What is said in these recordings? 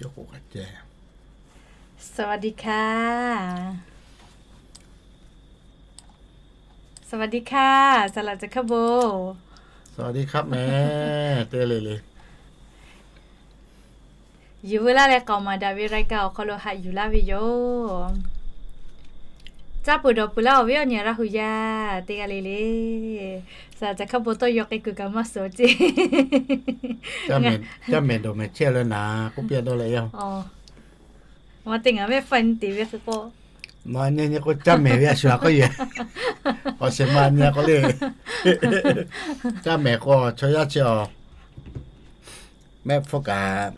สวัสดีค่ะ สวัสดีค่ะ Saˍ laꞈ Ca Hkaˇ Bon. สวัสดีครับ meh. Teˇ g'aˇ le le. Yuˬ veu laˇ leh k'aoˍ maˍ daꞈ ve รายการ awˬ hk'aw lo haꞈ yuˬ laˇ ve yoˬ. Caˇ peuˬ dawˬ peuˬ laˇ awˬ viˉ awˬ nyi Laˇ hu yaˇ teˇ g'aˇ le le. Saˍ laꞈ Ca Hkaˇ Bon tawˇ yaw k'ai kuiˬ kaꞈ maˇ suhˍ ceˇ. Caˇ mehˍ dawˬ mehˍ chehˇ leh naˍ k'oˆ piˇ dawˇ leh yaˇ. Maˇ te ngaˬ mehˆ hpfuhˇ nyi te ve hk'e k'o, nawˬ nyi nyi k'o caˇ mehˍ ve a shuˍ a k'oˆ yehˬ. Awˬ shehˍ ma nyi k'o le, caˇ mehˍ k'o chaw yaˇ chi awˬ mehˆ hpfuhˇ kaꞈ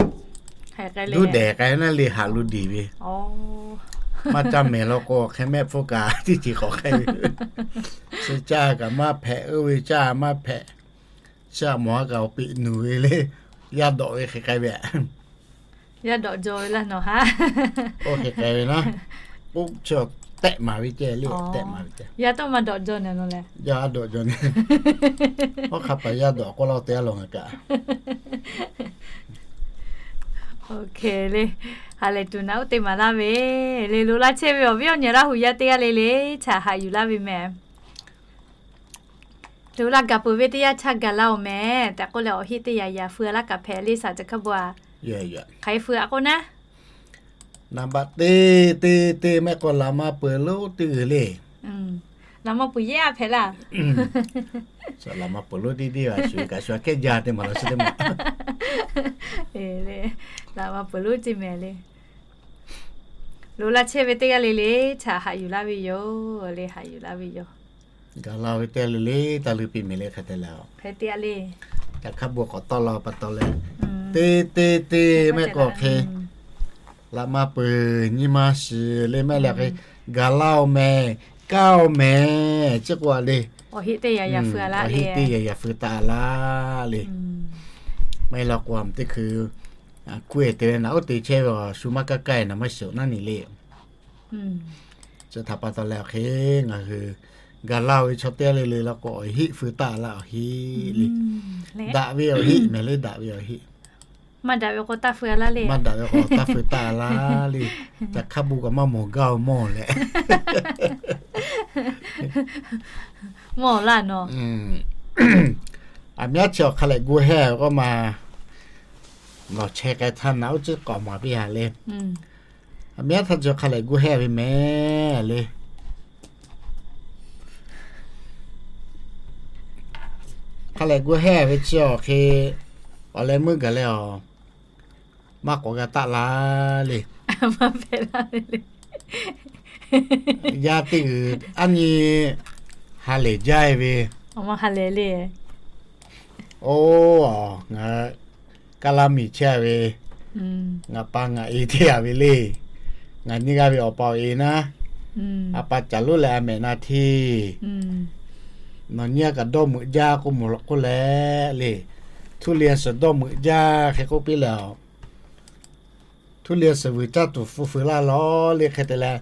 duˇ dehˬ k'ai naˉ le haꞈ lo deˬ ve. Maˇ caˇ mehˍ law k'o hk'e mehˆ hpfuhˇ kaꞈ teˇ ceuˬ k'awꞈ k'ai ve. Chi caˇ kaꞈ maˇ hpehꞈ, oˇ ve caˇ maˇ hpehꞈ. Chi a mawˬ a kaꞈ awˬ peꞈ nuˬ ve le, yaˇ dawꞈ ve hk'e k'ai ve. Yaˇ dawꞈ jaw ve laˇ nawˬ haˉ. Oˇ hk'e k'ai ve naˉ, oˇ chi tehꞈ maˍ ve ceh le, tehꞈ maˍ ve ceh. Yaˇ tawˇ maˇ dawꞈ jaw nehˬ nawˬ lehˬ. Yaˇ dawꞈ jaw nehˬ. Oˇ hk'a paˍ yaˇ dawꞈ k'oˆ laˇ-o te a law ngaˬ kaꞈ. Oˇ hk'e le, ha lehˬ tuˬ naꞈ uˉ te maˍ laˇ ve le, lo laˇ chehˇ ve awˬ viˉ awˬ nyi Laˇ hu yaˇ teˇ g'aˇ le le, chaꞈ haꞈ yuˬ laˇ ve meh. Lo laˇ gaˬ peuˬ ve teˇ yanˇ chaˇ gaˬ laˇ-oˬ meh tehꞈ k'oˆ leh awˬ heˆ teˇ yaꞈ yaꞈ feu laˇ kaꞈ hpehꞈ le Saˍ laꞈ Ca Hkaˇ Bon-a. Hk'aˬ hk'e feu a k'oˆ naˉ. Naˍ baꞈ te te te mehˆ k'o laꞈ ma peuˬ lonˉ teˇ g'uiˬ le. Laꞈ ma peuˬ yehˇ a hpehꞈ laˇ. Laꞈ ma peuˬ lonˉ teˇ teˇ a shuˍ kaꞈ shuˍ a kehˉ jaˇ te maˍ laꞈ chi teˇ maˬ. Laꞈ ma peuˬ lonˉ ceˇ mehˍ le. Lo laˇ chehˇ ve teˇ g'aˇ le le, chaꞈ haꞈ yuˬ laˇ ve yoˬ le, haꞈ yuˬ laˇ ve yoˬ. Gaˬ la ve teˇ g'aˇ le le, taˇ luˬ piˇ mehˍ le hk'e te leh. Hk'e te a le. Ca Hkaˇ Bon k'awꞈ tawˆ la pa taw leh, te te te mehˆ k'o hk'e laꞈ ma peuˬ nyi ma shiˍ le mehˆ le hk'e, gaˬ laˇ-oˬ mehˍ, kaˇ-oˬ mehˍ chi k'o a le. Awˬ heˆ teˇ yaꞈ yaꞈ feu a laˇ le. Awˬ heˆ teˇ yaꞈ yaꞈ feu taˍ laˇ le. Maˇ heˆ law k'o a teˇ hkui kuˇ-e te leh naꞈ uˉ te chehˇ ve awˬ shu maˇ kaˇ kaˇ-e naˍ maˇ shiˍ-oˬ naˉ ni le. Chi htaꞈ pa taw leh awˬ hk'e ngaˬ hui gaˬ laˇ-oˬ ve chaw teˇ g'aˇ le le law k'o awˬ heˆ feu taˍ laˇ awˬ heˆ le. Daꞈ ve awˬ heˆ mehˍ le, daꞈ ve awˬ heˆ. Maˇ daꞈ ve k'o taˇ feu a laˇ le. Maˇ daꞈ ve k'o taˇ feu taˍ laˇ le. Ca Hkaˇ Bon kaꞈ maˇ mawˬ gaˇ-oˬ mawˬ leh. Mawˬ laˇ nawˬ. Aˬ miˉ aˉ chi awˬ hk'a lehˬ gu hehˇ ve k'o ma, nawˬ chehˇ k'ai htaˇ naꞈ uˉ ciˉ k'awꞈ maˍ piˇ haꞈ le. Aˬ miˉ aˉ htaˇ chi awˬ hk'a lehˬ gu hehˇ ve mehˍ le. Hk'a lehˬ gu hehˇ ve chi awˬ hk'e awˬ leh meuˇ gaˬ leh awˬ maˇ k'awꞈ g'a taˆ laˇ le. Yaˇ teˇ g'uiˬ aˉ nyi ha lehˬ jaˇ-e ve. Oˇ, ngaˬ kaˇ laˇ miˬ chehˇ ve, ngaˬ pa ngaˬ e teˇ g'aˇ ve le. Ngaˬ nyi g'a ve awˬ pa awˬ e naˉ, a pa caˬ lonˉ leh a mehꞈ na hteˇ. Nawˬ nyi a kaꞈ dawˇ meuꞈ jaˇ k'oˆ mawˬ law k'oˆ leh le. Htuˇ liˇ suhˍ dawˇ meuꞈ jaˇ hk'e k'oˆ piˇ leh a ทุเรียน suhˍ vuiˬ caˇ tuˬ hpu fuiˍ laˇ lawˬ le hk'e te leh,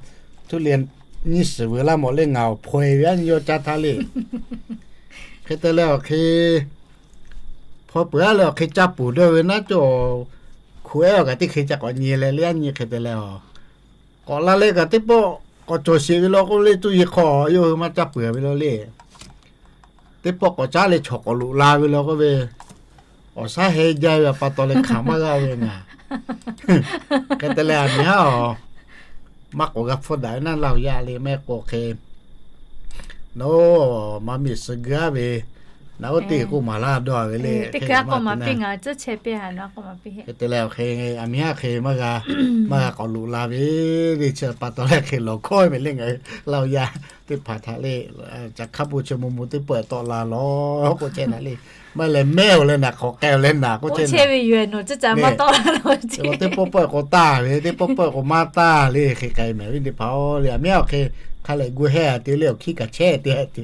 ทุเรียน nyiˇ suhˍ vuiˬ laˇ mawˬ le ngaˬ awˬ hpaw-e ve aˉ nyi yawˇ caˇ htaˇ le. Hk'e te leh awˬ hk'e hpaw peuˬ aˉ leh awˬ hk'e caˇ puˬ dawˇ ve naˉ cawˬ, hku ehˉ awˬ kaꞈ teˇ hk'e ca k'awꞈ nyi leh le aˉ nyi hk'e te leh a, k'awꞈ la leh kaꞈ teˇ pawˆ k'awꞈ cawˬ sheˍ ve law k'oˆ le, cuˇ yiˍ hk'aw yawˇ hui maˇ caˇ peuˬ ve law le. Teˇ pawˆ k'awꞈ caˉ leh chaw k'awꞈ loꞈ la ve law k'oˆ ve, awˬ shaˉ heh jaˇ ve pa taw leh hkanˍ maˇ g'a ve ngaˬ. Hk'e te leh aˬ miˍ haˉ awˬ, maˇ k'awꞈ g'a hpfuhˇ daꞈ ve naˉ Laˇ hu yaˇ le mehˆ k'o hk'e, nawˬ maˇ miˬ suhˍ g'aˇ ve, naꞈ uˉ te k'oˆ maˍ laˇ dawˇ ve le. Hk'e te leh awˬ hk'e aˬ miˍ haˉ hk'e maˇ g'a, maˇ g'a k'awꞈ loꞈ la ve le chi pa taw leh hk'e lawˬ hkawˇ ve le ngaˬ Laˇ hu yaˇ teˇ hpaˍ htaꞈ le, Caˬ hkaˇ bon chi mo mo teˇ pawˆ tawˆ la lawˬ k'oˆ chehˇ naˍ le. Maˇ lehˬ mehˆ-oˬ leh naˍ hk'awꞈ k'ai-oˬ leh naˍ k'oˆ chehˇ ve yoˬ. Nawˬ ceh ca maˇ tawˆ la lawˬ teˇ pawˆ pawˆ k'o taˇ ve, teˇ pawˆ pawˆ k'o maˇ taˇ le hk'e k'ai mehˍ ve teˇ hpaˍ-oˬ le. Aˬ miˉ haˉ awˬ hk'e hk'a lehˬ gu hehˇ te le awˬ hkiˇ kaꞈ chehˇ te te,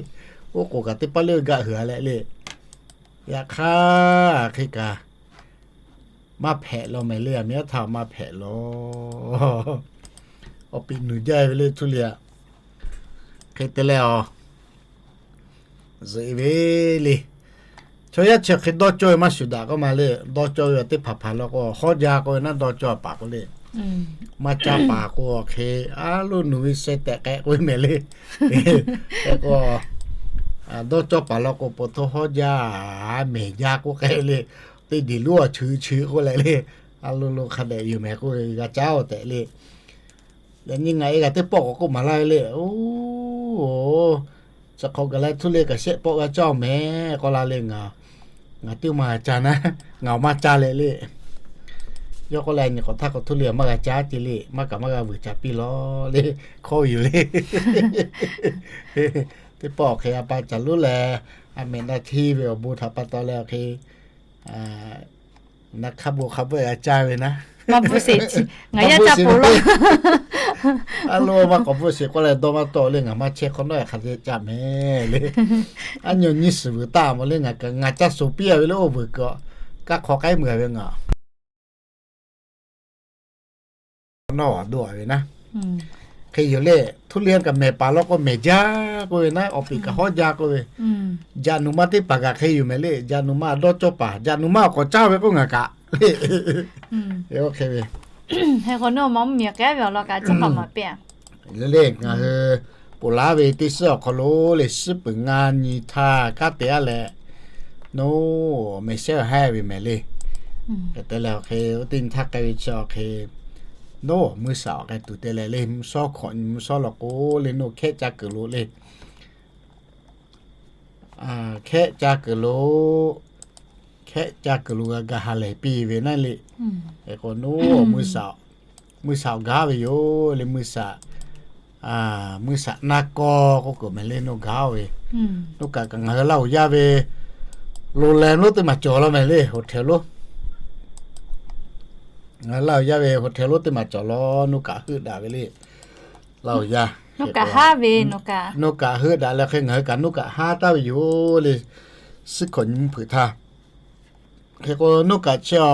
oˉ k'oˍ kaꞈ teˇ paˇ leuˆ gaˆ hui-a leh le. Yaꞈ hk'aˇ hk'e kaꞈ maˇ hpehꞈ law mehˍ le, aˬ miˉ haˉ htaˇ maˇ hpehꞈ law. Awˬ piꞈ nuˬ jaˇ ve le ทุเรียน hk'e te leh a, zuhꞈ ve le. Chaw yaˇ chi hk'e dawˇ cawˇ ve maˇ shuˍ daꞈ k'oˆ ma le. Dawˇ cawˇ ve teˇ hpaˍ hpaˍ law k'o, hawˉ jaˇ k'oˆ ve naˉ dawˇ cawˇ paˍ k'o le. Maˇ caˇ paˍ k'o hk'e, a loˉ nu ve sheh tehꞈ k'ehꞈ k'oˆ ve mehˍ le. Hk'e k'o, dawˇ cawˇ paˍ law k'o, po htoˇ hawˉ jaˇ, mehˍ jaˇ k'oˆ k'ehꞈ le. Teˇ diˬ loˉ a cheuˬ cheuˬ k'oˆ leh le. A lo lo hk'a dehꞈ yoˬ mehˍ k'oˆ ve g'a caˇ-oˬ tehꞈ le. Yaꞈ nyi ngaˬ e g'a teˇ pawˆ k'awꞈ k'oˆ maˍ laˇ ve le. Oˇ, chi hk'aw gaˬ leh htuˇ le kaꞈ shehˆ pawˆ g'a caˇ-oˬ mehˍ k'oˆ la le. Ngaˬ, ngaˬ teˇ maˇ g'a caˇ naˉ, ngaˬ awˬ maˇ caˇ leh le. Yawˇ k'oˆ leh nyi k'awꞈ htaˇ k'awꞈ htuˇ le maˇ g'a caˇ ce le, maˇ kaꞈ maˇ g'a vuiˬ caꞈ piˇ lawˬ le. Hkawˇ yoˬ le. Teˇ pawˆ awˬ hk'e a pa caˬ lonˉ leh, a mehꞈ na hteˇ ve awˬ bon htaꞈ pa taw leh awˬ hk'e, na hk'a bon hk'a bvuhˆ g'a caˇ ve naˉ, maˇ bvuhˆ sheˍ, ngaˬ yaˇ caˇ po lo. A lo maˇ k'awꞈ bvuhˆ sheˍ k'oˆ leh dawˇ maˇ tawˆ le. Ngaˬ maˇ chehˇ hk'awꞈ nawˉ hk'a dehꞈ caˇ mehˍ le. A nyi awˬ nyi suhˍ vuiˬ taˇ mawˬ le. Ngaˬ kaꞈ ngaˬ caˇ shuˍ piˇ a ve le. Oˇ vuiˬ kaꞈ kaˇ hk'aw k'ai meuˬ a ve ngaˬ nawˉ a doˆ a ve naˉ. Hk'e yoˬ le. Htuˇ le kaꞈ mehˍ paˍ law k'o mehˍ jaˇ k'oˆ ve naˉ, awˬ peꞈ kaꞈ hawˉ jaˇ k'oˆ ve. Jaꞈ nuˬ ma teˇ hpaˍ kaꞈ hk'e yoˬ mehˍ le. Jaꞈ nuˬ ma dawˇ cawˇ paˍ, jaꞈ nuˬ ma awˬ k'awꞈ caˇ ve k'oˆ ngaˬ kaꞈ le. Oˇ hk'e ve, hk'e k'o nawˬ ma mvuhˇ miˬ k'ai ve awˬ lawn kaꞈ caˇ paˍ maˍ piˇ a le. Ngaˬ hui ponˬ laˉ ve teˇ suhˉ awˬ hk'aw lo le, suhˉ peuˬ ngaˇ nyi htaˇ kanˉ te a leh, nawˬ mehˍ shehˉ haˉ ve mehˍ le. Hk'e te leh awˬ hk'e oˇ teˇ nyi htaˇ k'ai ve chi awˬ hk'e, nawˬ mvuhˇ shaˍ awˬ k'ai tuˬ te leh le, mvuhˇ shawˉ hkawꞈ nyi mvuhˇ shawˉ law k'o le, nawˬ hkehˆ ca kuiˬ lo le. Hkehˆ ca kuiˬ lo, hkehˆ ca kuiˬ lo g'a ga ha lehˬ piˇ ve naˉ le. Hk'e k'o nawˬ mvuhˇ shaˍ awˬ gaˇ ve yoˬ le. Mvuhˇ shaˍ, mvuhˇ shaˍ naˇ kawˇ k'oˆ kuiˬ mehˍ le, nawˬ gaˇ ve. Nawˬ kaꞈ kaꞈ ngaˬ hui Laˇ huˍ yaˇ ve lo leh lonˉ teˇ maˬ cawˬ law mehˍ le, hotel lonˉ. Ngaˬ hui Laˇ huˍ yaˇ ve hotel lonˉ teˇ maˬ cawˬ law, nawˬ kaꞈ heuˆ daꞈ ve le. Laˇ huˍ yaˇ, nawˬ kaꞈ heuˆ daꞈ leh hk'e ngaˬ hui kaꞈ nawˬ kaꞈ haˉ taˍ ve yoˬ le. Suhˉ hkawꞈ nyi mvuhˇ hpeuꞈ htaˇ, hk'e k'o nawˬ kaꞈ chi a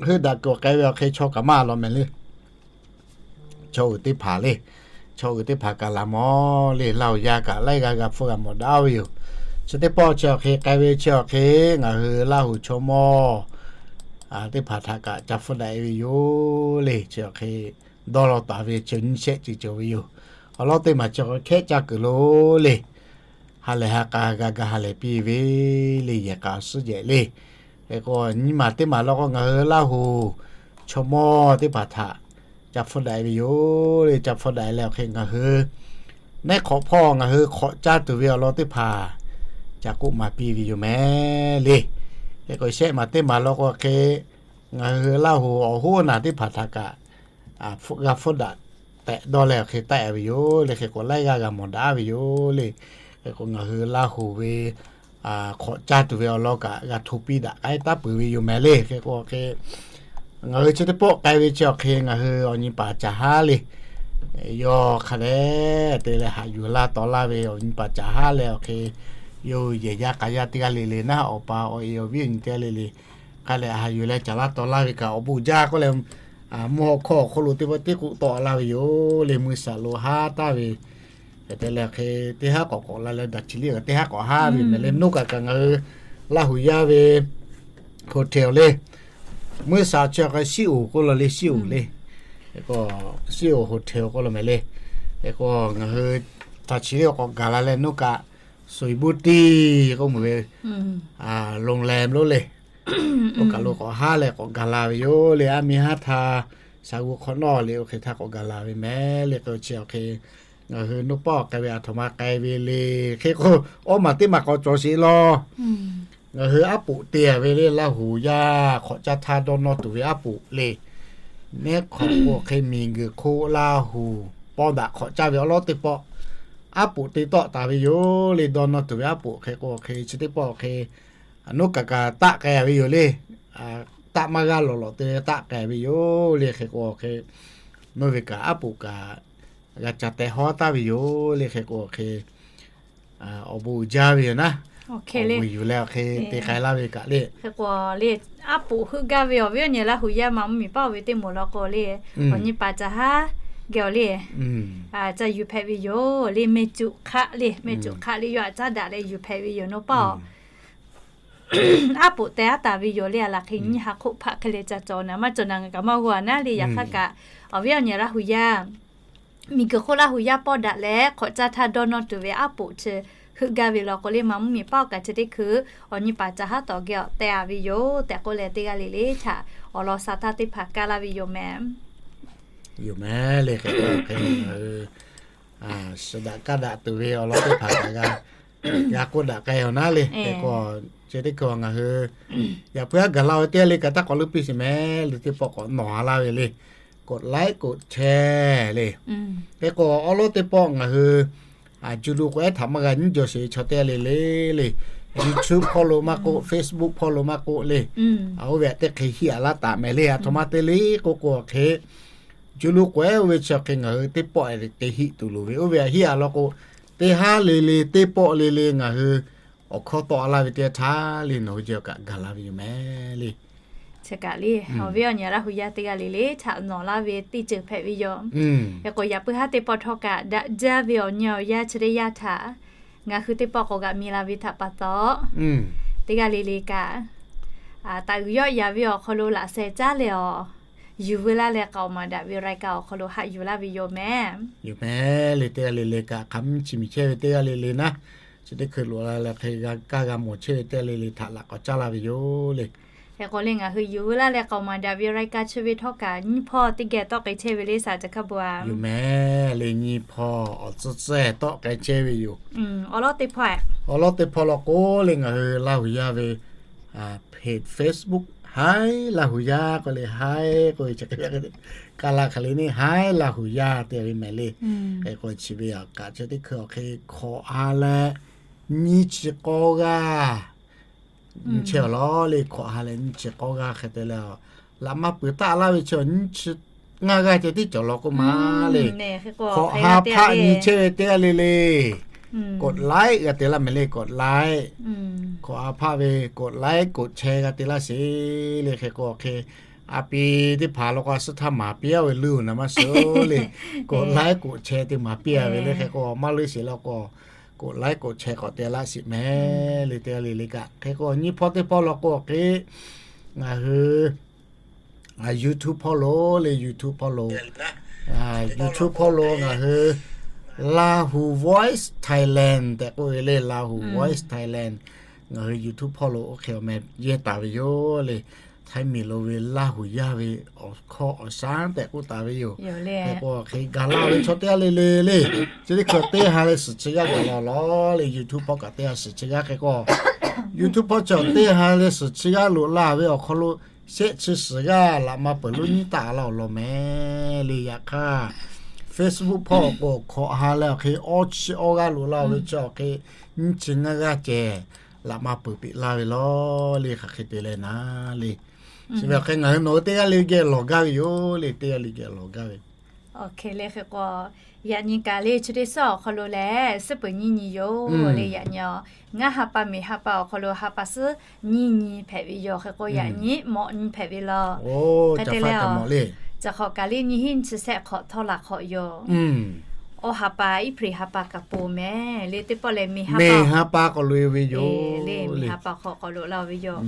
heuˆ daꞈ kuiˬ k'ai ve awˬ hk'e chaw kaꞈ maˇ law mehˍ le. Chaw uiˍ teˇ hpaˍ le, chaw uiˍ teˇ hpaˍ kaꞈ laˬ mawˬ le. Laˇ huˍ yaˇ kaꞈ laiˉ g'aˇ g'a hpfuhˇ g'a mawˬ daꞈ ve yoˬ. Chi teˇ pawˆ chi awˬ hk'e k'ai ve chi awˬ hk'e ngaˬ hui Laˇ huˍ chaw mawˇ teˇ hpaˍ htaꞈ kaꞈ ca hpfuhˇ daꞈ e ve yoˬ le. Chi awˬ hk'e dawˇ law taˍ ve chi nyiˇ shehˆ ceuˬ cawˬ ve yoˬ. Awˬ lawn teˇ maˬ chi hk'e hkehˆ ca kuiˬ lo le, ha lehˬ ha k'a g'a ga ha lehˬ piˇ ve le, yehˬ k'a suhˉ jehˬ le. Hk'e k'o nyi maˬ teˇ maˬ law k'o ngaˬ hui Laˇ huˍ chaw mawˇ teˇ hpaˍ htaꞈ ca hpfuhˇ daꞈ e ve yoˬ le. Ca hpfuhˇ daꞈ e leh awˬ hk'e ngaˬ hui nehˉ hk'awꞈ hpawˇ ngaˬ hui hk'awꞈ caˇ tuˬ ve awˬ lawn teˇ hpaˍ ca k'oˆ maˍ piˇ ve yoˬ mehˍ le. Hk'e k'o shehˆ maˬ teˇ maˬ law k'o hk'e ngaˬ hui Laˇ huˍ awˬ hoˉ naˬ teˇ hpaˍ htaꞈ kaꞈ g'a hpfuhˇ daꞈ tehꞈ dawˇ leh awˬ hk'e taˆ e ve yoˬ le. Hk'e k'o laiˉ g'aˇ g'a mawˬ daꞈ ve yoˬ le. Hk'e k'o ngaˬ hui Laˇ huˍ ve hk'awꞈ caˇ tuˬ ve awˬ lawn kaꞈ g'a hto piˇ daꞈ k'ai taˉ peuˬ ve yoˬ mehˍ le. Hk'e k'o hk'e ngaˬ hui chi teˇ pawˆ k'ai ve chi awˬ hk'e ngaˬ hui awˬ nyi paˍ caˍ haˉ le. Yawˇ hk'a dehꞈ te leh haꞈ yuˬ laˇ taw laˇ ve awˬ nyi paˍ caˍ haˉ leh awˬ hk'e, yawˇ yehˬ yaˇ k'a yaˇ teˇ g'aˇ le le naˉ, awˬ pa awˬ e awˬ viˉ awˬ nyi teˇ g'aˇ le le hk'a dehꞈ haꞈ yuˬ leh caˍ laˇ taw laˇ ve kaꞈ awˬ bon jaˇ k'oˆ leh, mvuhˇ hawˉ hkawˇ awˬ hk'oˆ lo teˇ pawˆ teˇ k'oˆ tawˆ laˇ ve yoˬ le. Mvuhˇ shaˍ lo haˉ taˍ ve hk'e te leh hk'e teˇ haˉ k'awꞈ k'awꞈ la leh daꞈ chi le, teˇ haˉ k'awꞈ haˉ ve mehˍ le. Nawˬ kaꞈ kaꞈ ngaˬ hui Laˇ huˍ yaˇ ve hotel le, mvuhˇ shaˍ chi awˬ hk'e shiˉ oˍ k'oˆ la le, shiˉ oˍ le. Hk'e k'o shiˉ oˍ hotel k'oˆ la mehˍ le. Hk'e k'o ngaˬ hui htaꞈ chi le k'awꞈ gaˬ la leh nawˬ kaꞈ suˍ iˍ buˇ tiˇ k'oˆ mvuhˬ ve loˍ lehˬ lonˉ le, oˇ kaˬ lo k'awꞈ haˉ leh k'awꞈ gaˬ la ve yoˬ le. A miˇ haˉ htaˇ shaˍ g'uˇ hk'awꞈ nawˉ le, oˇ hk'e htaˇ k'awꞈ gaˬ la ve mehˍ le. K'o chi awˬ hk'e ngaˬ hui nawˬ pawˆ k'ai ve aˬ htoꞈ ma k'ai ve le. Hk'e k'o awˬ maˬ teˇ maˬ k'awꞈ cawˬ sheˍ law. Ngaˬ hui aˉ poꞈ te a ve le, Laˇ huˍ yaˇ hk'awꞈ caˇ htaˇ dawˇ nawˇ tuˬ ve aˉ poꞈ le. Nehˉ hk'awꞈ k'o hk'e miˬ guiˬ hk'oˆ Laˇ huˍ paw daꞈ hk'awꞈ caˇ ve awˬ lawn teˇ pawˆ aˉ poꞈ te tawˆ taˍ ve yoˬ le. Dawˇ nawˇ tuˬ ve aˉ poꞈ hk'e k'o hk'e chi teˇ pawˆ hk'e nawˬ kaꞈ kaꞈ taˆ k'ai ve yoˬ le. Taˆ maˇ g'aˇ lawˬ lawˬ te taˆ k'ai ve yoˬ le. Hk'e k'o hk'e nawˬ ve kaꞈ aˉ poꞈ kaꞈ g'a ca teh hawˉ taˍ ve yoˬ le. Hk'e k'o hk'e awˬ bon uiˍ jaˇ ve yoˬ naˉ. Awˬ bon yuˬ leh awˬ hk'e te k'ai laˇ ve kaꞈ le. Hk'e k'o le, aˉ poꞈ heuˆ gaˇ ve awˬ viˉ awˬ nyi Laˇ huˍ yaˇ ma mvuhˇ miˬ paˆ oˇ ve teˇ moˍ law k'o le, awˬ nyi paˍ caˍ haˉ geh awˬ le, ca yuˬ hpehꞈ ve yoˬ le. Mehˬ cuꞈ hk'aˆ le, mehˬ cuꞈ hk'aˆ le yawˇ htaꞈ caˉ daꞈ leh yuˬ hpehꞈ ve yoˬ nawˬ pawˆ. aˉ poꞈ teh aˉ taˍ ve yoˬ le. A laˬ hk'e nyi ha hk'oˆ hpaˆ hk'e le ca cawˬ naˍ maˇ cawˬ naˍ ngaˬ kaꞈ maˇ g'aw a naˉ le. Yaꞈ hk'aˇ kaꞈ awˬ viˉ awˬ nyi Laˇ huˍ yaˇ, miˬguiˬ hk'oˆ Laˇ huˍ yaˇ pawˆ daꞈ leh hk'awꞈ caˇ htaˇ dawˇ nawˇ tuˬ ve aˉ poꞈ chi heuˆ gaˇ ve law k'o le, maˇ mvuhˇ miˬ paˆ awˬ kaꞈ chi teˇ hkui awˬ nyi paˍ ca haˉ tawˍ geh awˬ teh a ve yoˬ tehꞈ k'oˆ leh, teˇ g'aˇ le le htaꞈ awˬ lawn sha htaˇ teˇ hpaˍ kaˇ laˇ ve yoˬ mehˍ. Yoˬ mehˍ le. Hk'e k'o hk'e ngaˬ hui suh daꞈ kaˇ daꞈ tuˬ ve awˬ lawn teˇ hpaˍ kaꞈ g'a k'oˆ daꞈ k'ai awˬ naˉ le. Hk'e k'o chi teˇ hkui ngaˬ hui yaꞈ puiˉ haˉ gaˬ la ve teˇ g'aˇ le kaꞈ taˇ k'awꞈ leuˉ piˇ sheˍ mehˍ le. Teˇ pawˆ k'awꞈ nawˬ ha laˇ ve le, กดไลค์ กดแชร์ le. Hk'e k'o awˬ lawn teˇ pawˆ ngaˬ hui a ju lu k'o ehˉ htaꞈ maˇ g'a nyiˇ jaw sheˍ ve chaw teˇ g'aˇ le le le, YouTube hpawˇ lo maˇ k'oˆ, Facebook hpawˇ lo maˇ k'oˆ le, oˇ ve teˇ hk'e hiˆ a laˇ taˍ mehˍ le. Aˬ htoꞈ ma te le k'o k'o hk'e, ju lu k'o ehˉ oˇ ve chi hk'e ngaˬ hui teˇ pawˆ te hiˆ tuˬ loˍ ve. Oˇ ve a hiˆ a law k'o, teˇ haˉ le le teˇ pawˆ le le ngaˬ hui awˬ hkawˇ tawˆ a laˇ ve teˇ htaˇ le nawˬ hui jehˬ kaꞈ gaˬ la ve yoˬ mehˍ le. Chi kaꞈ le awˬ viˉ awˬ nyi Laˇ huˍ yaˇ teˇ g'aˇ le le htaꞈ nawˬ laˇ ve teˇ ceuˬ hpehꞈ ve yoˬ. Hk'e k'o yaꞈ puiˉ haˉ teˇ pawˆ htawˇ kaꞈ daꞈ jaˇ ve awˬ nyi awˬ yaˇ chi teˇ yanˇ htaꞈ ngaˬ hui teˇ pawˆ k'awꞈ g'aꞈ mi la ve htaꞈ pa taw, teˇ g'aˇ le le kaꞈ taꞈ g'uiˬ yawˆ yaˍ ve awˬ hk'aw lo laꞈ sheh caˉ leh awˬ yuˬ veu laˇ leh k'aoˍ maˍ daꞈ ve รายการ awˬ hk'aw lo haꞈ yuˬ laˇ ve yoˬ mehˍ. Yoˬ mehˍ le. Teˇ g'aˇ le le kaꞈ hk'aˬ mvuhˇ chi miˬ chehˇ ve teˇ g'aˇ le le naˉ, chi teˇ hkui loꞈ la leh hk'e g'a kaˇ g'a mawˬ chehˇ ve teˇ g'aˇ le le htaꞈ laꞈ k'awꞈ caˇ laˇ ve yoˬ le. Hk'e k'o le ngaˬ hui yuˬ veu laˇ leh k'aoˍ maˍ daꞈ ve รายการ chi ve htawˇ kaꞈ nyiˇ hpawˇ teˇ geh tawˆ k'ai chehˇ ve le saˍ ca hkaˇ bon a. Yoˬ mehˍ le. Nyiˇ hpawˇ awˬ tcuhˇ tcuhˇ tawˆ k'ai chehˇ ve yoˬ. Awˬ lawn teˇ hpawˇ, awˬ lawn teˇ hpawˇ law k'o le ngaˬ hui Laˇ huˍ yaˇ ve page Facebook Haiˉ Laˇ huˍ yaˇ k'oˆ le, haiˉ k'oˆ ve chi hk'e kaˇ la hk'aˬ le neˇ, Haiˉ Laˇ huˍ yaˇ te ve mehˍ le. Hk'e k'o chi ve a kaꞈ chi teˇ hkui awˬ hk'e hkawꞈ ha leh nyiˇ chi k'awˇ g'aˇ nyi chehˇ awˬ lawn le. Hkawꞈ ha leh nyiˇ chi k'awˇ g'aˇ hk'e te leh, laꞈ maˇ peuˬ taˆ laˇ ve chi nyiˇ chi ngaˇ g'aˇ ceh tiˉ cawˬ law k'oˆ ma le. Hk'awꞈ ha hpaˆ nyi chehˇ ve teˇ g'aˇ le le, กดไลค์ g'a te laˇ mehˍ le, กดไลค์. Hkawꞈ ha hpaˆ ve กดไลค์ กดแชร์ g'a te laˇ sheˍ le. Hk'e k'o hk'e a pi teˇ hpaˍ law k'o a suhˉ htaˇ maˍ piˇ a ve leuˇ naˍ maˇ shiˍ le. กดไลค์ กดแชร์ te maˍ piˇ a ve le. Hk'e k'o maˇ leuˇ sheˍ law k'o กดไลค์ กดแชร์ k'awꞈ te laˇ sheˍ mehˍ le. Teˇ g'aˇ le le kaꞈ hk'e k'o nyiˇ hpawˇ teˇ hpawˇ law k'o hk'e ngaˬ hui YouTube hpawˇ lo le, YouTube hpawˇ lo, YouTube hpawˇ lo ngaˬ hui Lahu Voice Thailand tehꞈ k'oˆ ve le. Lahu Voice Thailand ngaˬ hui YouTube hpawˇ lo oˇ hk'e awˬ meh yehˇ taˍ ve yoˬ le. Htaiˇ miˬ lo ve Laˇ huˍ yaˇ ve awˬ hkawˇ awˬ shaˉ tehꞈ k'oˆ taˍ ve yoˬ. Hk'e k'o hk'e gaˬ la ve chaw teˇ g'aˇ le le le, chi teˇ hkui teˇ ha leh suhˍ chi g'aˇ gaˬ la lawˬ le. YouTube hpawˇ kaꞈ teˇ ha suhˍ chi g'aˇ hk'e k'o, YouTube hpawˇ chi teˇ ha leh suhˍ chi g'aˇ loꞈ la ve awˬ hk'aw lo shehˆ chi suhˍ g'aˇ laꞈ ma peuˬ lonˉ nyiˉ taˆ laˇ awˬ lawn mehˍ le. Yaꞈ hk'aˇ Facebook hpawˇ k'o hkawꞈ ha leh awˬ hk'e awˇ chi awˇ g'aˇ loꞈ la ve chi awˬ hk'e nyiˇ chi ngaˇ g'aˇ ceh laꞈ ma peuˬ peꞈ laˇ ve law le. Hk'aˬ hk'e te leh naˍ le. Chi ve awˬ hk'e ngaˬ hui nawˬ hui teˇ g'aˇ le geh lawˬ gaˇ ve yoˬ le. Teˇ g'aˇ le geh lawˬ gaˇ ve. Oˇ hk'e le hk'e k'o, yaꞈ nyi kaꞈ le chi teˇ suhˉ awˬ hk'aw lo lehˬ suhˉ peuˬ nyiˇ nyi yoˬ le. Yaꞈ nyi ngaˇ ha pa miˬ ha pa awˬ hk'aw lo ha pa suhˉ nyiˇ nyi hpehꞈ ve yoˬ. Hk'e k'o yaꞈ nyi mawꞈ nyi hpehꞈ ve law. Hk'e te leh, caˬ hk'awꞈ kaꞈ le nyiˇ hinˉ chi shehˆ hk'awꞈ htawˇ laˬ hk'awꞈ yoˬ. Awˇ ha pa April ha pa kaꞈ poˬ mehˍ le. Teˇ pawˆ lehˬ miˬ ha pa k'awꞈ loꞈ e ve yoˬ le. Miˬ ha pa hk'awꞈ k'awꞈ loꞈ la ve yoˬ.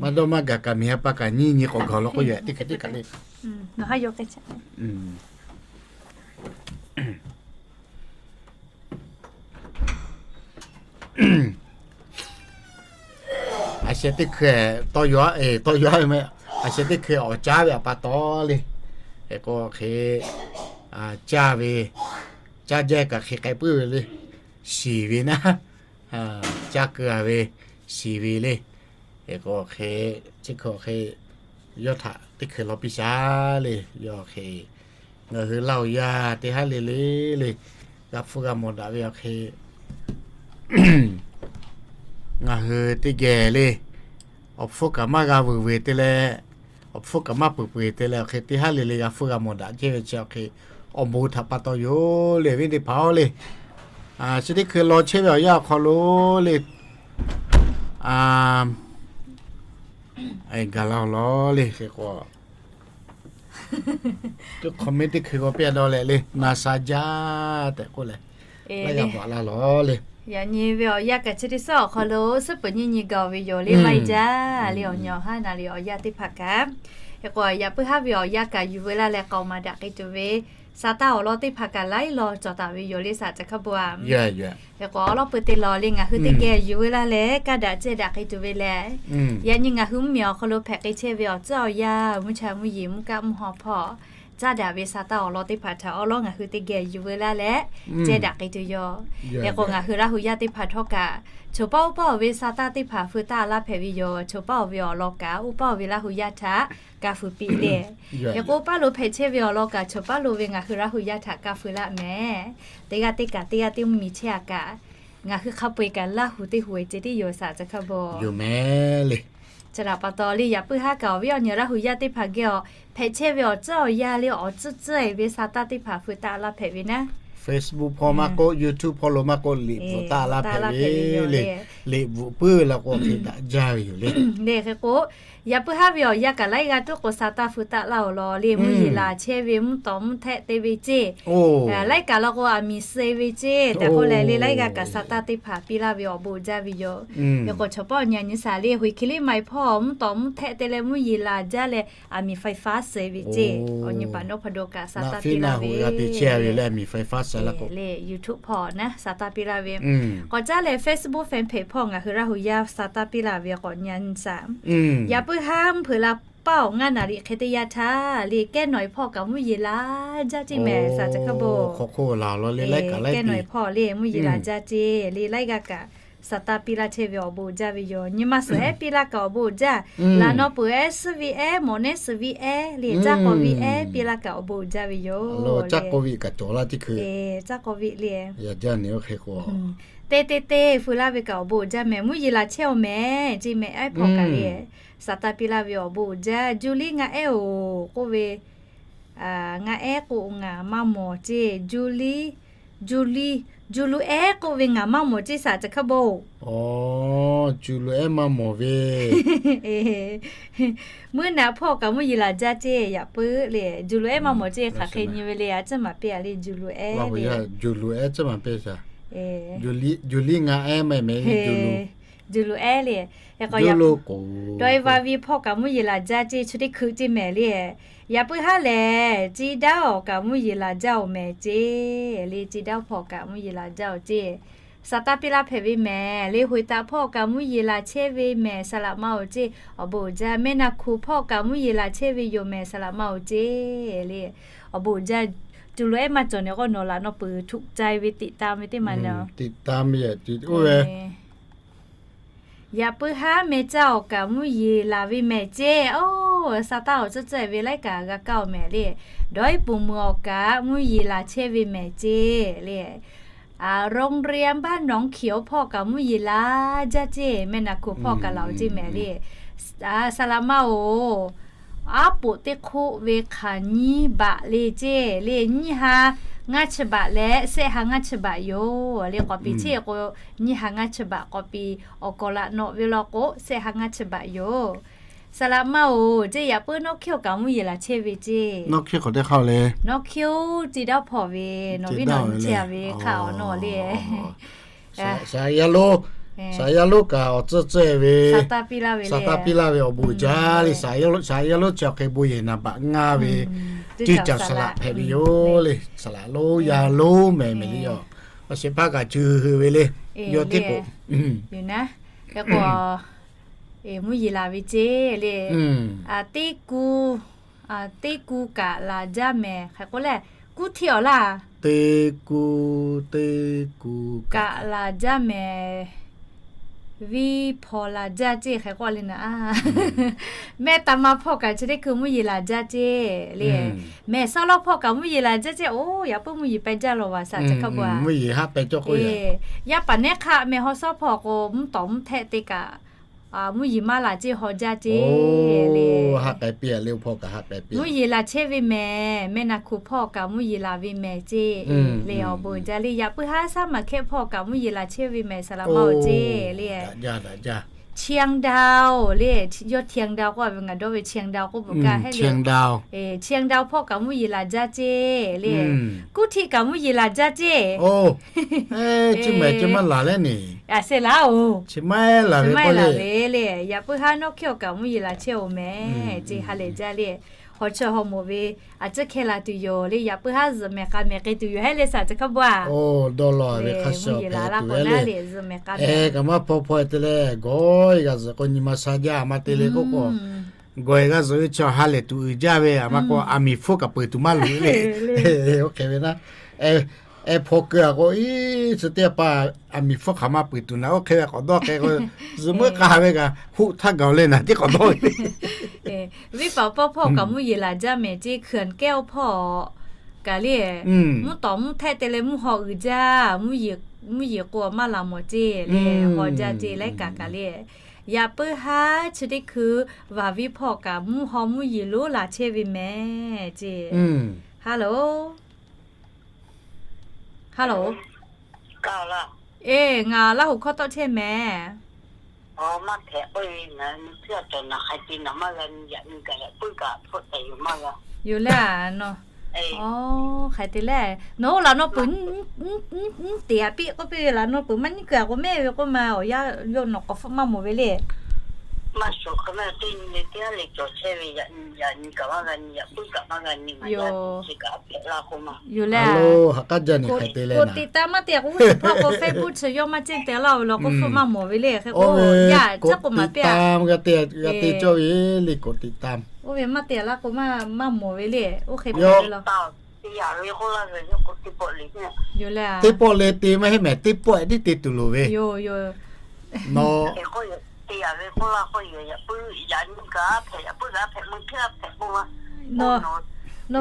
Maˇ dawˇ maˇ gaˬ kaꞈ miˬ ha pa kaꞈ nyiˇ nyi k'awꞈ gaˬ law k'oˆ yaꞈ teˇ hk'e teˇ kaꞈ le. A sheh teˇ hkui tawˇ yaw, tawˇ yaw ve mehˍ. A sheh teˇ hkui awˬ caˉ ve a pa taw le. Hk'e k'o hk'e caˇ ve, caˇ jaˇ kaꞈ hk'e k'ai puiˉ ve le. Shiˍ ve naˉ, caˇ keu a ve shiˍ ve le. Hk'e k'o hk'e chi hkui hk'e yawˇ htaꞈ teˇ hkui law piˇ shaˍ le. Yawˇ hk'e ngaˬ hui Laˇ huˍ yaˇ teˇ haˉ le le le g'a hpfuhˇ g'a mawˬ daꞈ ve awˬ hk'e ngaˬ hui teˇ geh le awˬ hpfuhˇ kaꞈ maˇ g'a vuiˬ vuiˬ te leh, awˬ hpfuhˇ kaꞈ maˇ peuˬ peuˬ te leh awˬ hk'e teˇ haˉ le le g'a hpfuhˇ g'a mawˬ daꞈ chehˇ ve chi awˬ hk'e awˬ bon htaꞈ pa taw yoˬ le. Awˬ viˉ teˇ hpaˍ-oˬ le, chi teˇ hkui law chehˇ ve awˬ yanˇ awˬ hk'aw lo le, gaˬ la lawˬ le. Hk'e k'o teˇ hk'awꞈ mehˍ teˇ hkui k'awꞈ piˇ a dawˇ leh le, na sha jaˇ tehꞈ k'oˆ leh, laˇ g'a bvuhꞈ la lawˬ le. Yaꞈ nyi ve awˬ yanˇ kaꞈ chi teˇ suhˉ awˬ hk'aw lo suhˉ peuˬ nyi nyi gaˬ ve yoˬ le, maˇ heˆ jaˇ le. Awˬ nyi awˬ haˉ na le awˬ yanˇ teˇ hpaˍ kaꞈ, hk'e k'o yaꞈ puiˉ haˉ ve awˬ yanˇ kaꞈ yuˬ veu laˇ leh k'aoˍ maˍ daꞈ k'ai tuˬ ve, sa taˇ awˬ lawn teˇ hpaˍ kaꞈ laiˉ law cawˬ taˍ ve yoˬ le, saˍ ca hk'a bon a. Hk'e k'o awˬ lawn peuˬ te lawˬ le ngaˬ hui teˇ geh yuˬ veu laˇ leh kaˇ daꞈ cehˇ daꞈ k'ai tuˬ ve lehˬ, yaꞈ nyi ngaˬ hui mvuhˇmiˬ awˬ hk'aw lo hpehꞈ k'ai chehˇ ve awˬ tcuhˉ awˬ yanˇ, mvuhˇ cha mvuhˇ yeˬ mvuhˇ kaˆ mvuhˇ haw hpawˇ caˇ daꞈ ve sa taˇ awˬ lawn teˇ hpaˍ htaꞈ awˬ lawn ngaˬ hui teˇ geh yuˬ veu laˇ leh cehˇ daꞈ k'ai tuˬ yoˬ. Hk'e k'o ngaˬ hui Laˇ hu yaˇ teˇ hpaˍ htawˇ kaꞈ, choˬ paˉ oˇ paˉ oˬ ve sa taˇ teˇ hpaˍ feu taˇ laˇ hpehꞈ ve yoˬ. Choˬ paˉ oˬ ve awˬ lawn kaꞈ oˇ paˉ oˬ ve Laˇ hu yaˇ htaꞈ ka feu piˇ le. Hk'e k'o paˇ lo hpehꞈ chehˇ ve awˬ lawn kaꞈ choˬ paˉ lo ve ngaˬ hui Laˇ hu yaˇ htaꞈ ka feu laˇ mehˍ. Teˇ g'aˇ teˇ kaꞈ teˇ g'aˇ teˇ mvuhˇmiˬ chehˇ a kaꞈ, ngaˬ hui hk'a peu-eˬ kaꞈ Laˇ hu teˇ hu e ce tiˉ yoˬ, saˍ ca hk'a bon. Yoˬ mehˍ le. Chi htaꞈ pa taw le yaꞈ puiˉ haˉ kaꞈ awˬ viˉ awˬ nyi Laˇ hu yaˇ teˇ hpaˍ geh awˬ hpehꞈ chehˇ ve awˬ tcuhˉ awˬ yanˇ le awˬ tcuhˉ tcuhˉ e ve sa taˇ teˇ hpaˍ feu taˇ laˇ hpehꞈ ve naˉ, Facebook hpawˇ maˇ k'oˆ, YouTube hpawˇ lo maˇ k'oˆ, liꞈ bvuhꞈ taˇ laˇ hpehꞈ ve le. Liꞈ bvuhꞈ puiˉ la k'o hk'e daꞈ jaˇ ve yoˬ le. Le hk'e k'o, yaꞈ puiˉ haˉ ve awˬ yanˇ kaꞈ laiˉ g'aˇ tuˉ k'o sa taˇ feu taˇ laˇ awˬ lawn le, mvuhˇ yeˬ laˬ chehˇ ve mvuhˇ tawˍ mvuhˇ htehˆ te ve ceˇ. Laiˉ kaꞈ la k'o aˬ miˍ suh e ve ceˇ tehꞈ k'oˆ leh le, laiˉ g'aˇ kaꞈ sa taˇ teˇ hpaˍ piˇ laˇ ve awˬ bon jaˇ ve yoˬ. Hk'e k'o chaw paˉ awˬ nyi a nyi saˍ le, hoꞈ hk'e liˇ ma e hpawˇ mvuhˇ tawˍ mvuhˇ htehˆ te leh mvuhˇ yeˬ laˬ jaˇ leh aˬ miˍ faiˍ faˉ suh e ve ceˇ. Awˬ nyi paˍ nawˉ hpa do kaꞈ sa taˇ piˇ laˇ ve le. YouTube hpawˇ naˉ sa taˇ piˇ laˇ ve. K'awꞈ caˉ leh Facebook fan page hpawˇ ngaˬ hui Laˇ hu yaˇ sa taˇ piˇ laˇ ve k'awꞈ nyi a nyi saˍ. Yaꞈ puiˉ haˉ mvuhˇ hpeuꞈ la paˇ awˬ ngaˇ naˍ riꞈ hk'e teˇ yanˇ htaˇ le, kehˉ nawˬ e hpawˇ kaꞈ mvuhˇ yeˬ laˬ jaˇ ceˇ mehˍ, saˍ ca hk'a bon. Kehˉ nawˬ e hpawˇ le mvuhˇ yeˬ laˬ jaˇ ceˇ le, laiˉ g'aˇ kaꞈ sa taˇ piˇ laˇ chehˇ ve awˬ bon jaˇ ve yoˬ. Nyi ma suhˍ ehˉ piˇ laˇ kaꞈ awˬ bon jaˇ. Laꞈ naw peuˬ ehˉ suhˉ ve ehˉ mawˬ nehˉ suhˍ ve ehˉ le caˇ k'awꞈ ve ehˉ piˇ laˇ kaꞈ awˬ bon jaˇ ve yoˬ. Caˇ k'awꞈ ve kaꞈ cawˬ laˇ teˇ hkui. Caˇ k'awꞈ ve le. Te te te feu laˇ ve kaꞈ awˬ bon jaˇ mehˍ, mvuhˇ yeˬ laˬ chehˇ awˬ mehˍ ceˇ mehˍ ehˉ hpawˇ kaꞈ le. Sa taˇ piˇ laˇ ve awˬ bon jaˇ. Juˇ liˇ ngaˆ ehˉ oˬ k'oˆ ve, ngaˆ ehˉ k'oˆ ngaˬ maˇ mawˬ ceˇ. Juˇ liˇ, juˇ liˇ, juˇ luꞈ ehˉ k'oˆ ve ngaˬ maˇ mawˬ ceˇ, saˍ ca hk'a bon. Juˇ luꞈ ehˉ maˇ mawˬ ve. Mvuhˇ naꞈ hpawˇ kaꞈ mvuhˇ yeˬ laˬ jaˇ ceˇ yaꞈ puiˉ le. Juˇ luꞈ ehˉ maˇ mawˬ ceˇ hk'aˬ hk'e nyi ve le, a ciˉ maˍ piˇ a le juˇ luꞈ ehˉ le. Juˇ luꞈ ehˉ ciˉ maˍ piˇ saˍ. Juˇ liˇ ngaˆ ehˉ maˇ mehˍ juˇ luꞈ ehˉ le. Dawˇ e va ve hpawˇ kaꞈ mvuhˇ yeˬ laˬ jaˇ ceˇ, chi teˇ hkui ceˇ mehˍ le. Yaꞈ puiˉ haˉ lehˬ, ci daˇ awˬ kaꞈ mvuhˇ yeˬ laˬ jaˇ awˬ mehˍ ceˇ le. Ci daˇ hpawˇ kaꞈ mvuhˇ yeˬ laˬ jaˇ awˬ ceˇ. Saˍ taˇ piˇ laˇ hpehꞈ ve mehˍ le. Hoꞈ taꞈ hpawˇ kaꞈ mvuhˇ yeˬ laˬ chehˇ ve mehˍ, saˍ laꞈ ma awˬ ceˇ. Awˬ bon jaˇ. Mehˆ naˍ hkuˍ hpawˇ kaꞈ mvuhˇ yeˬ laˬ chehˇ ve yoˬ mehˍ, saˍ laꞈ ma awˬ ceˇ le. Awˬ bon jaˇ. Juˇ luꞈ ehˉ maˇ cawˬ ne k'o nawˬ laꞈ naw peuˬ htuꞈ ca e ve tiꞈ ta ve teˇ maˬ naˍ. Oˇ ve Yaꞈ puiˉ haˉ meh caˇ awˬ kaꞈ mvuhˇ yeˬ laˬ ve mehˍ ceˇ. Oˇ, saˍ taˇ awˬ tcuhˉ tcuhˉ e ve laiˉ kaꞈ g'a kaˇ awˬ mehˍ le. Dawˇ iˉ puˍ meuˬ awˬ kaꞈ mvuhˇ yeˬ laˬ chehˇ ve mehˍ ceˇ le. โรงเรียนบ้านหนองเขียว hpawˇ kaꞈ mvuhˇ yeˬ laˬ jaˇ ceˇ. Mehˆ naˍ hkuˍ hpawˇ kaꞈ laˬ oˬ ceˇ mehˍ le. Saˍ laꞈ ma oˬ, aˉ poꞈ teˇ hk'oˆ ve hk'aˬ nyiˇ baꞈ le ceˇ le. Nyiˇ ha ngaˇ chi baꞈ leh shehˆ ha ngaˇ chi baꞈ yoˬ le. K'awꞈ piˇ cheˇ k'o, nyiˇ ha ngaˇ chi baꞈ k'awꞈ piˇ, awˬ kawˍ laꞈ nawꞈ ve law k'o shehˆ ha ngaˇ chi baꞈ yoˬ. Saˍ laꞈ ma oˬ ceˇ, yaꞈ puiˉ nawˉ hkiˇ awˬ kaꞈ mvuhˇ yeˬ laˬ chehˇ ve ceˇ. Nawˉ hkiˇ k'awꞈ teˇ hk'aˇ le. Nawˉ hkiˇ oˬ, ci daˇ hpawˇ ve nawˬ viˉ nawˬ nyi chehˇ a ve hk'aˇ awˬ nawˬ le. Saˍ yaˇ lonˉ, saˍ yaˇ lonˉ kaꞈ awˬ tcuhˉ tcuhˉ e ve, saˍ taˇ piˇ laˇ ve awˬ bon jaˇ le. Saˍ yaˇ lonˉ chi awˬ hk'e bon yehˬ naˍ baꞈ ngaˇ ve, teˇ caˬ saˍ laꞈ hpehꞈ ve yoˬ le. Saˍ laꞈ lonˉ yaˇ lonˉ mehˍ mehˍ le yoˬ. Awˬ shehˍ hpaˇ kaꞈ cuˬ hui ve le. Yawˇ teˇ k'o, yoˬ naˉ, hk'e k'o, mvuhˇ yeˬ laˬ ve ceˇ le. Teˇ ku, teˇ ku kaꞈ laˬ jaˇ mehˍ hk'e k'oˆ leh, kuˉ hteˇ awˬ laˇ. Teˇ ku, teˇ ku kaꞈ laˬ jaˇ mehˍ. Viˇ hpaw laˬ jaˇ ceˇ hk'e k'oˆ le naˍ. Mehˆ taˍ ma hpawˇ kaꞈ chi teˇ hkui mvuhˇ yeˬ laˬ jaˇ ceˇ le. Mehˍ sawˉ lawˇ hpawˇ kaꞈ mvuhˇ yeˬ laˬ jaˇ ceˇ. Oˇ, yaꞈ puiˉ mvuhˇ yeˬ pehˇ jaˇ law vaˬ saˍ ca hk'a bon a. Mvuhˇ yeˬ haˆ pehˇ cawˇ k'oˆ e. Yaˇ paˍ nehˉ hk'aˆ mehˍ haw sawˉ hpawˇ k'o, mvuhˇ tawˍ mvuhˇ htehˆ te kaꞈ mvuhˇ yeˬ maˇ laˬ ceˇ haw jaˇ ceˇ le. Mvuhˇ yeˬ laˬ chehˇ ve mehˍ, mehˆ naˍ hkuˍ hpawˇ kaꞈ mvuhˇ yeˬ laˬ ve mehˍ ceˇ le. Awˬ bon jaˇ le. Yaꞈ puiˉ haˉ saˉ maˬ hkehˆ hpawˇ kaꞈ mvuhˇ yeˬ laˬ chehˇ ve mehˍ, saˍ laꞈ ma awˬ ceˇ le. Qiangdao le, yawˇ Qiangdao k'oˆ ve ngaˬ dawˇ ve Qiangdao k'oˆ bvuhꞈ kaˇ heˆ le. Qiangdao hpawˇ kaꞈ mvuhˇ yeˬ laˬ jaˇ ceˇ le. Kuˉ htiˆ kaꞈ mvuhˇ yeˬ laˬ jaˇ ceˇ. Chi maˬ ceˇ maˇ laˬ leh ni. Aˬ, seh laˬ oˬ. Chi maˇ laˬ ve k'oˆ le. Yaꞈ puiˉ haˉ nawˉ hkiˇ awˬ kaꞈ mvuhˇ yeˬ laˬ chehˇ oˬ mehˍ ceˇ, ha lehˬ jaˇ le. Hawˬ chaweh hawˬ moˍ ve a ciˉ hkeh la tuˬ yoˬ le. Yaꞈ puiˉ haˉ zuhꞈ mehˍ k'a mehˍ k'ai tuˬ yoˬ heˆ le, saˍ ca hkaˇ bvuhˇ a. Dawˇ law ve hk'a shuˍ hpehꞈ tuˬ ve le. Zuhꞈ mehˍ k'a mehˍ kaꞈ maˇ hpaw hpaw te leh gawˬ-e g'a zuhꞈ k'o nyi ma sha jaˇ maˇ te le k'oˆ k'o, gawˬ-e g'a zuhꞈ ve chaw ha lehˬ tuˬ uiˍ jaˇ ve, aˬ ma k'o aˬ miˍ hpfuhˇ kaꞈ peuˬ tuˬ maˇ loꞈ le. Oˇ hk'e ve naˉ, ehˉ hpaw keu a k'o, iˉ chi teˇ hpaˍ aˬ miˍ hpfuhˇ hk'aˬ ma peuˬ tuˬ naˍ, oˇ hk'e ve k'awꞈ dawˇ hk'e k'o, zuhꞈ meuˆ k'a ve kaꞈ hoˆ htaˇ gaˬ-oˬ le naˍ tiˉ k'awꞈ dawˇ ve. Venˇ paˍ paˇ hpawˇ kaꞈ mvuhˇ yeˬ laˬ jaˇ mehˍ ceˇ, hkui aˬ kehˉ oˇ hpawˇ kaꞈ le. Mvuhˇ tawˍ mvuhˇ htehˆ te leh mvuhˇ haw uiˍ jaˇ, mvuhˇ yeˬ k'o maˇ laˬ mawˬ ceˇ le, haw jaˇ ceˇ laiˉ kaꞈ kaꞈ le. Yaꞈ puiˉ haˉ chi teˇ hkui vaˬ viˉ hpawˇ kaꞈ mvuhˇ haw mvuhˇ yeˬ lonˉ laˬ chehˇ ve mehˍ ceˇ. Hello. Hello. Eˬ, ngaˬ Laˇ huˍ hkawˇ tawˆ chehˇ mehˍ. Yoˬ le a, nawˬ, hk'aˬ hk'e te le, nawˬ oˇ laꞈ nawˬ peuˬ nyiˇ teˍ a piˇ k'oˆ piˇ ve laꞈ nawˬ peuˬ maˇ nyiˇ keu a k'o mehˆ ve k'oˆ ma, awˬ yanˇ yawˇ nawˬ k'awꞈ hpfuhˆ maˇ mawˬ ve le. Yoˬ le a, กดติดตาม maˇ te a k'o, Facebook chi yawˇ maˇ cehˇ te laˇ ve law k'o hpfuhˆ maˇ mawˬ ve le. Hk'e k'o, yaˇ caˉ k'o maˍ piˇ a. G'a te cawˇ ve le, กดติดตาม. Oˇ ve maˇ te a laˇ k'o maˇ mawˬ ve le. Oˇ hk'e te ve law. Yoˬ le a. Teˇ pawˆ le te maˇ heˆ mehˍ, teˇ pawˆ tiˉ te tuˬ loˍ ve. Yoˬ, yoˬ. Nawˬ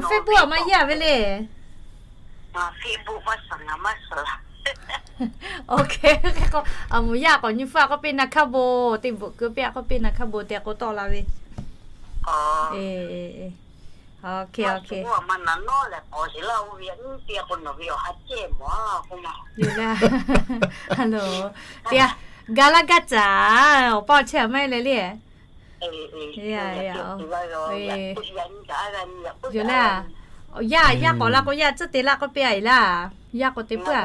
Facebook a maˇ yaˇ ve le. Oˇ hk'e k'o, aˬ moˍ yaˇ k'awꞈ nyi hpfuhˆ a k'oˆ piˇ na hkaˇ bon, te bvuhꞈ keu piˇ a k'oˆ piˇ na hkaˇ bon te k'o tawˆ la ve. Yoˬ le. Hello. Te a, ga laˇ gaˇ caˍ, awˬ pa awˬ chehˇ a maˇ heˆ leh le. Yoˬ le. Yaˇ, yaˇ k'awꞈ la k'o yaˇ tcuhˉ te laˇ k'oˆ piˇ a e laˇ. Yaˇ k'awꞈ te puiˉ a.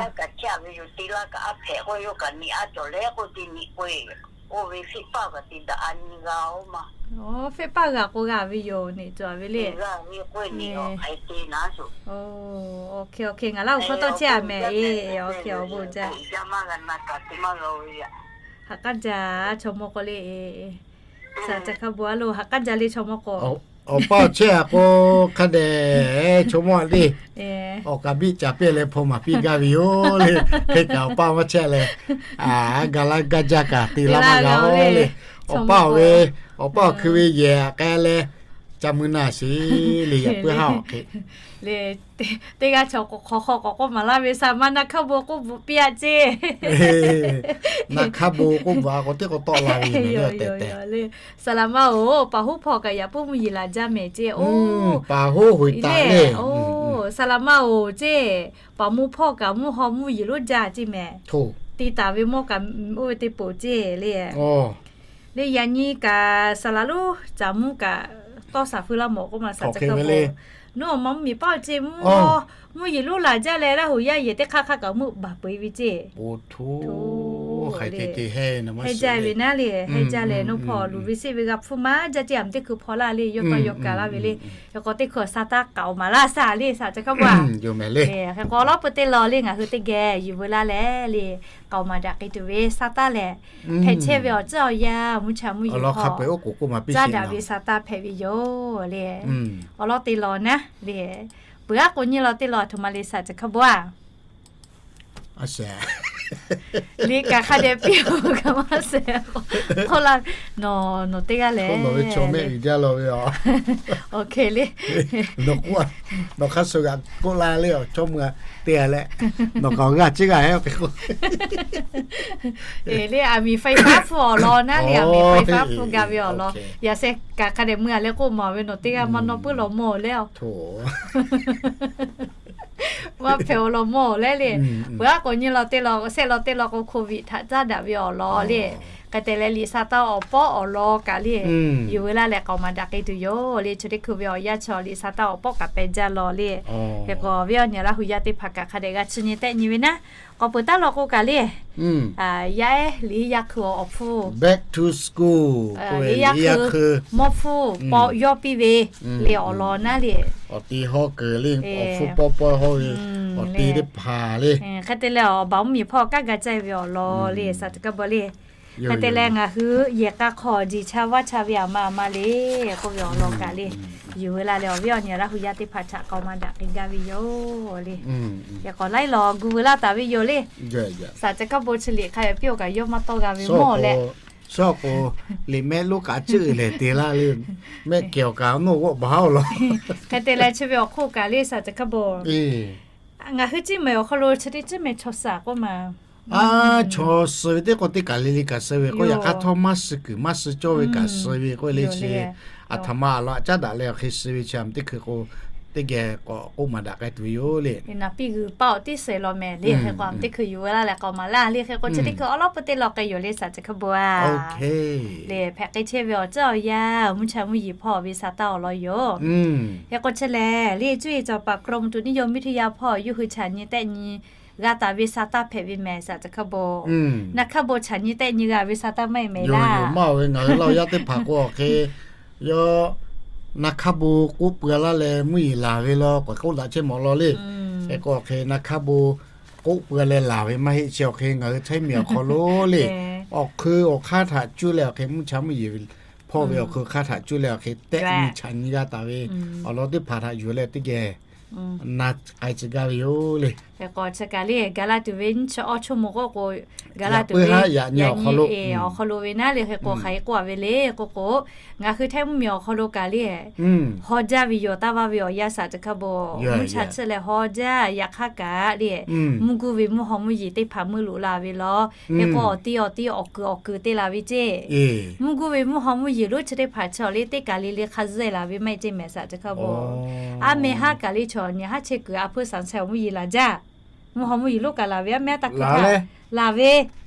Oˇ ve Facebook kaꞈ te daꞈ a nyi g'a oˇ ma. Oˇ, Facebook g'a k'o g'a ve yoˬ, neꞈ cawˬ ve le. Oˇ, oˇ hk'e, oˇ hk'e, ngaˬ Laˇ huˍ hkawˇ tawˆ chehˇ a mehˍ e. Oˇ hk'e, awˬ bon jaˇ. Haꞈ k'aˉ jaˇ, chaw mawˇ k'o le. Saˍ ca hkaˇ bon a lo, haꞈ k'aˉ jaˇ le chaw mawˇ k'o. Awˬ pa awˬ chehˇ a k'o, hk'a dehꞈ chaw mawˇ le. Awˬ kaˍ biˇ caˍ piˇ leh hpaw maˍ piˇ gaˇ ve yoˬ le. Hk'e kaꞈ awˬ pa maˇ chehˇ leh, a, ga laˇ gaˇ jaˇ kaꞈ te laˇ maˇ g'a oˬ le. Awˬ pa awˬ ve, awˬ pa awˬ hkui ve yehˬ a k'ai leh, ca mui naˬ sheˍ le, yaꞈ puiˉ haˉ awˬ hk'e le. Teˇ g'aˇ chaw k'awꞈ hk'awꞈ hk'awꞈ k'awꞈ k'oˆ maˍ laˇ ve, saˍ ma na hkaˇ bon k'oˆ bvuhꞈ piˇ a ceˇ. Na hkaˇ bon k'oˆ bvuhꞈ a k'o teˇ k'o tawˆ la ve yoˬ le. Saˍ laˍ ma oˬ, paˍ hoˉ hpawˇ kaꞈ yaꞈ puiˉ mvuhˇ yeˬ laˬ jaˇ mehˍ ceˇ. Oˇ, paˍ hoˉ hoꞈ taˍ le. Saˍ laˍ ma oˬ ceˇ, paˍ mvuhˇ hpawˇ kaꞈ mvuhˇ haw mvuhˇ yeˬ lonˉ jaˇ ceˇ mehˍ. Te taˍ ve mawˇ kaꞈ oˇ ve teˇ poˍ ceˇ le. Le yaꞈ nyi kaꞈ saˍ laˍ lonˉ caˍ mvuhˇ kaꞈ tawˇ shaˍ feu laˇ mawˬ k'oˆ ma, saˍ ca hkaˇ bon. Nawˬ ma mvuhˇ miˬ paˇ ceˇ mvuhˇ haw mvuhˇ yeˬ lonˉ laˬ jaˇ leh, Laˇ huˍ yaˇ yehˬ teˇ hk'aˇ hk'aˇ kaꞈ meuˆ baˬ peu e ve ceˇ. Heh jaˇ ve naˉ le, heh jaˇ leh nawˬ hpawˇ luˬ ve seˆ ve g'a hpfuhˇ maˇ jaˇ ceˇ, aˬ miˍ teˇ hkui hpaw laˇ le, yawˇ tawˇ yawˇ kaˍ laˇ ve le. Hk'e k'o teˇ hkui awˬ sa taˇ k'aoˍ maˍ laˇ saˍ le, saˍ ca hkaˇ bon a. Hk'e k'o awˬ lawˉ peu teˇ law le ngaˬ hui teˇ geh yuˬ veu laˇ leh le, k'aoˍ maˍ daꞈ k'ai tuˬ ve sa taˇ lehˬ, hpehꞈ chehˇ ve awˬ tcuhˉ awˬ yanˇ mvuhˇ cha mvuhˇ yeˬ hk'aw caˇ daꞈ ve sa taˇ hpehꞈ ve yoˬ le. Awˬ lawˉ te law naˉ le, peuˬ aˉ k'o nyi law teˇ law a htoꞈ ma le saˍ ca hkaˇ bon a. Le kaꞈ hk'a dehꞈ piˇ-oˬ kaꞈ maˇ shehˍ k'oˆ laˇ ve, nawˬ, nawˬ teˇ g'aˇ lehˬ. Awˬ hk'e le. Nawˬ hk'aˇ suh g'aꞈ k'oˆ la le, awˬ chawˇ meuˇ teˇ g'aˇ leh, nawˬ kaꞈ awˬ g'aˇ ciˉ g'aˇ hehˉ k'oˆ k'o. Eˬ le, aˬ miˍ faiˍ faˉ hpfuhˇ awˬ lawn naˉ le, aˬ miˍ faiˍ faˉ hpfuhˇ gaˇ ve awˬ lawn. Yaꞈ sheh kaꞈ hk'a dehꞈ meuˇ a leh k'oˆ maˍ ve, nawˬ teˇ g'aˇ maˇ nawˇ puiˉ lawˬ mawˇ le a. Maˇ hpehꞈ awˬ lawn mawˬ leh le. Peuˬ aˉ k'o nyi law teˇ law, shehˆ law teˇ law k'o, covid htaꞈ caˉ daꞈ ve awˬ lawn le. Hk'e te leh liꞈ sa taˇ awˬ pawˆ awˬ lawn kaꞈ le, yuˬ veu laˇ leh k'aoˍ maˍ daꞈ k'ai tuˬ yoˬ le. Chi teˇ hkui ve awˬ yanˇ chaw liꞈ sa taˇ awˬ pawˆ kaꞈ peh jaˇ law le. Hk'e k'o, awˬ viˉ awˬ nyi Laˇ hu yaˇ teˇ hpaˍ kaꞈ hk'a dehꞈ g'a chi nyi tehˆ nyi ve naˉ, k'awꞈ peuˬ taˉ law k'o kaꞈ le, yaˇ ehˉ liꞈ yaˇ hkui awˬ hpfuhˇ, back to school, liꞈ yaˇ hkui mawˇ hpfuhˇ paw yawˇ piˇ ve le awˬ lawn naˉ le. Awˬ te hawˉ kuiˬ le, awˬ hpfuhˇ pawˇ pawˇ hawˇ ve awˬ te teˇ hpaˍ le. Hk'e te leh awˬ baˬ mvuhˇ miˬ hpawˇ kanˉ ga caiˇ ve awˬ lawn le, saˍ teˇ hkawˇ bon le. Hk'e te leh ngaˬ hui yehˬ k'a hk'aw jiˬ cha vaˇ cha ve aˬ ma aˬ ma le k'oˆ ve awˬ lawn kaꞈ le, yuˬ veu laˇ leh awˬ viˉ awˬ nyi Laˇ hu yaˇ teˇ hpaˍ htaꞈ k'aoˍ maˍ daꞈ k'ai gaˇ ve yoˬ le. Hk'e k'awꞈ laiˉ law gu veu laˇ taˍ ve yoˬ le. Saˍ teˇ hkawˇ bon chi liꞈ hk'a yaꞈ piˇ-oˬ kaꞈ yawˇ maˇ tawˇ g'a ve mawˬ leh, shaw k'o, liꞈ mehˆ lonˉ kaꞈ ceuˆ lehˬ te laˇ le. Mehˆ kehˬ awˬ kaꞈ nawˬ g'awˆ baˬ haˉ-oˬ law. Hk'e te leh chi ve awˬ hk'oˆ kaꞈ le saˍ teˇ hkawˇ bon, ngaˬ hui ciˇ mehˍ awˬ hk'aw lo chi teˇ ciˇ mehˍ chaw suh k'oˆ ma, a, chaw suh ve teˇ k'o teˇ kaˬ le le kaꞈ suh ve k'o, yaꞈ hk'aˇ htawˇ maˇ suh kuiˬ maˇ suh cawˇ ve kaꞈ suh ve k'oˆ le chi. Aˬ htoꞈ ma a laꞈ caˉ daꞈ leh awˬ hk'e suh ve chi a teˇ hkui k'o, teˇ geh k'awꞈ k'oˆ maˍ daꞈ k'ai tuˬ ve yoˬ le. Naˍ piˇ g'uiˬ paˆ awˬ tiˉ suh law mehˍ le, hk'e k'o a teˇ hkui yuˬ veu laˇ leh k'aoˍ maˍ laˇ le, hk'e k'o chi teˇ hkui awˉ lawˉ pui teˇ law k'ai yoˬ le saˍ teˇ hkawˇ bon a. Le hpehꞈ k'ai chehˇ ve awˬ ceuˬ awˬ yanˇ mvuhˇ cha mvuhˇ yeˬ hpawˇ ve sa taˇ awˬ lawn yoˬ. Hk'e k'o chi lehˬ le cuˇ yiˍ cawˬ paˍ กรมอุตุนิยมวิทยา hpawˇ yawˇ hui chaꞈ nyi tehˆ nyi g'a taˍ ve sa taˇ hpehꞈ ve mehˍ saˍ teˇ hkawˇ bon. Naˍ hkawˇ bon chaꞈ nyi tehˆ nyi g'a ve sa taˇ maˇ heˆ mehˍ laˇ. Maˇ ve ngaˬ hui Laˇ hu yaˇ teˇ hpaˍ k'o awˬ hk'e, yawˇ naˍ hkawˇ bon k'oˆ pui laˇ leh mvuhˇ yeˬ laˬ ve law k'awꞈ k'oˆ daꞈ chehˇ mawˬ law le. Hk'e k'o awˬ hk'e naˍ hkawˇ bon k'oˆ pui leh laˬ ve maˇ heˆ chi awˬ hk'e ngaˬ hui Htaiˇ miˬ awˬ hk'aw lo le, awˬ hk'eun awˬ hk'aˇ htaꞈ cuˇ leh awˬ hk'e mvuhˇ cha mvuhˇ yeˬ hpawˇ ve awˬ hk'eun hk'aˇ htaꞈ cuˇ leh awˬ hk'e tehˆ nyi chaꞈ nyi g'a taˍ ve awˬ lawn teˇ hpaˍ htaꞈ yuˬ leh teˇ geh na k'ai tcuh gaˇ ve yoˬ le. Hk'e k'o chi kaꞈ le gaˬ la tuˬ ve nyiˇ chi awˇ chawˇ mawˬ k'oˆ k'o, gaˬ la tuˬ ve yaꞈ nyi awˬ hk'aw lo ve le k'oˆ k'o, ngaˬ hui Htaiˇ mvuhˇ miˬ awˬ hk'aw lo kaꞈ le haw jaˇ ve yoˬ. Taˇ vaˇ ve awˬ yanˇ saˍ teˇ hkawˇ bon mvuhˇ cha tsuhˇ leh haw jaˇ. Yaꞈ hk'aˇ kaꞈ le mvuhˇ guˇ ve mvuhˇ haw mvuhˇ yeˬ teˇ hpaˍ meuˇ loꞈ la ve law. Hk'e k'o awˬ ti awˬ ti awˬ kuiˬ awˬ kuiˬ te la ve ceˇ. Mvuhˇ guˇ ve mvuhˇ haw mvuhˇ yeˬ lonˉ chi teˇ hpaˍ chaw le teˇ kaˬ le le hk'a zuhˆ la ve maˇ heˆ ceˇ mehˍ saˍ teˇ hkawˇ bon. A mehˍ haˉ kaˬ le chaw nyi haˉ chehˇ kuiˬ a hpfuhˇ saˍ chehˇ awˬ mvuhˇ yeˬ laˬ jaˇ. Mvuhˇ haw mvuhˇ yeˬ lonˉ kaꞈ laˬ ve, a mehˍ haˉ taˇ kuiˬ htaˇ laˬ ve.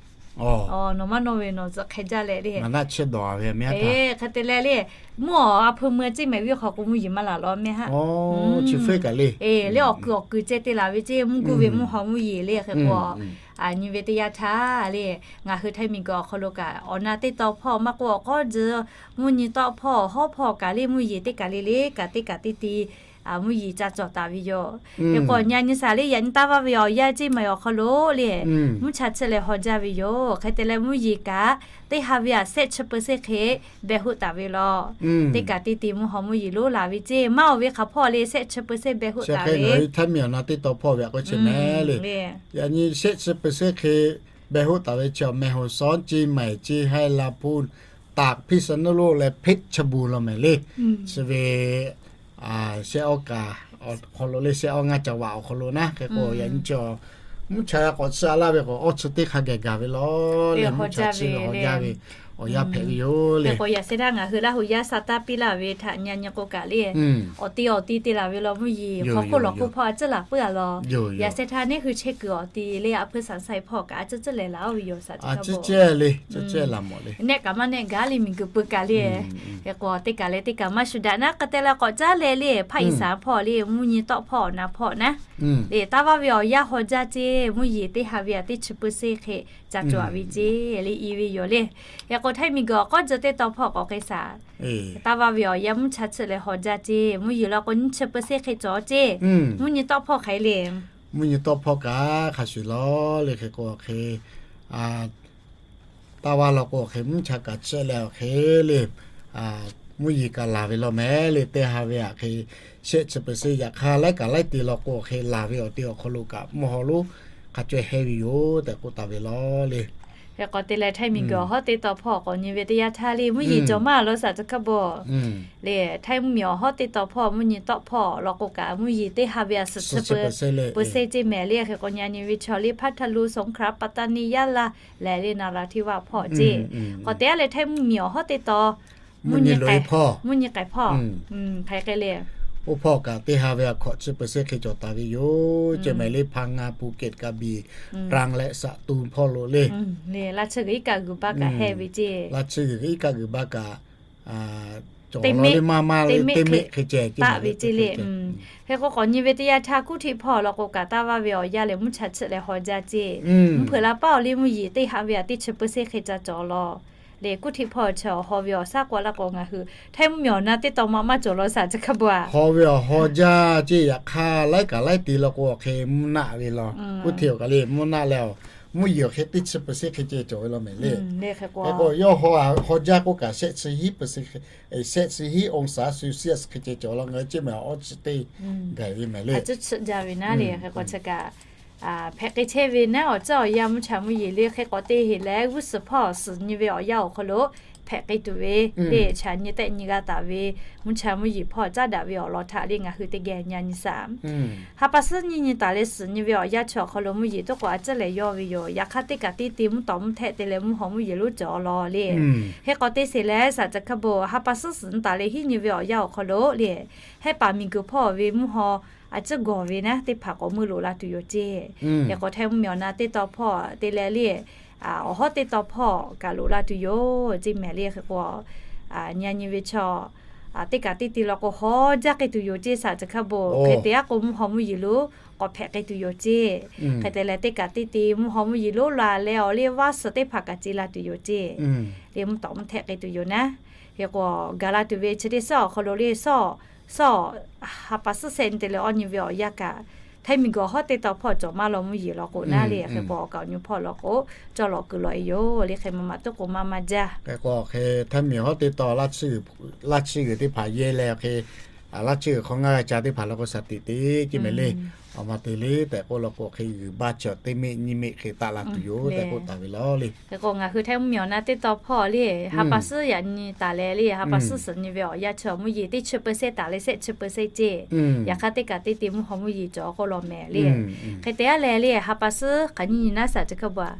Nawˬ maˇ nawˇ ve nawˬ tzuhꞈ hk'e jaˇ leh le. Hk'e te leh le, mvuhˇ awˬ a hpui mui ceˇ mehˍ ve hk'aw k'o mvuhˇ yeˬ maˇ laˬ law mehˍ haˉ. Le awˬ kuiˬ awˬ kuiˬ ceh te laˬ ve ceˇ mvuhˇ guˇ ve mvuhˇ haw mvuhˇ yeˬ le. Hk'e k'o nyi ve teˇ yanˇ htaˇ le, ngaˬ hui Htaiˇ miˬ guiˬ awˬ hk'aw lo kaꞈ awˬ na teˇ taw hpawˇ maˇ k'oˆ awˬ k'awˉ tcuh mvuhˇ nyi tawˆ hpawˇ hawˉ hpawˇ kaꞈ le mvuhˇ yeˬ teˇ kaˬ le le kaꞈ teˇ kaˬ teˇ ti mvuhˇ yeˬ ca cawˬ taˍ ve yoˬ. Hk'e k'o nyi nyi saˍ le yaꞈ nyi taˇ vaˇ ve awˬ yanˇ ceˇ mehˍ awˬ hk'aw lo le mvuhˇ cha tsuhˇ leh haw jaˇ ve yoˬ. Hk'e te leh mvuhˇ yeˬ kaꞈ teˇ ha ve a shehˆ chi pui seˇ hk'e beh hoˆ taˍ ve law. Teˇ kaˬ teˇ ti mvuhˇ haw mvuhˇ yeˬ lonˉ laˬ ve ceˇ maˇ oˬ ve hk'aˬ hpawˇ le shehˆ chi pui seˇ beh hoˆ taˍ ve. Htaiˇ miˬ awˬ na teˇ taw hpawˇ ve a k'o chi mehˍ le. Yaꞈ nyi shehˆ chi pui seˇ hk'e beh hoˆ taˍ ve chi awˬ mehˍ hoꞈ sawˉ ceˇ maiˍ ceˇ haiˉ la hpu taˍ hpiˇ sa nuˇ lo leh hpeˆ chi bon law mehˍ le. Chi ve shehˆ awˉ kaꞈ awˬ hk'aw lo le shehˆ awˉ ngaˇ caˍ vaꞈ awˬ hk'aw lo naˉ. Hk'e k'o yaꞈ nyi chi mvuhˇ cha k'awꞈ tsuhˇ a laˇ ve k'o awˇ chi teˇ hk'a gaˬ gaˬ ve law le mvuhˇ cha tsuhˇ ve haw jaˇ ve awˬ yanˇ hpehꞈ ve yoˬ le. Yaꞈ sehˇ htaˇ ngaˬ hui Laˇ hu yaˇ sa taˇ piˇ laˇ ve htaꞈ nyi nyi k'o kaꞈ le awˬ ti awˬ ti te laˬ ve law mvuhˇ yeˬ hk'aw hk'oˆ lawˬ hk'oˆ hpawˇ a tcuhˉ laˬ puiˉ a law. Yaꞈ sehˇ htaˇ neˇ hui chehˇ kuiˬ awˬ ti le a hpfuhˇ saˍ saiˍ hpawˇ kaꞈ a tcuhˉ tcuhˉ leh laˬ oˇ ve yoˬ saˍ teˇ hkawˇ bon. Nehˆ kaꞈ maˇ nehˆ gaˇ le miˬ guiˬ pui kaꞈ le. Hk'e k'o teˇ kaˬ leh teˇ kaˬ maˇ shu daꞈ naˉ. Hk'e te leh k'awꞈ caˉ leh le hpaˆ iˍ saˍ hpawˇ le mvuhˇ nyi tawˆ hpawˇ awˬ na hpawˇ naˉ le taˇ vaˇ ve awˬ yanˇ haw jaˇ ceˇ mvuhˇ yeˬ teˇ ha ve a teˇ chi pui seˇ hk'e ca cawˬ a ve ceˇ le i ve yoˬ le. Hk'e k'o Htaiˇ miˬ guiˬ awˬ k'awˉ tcuh teˇ taw hpawˇ k'awꞈ hk'e saˍ taˇ vaˇ ve awˬ yanˇ mvuhˇ cha tsuhˇ leh haw jaˇ ceˇ mvuhˇ yeˬ law k'o nyiˇ chi pui seˇ hk'e cawˬ ceˇ. Mvuhˇ nyi tawˆ hpawˇ hk'aˬ hk'e le. Mvuhˇ nyi tawˆ hpawˇ kaꞈ hk'a shuˍ law le hk'e k'o hk'e taˇ vaˇ law k'o hk'e mvuhˇ cha kaꞈ tsuhˇ leh awˬ hk'e le mvuhˇ yeˬ kaꞈ laˬ ve law mehˍ le teˇ ha ve a hk'e shehˆ chi pui seˇ yaꞈ hk'aˇ laiˉ kaꞈ laiˉ te law k'o hk'e laˬ ve awˬ te awˬ hk'aw lo kaꞈ mvuhˇ haw lonˉ hk'a caweh heh ve yoˬ tehꞈ k'oˆ taˍ ve law le. Hk'e k'o te leh Htaiˇ miˬ guiˬ awˬ hawˉ teˇ taw hpawˇ k'awꞈ nyi ve teˇ yanˇ htaˇ le mvuhˇ yeˬ cawˬ maˇ a law saˍ teˇ hkawˇ bon le. Htaiˇ mvuhˇ miˬ awˬ hawˉ teˇ taw hpawˇ mvuhˇ nyi tawˆ hpawˇ law k'o kaꞈ mvuhˇ yeˬ teˇ ha ve a suhˍ chi pui seˇ ceˇ mehˍ le. Hk'e k'o nyi nyi ve chaw le Hpaˇ htaˇ lo Songkhraˍ, Paˍtaˍniˍ, Yaˇlaˇ lehˬ le Naˍraˍhtiˆvaˆ hpawˇ ceˇ. K'awꞈ te a leh Htaiˇ mvuhˇ miˬ awˬ hawˉ teˇ taw mvuhˇ nyi k'ai hpawˇ hk'e hk'e le. Oˇ hpawˇ kaꞈ teˇ ha ve a hkawꞈ chi เปอร์เซ็นต์ hk'e cawˬ taˍ ve yoˬ. Chi mehˍ le, พังงา ภูเก็ต กระบี่ ตรัง และสตูล hpawˇ lo le. Laˇ chi g'uiˬ iˉ kaˆ g'uiˬ baˆ kaꞈ hehˆ ve ceˇ. Laˇ chi g'uiˬ iˉ kaˆ g'uiˬ baˆ kaꞈ cawˬ le maˇ maˇ le, teˇ meˆ hk'e ceh taˆ ve ceˇ le. Hk'e k'o, k'awꞈ nyi ve teˇ yanˇ htaˇ, Kuˇhtiˆ hpawˇ law k'o kaꞈ taˇ vaˇ ve awˬ yanˇ lehˬ, mvuhˇ cha chiˆ leh haw jaˇ ceˇ. Mvuhˇ hpeuꞈ la paˉ awˬ liˇ mvuhˇ yeˬ teˇ ha ve a teˇ chi เปอร์เซ็นต์ hk'e ca cawˬ law le. Kuˇhtiˆ hpawˇ chi awˬ haw ve awˬ shaˉ k'oˆ laˇ k'o, ngaˬ hui htaiˇ mvuhˇmiˬ awˬ na teˇ tawn ma maˇ cawˬ law shaˍ chi hk'a bvuhꞈ. Haw ve awˬ haw jaˇ ceˇ. Yaꞈ hk'aˇ, laiˉ kaꞈ laiˉ te law k'o, awˬ hk'e mvuhˇ naˆ ve law. Kuˇhtiˆ awˬ kaꞈ le mvuhˇ naˆ leh, mvuhˇ yeˬ awˬ hk'e teˇ chi เปอร์เซ็นต์ hk'e ceh cawˬ ve law mehˍ le. Hk'e k'o, yawˇ haw haw jaˇ k'oˆ kaꞈ, shehˆ chi hiˉ เปอร์เซ็นต์ shehˆ chi hiˉ องศาเซลเซียส hk'e ceh cawˬ law. Ngaˬ hui ceˇ mehˍ awˬ chi teˇ gaˬ ve mehˍ le. Chi chiˆ jaˇ ve naˉ le. Hk'e k'o, chi kaꞈ hpehꞈ k'ai chehˇ ve naˉ, awˬ tcuhˉ awˬ yanˇ mvuhˇ cha mvuhˇ yeˬ le. Hk'e k'awꞈ te heˍ leh, g'uˇ suhˍ hpawˇ suhˍ nyi ve awˬ yanˇ awˬ hk'aw lo hpehꞈ k'ai tuˬ ve le. Chaꞈ nyi tehˆ nyi g'a taˍ ve mvuhˇ cha mvuhˇ yeˬ hpawˇ caˉ daꞈ ve awˬ lawn htaꞈ le ngaˬ hui teˇ geh nyi nyi shaˍ. Ha pa suhˉ nyiˇ nyi taˍ leh suhˍ nyi ve awˬ yanˇ chi awˬ hk'aw lo mvuhˇ yeˬ toˆ k'o a ciˉ lehˬ yawˇ ve yoˬ. Yaꞈ hk'aˇ, teˇ kaꞈ teˇ te mvuhˇ tawˍ mvuhˇ htehˆ te leh mvuhˇ haw mvuhˇ yeˬ lonˉ cawˬ law le. Hk'e k'awꞈ te sheˍ leh shaˍ chi hk'a bvuhꞈ, ha pa suhˉ suhˍ nyi taˍ leh hiˉ nyi ve awˬ yanˇ awˬ hk'aw lo le, Hehˉ paˍ miˬguiˬ hpawˇ ve mvuhˇ haw a ciˉ gawˬ ve naˉ teˇ hpaˍ k'awꞈ meuˇ loꞈ la tuˬ yoˬ ceˇ. Hk'e k'o, htaiˇ mvuhˇmiˬ awˬ na teˇ tawn hpawˇ te leh le, awˬ hawˉ teˇ tawn hpawˇ kaꞈ loꞈ la tuˬ yoˬ ceˇ mehˍ le. Hk'e k'o, nyi nyi ve chaw teˇ kaꞈ teˇ te law k'o, haw jaˇ k'ai tuˬ yoˬ ceˇ shaˍ chi hk'a bvuhꞈ. Hk'e te aˉ k'o, mvuhˇ haw mvuhˇ yeˬ lonˉ k'awꞈ hpehꞈ k'ai tuˬ yoˬ ceˇ. Hk'e te leh, teˇ kaꞈ teˇ te mvuhˇ haw mvuhˇ yeˬ lonˉ la leh awˬ liˇ vaˇ suhˍ teˇ hpaˍ kaꞈ ce la tuˬ yoˬ ceˇ. Le mvuhˇ tawˍ mvuhˇ htehˆ k'ai tuˬ yoˬ naˉ. Hk'e k'o, gaˬ la tuˬ ve chi teˇ suhˉ awˬ hk'aw lo le, suhˉ, suhˉ ha pa suhˉ shehˆ nyi te leh awˇ nyi ve awˬ yanˇ kaꞈ, htaiˇ miˬguiˬ awˬ hawˉ teˇ tawn hpawˇ cawˬ maˇ law mvuhˇ yeˬ law k'o naˉ le. Hk'e k'o, awˬ kaˍ awˬ nyi hpawˇ law k'o, cawˇ lawꞈ kuiˬ lawꞈ e yoˬ le. Hk'e maˇ maˇ toˆ k'o maˇ maˇ jaˇ. Hk'e k'o, hk'e htaiˇ miˬguiˬ hawˉ teˇ tawn laˇ chiˇ g'uiˬ teˇ hpaˍ yehˇ leh hk'e, laˇ chiˇ g'uiˬ hk'aw ngaˇ g'a ca teˇ hpaˍ law k'o, shaˍ tiꞈ te ceˇ mehˍ le. Awˬ ma te le tehꞈ k'oˆ law k'o, hk'e g'uiˬ baˇ chi teˇ meˆ nyiˇ meˆ hk'e taˆ la tuˬ yoˬ tehꞈ k'oˆ taˍ ve law le. Hk'e k'o, ngaˬ hui htaiˇ mvuhˇmiˬ awˬ na teˇ tawn hpawˇ le, ha pa suhˉ yaꞈ nyi taˍ leh le, ha pa suhˉ suhˍ nyi ve awˬ yanˇ chi mvuhˇ yeˬ teˇ chi เปอร์เซ็นต์ taˍ leh shehˆ chi เปอร์เซ็นต์ ceˇ. Yaꞈ hk'aˇ, teˇ kaꞈ teˇ te mvuhˇ haw mvuhˇ yeˬ cawˬ k'oˆ law mehˍ le. Hk'e te aˉ leh le, ha pa suhˉ hk'aˬ nyiˇ nyi naˉ shaˍ chi hk'a bvuhꞈ,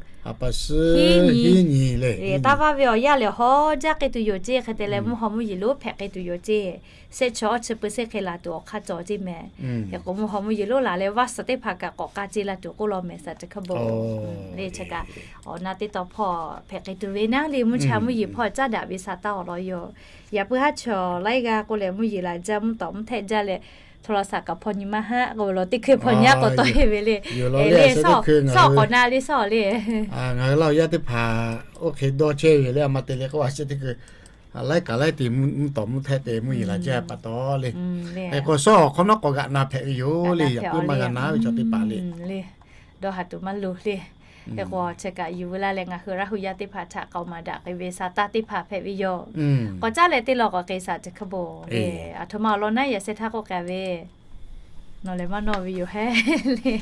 hiˉ nyi le, taˇ vaˇ ve awˬ yanˇ lehˬ haw jaˇ k'ai tuˬ yoˬ ceˇ. Hk'e te leh, mvuhˇ haw mvuhˇ yeˬ lonˉ hpehꞈ k'ai tuˬ yoˬ ceˇ. Shehˆ chi awˇ chi เปอร์เซ็นต์ hk'e laˬ tuˬ awˬ hk'aˇ cawˬ ceˇ mehˍ. Hk'e k'o, mvuhˇ haw mvuhˇ yeˬ lonˉ laˬ leh vaˇ suhˍ teˇ hpaˍ kaꞈ k'awꞈ k'aˇ ce la tuˬ k'oˆ law mehˍ shaˍ chi hk'a bvuhꞈ. Le chi kaꞈ, awˬ na teˇ tawn hpawˇ hpehꞈ k'ai tuˬ ve naˉ le, mvuhˇ cha mvuhˇ yeˬ hpawˇ caˉ daꞈ ve sha taˇ awˬ lawn yoˬ. Yaꞈ puiˉ haˉ chaw laiˉ g'aˇ k'oˆ leh mvuhˇ yeˬ laˬ jaˇ, mvuhˇ tawˍ mvuhˇ htehˆ jaˇ leh, hto la shaˍ kaꞈ hpaw nyi maˇ haˆ k'oˆ ve law, teˇ hkui hpaw nyi aˉ k'awꞈ tawˆ e ve le. Le sawˉ k'awꞈ na le sawˉ le. Ngaˬ hui Laˇ huˍ yaˇ teˇ hpaˍ oˇ hk'e dawˇ chehˇ ve le, a ma te le k'oˆ a shehˆ teˇ hkui laiˉ kaꞈ laiˉ te mvuhˇ tawˍ mvuhˇ htehˆ te mvuhˇ yeˬ laˬ jaˇ pa taw le. Hk'e k'o, sawˉ awˬ hk'awꞈ nawˉ k'awꞈ g'aꞈ na hpehꞈ ve yoˬ le. Yaꞈ puiˉ maˇ g'a na ve chaw teˇ hpaˍ le. Dawˇ haˍ tuˬ maˇ loˍ le. Hk'e k'o, chi kaꞈ yuˬ ve laˇ leh ngaˬ hui Laˇ huˍ yaˇ teˇ hpaˍ htaꞈ k'aoˍ maˍ daꞈ k'ai ve sha taˇ teˇ hpaˍ hpehꞈ ve yoˬ. K'awꞈ caˉ leh teˇ law k'awꞈ k'e shaˍ chi hk'a bvuhꞈ le. Aˬ htoꞈ ma awˬ lawn naˉ yaꞈ sheh htaˇ k'oˆ k'ai ve, nawˬ lehˬ maˇ nawˇ ve yoˬ hehˉ le.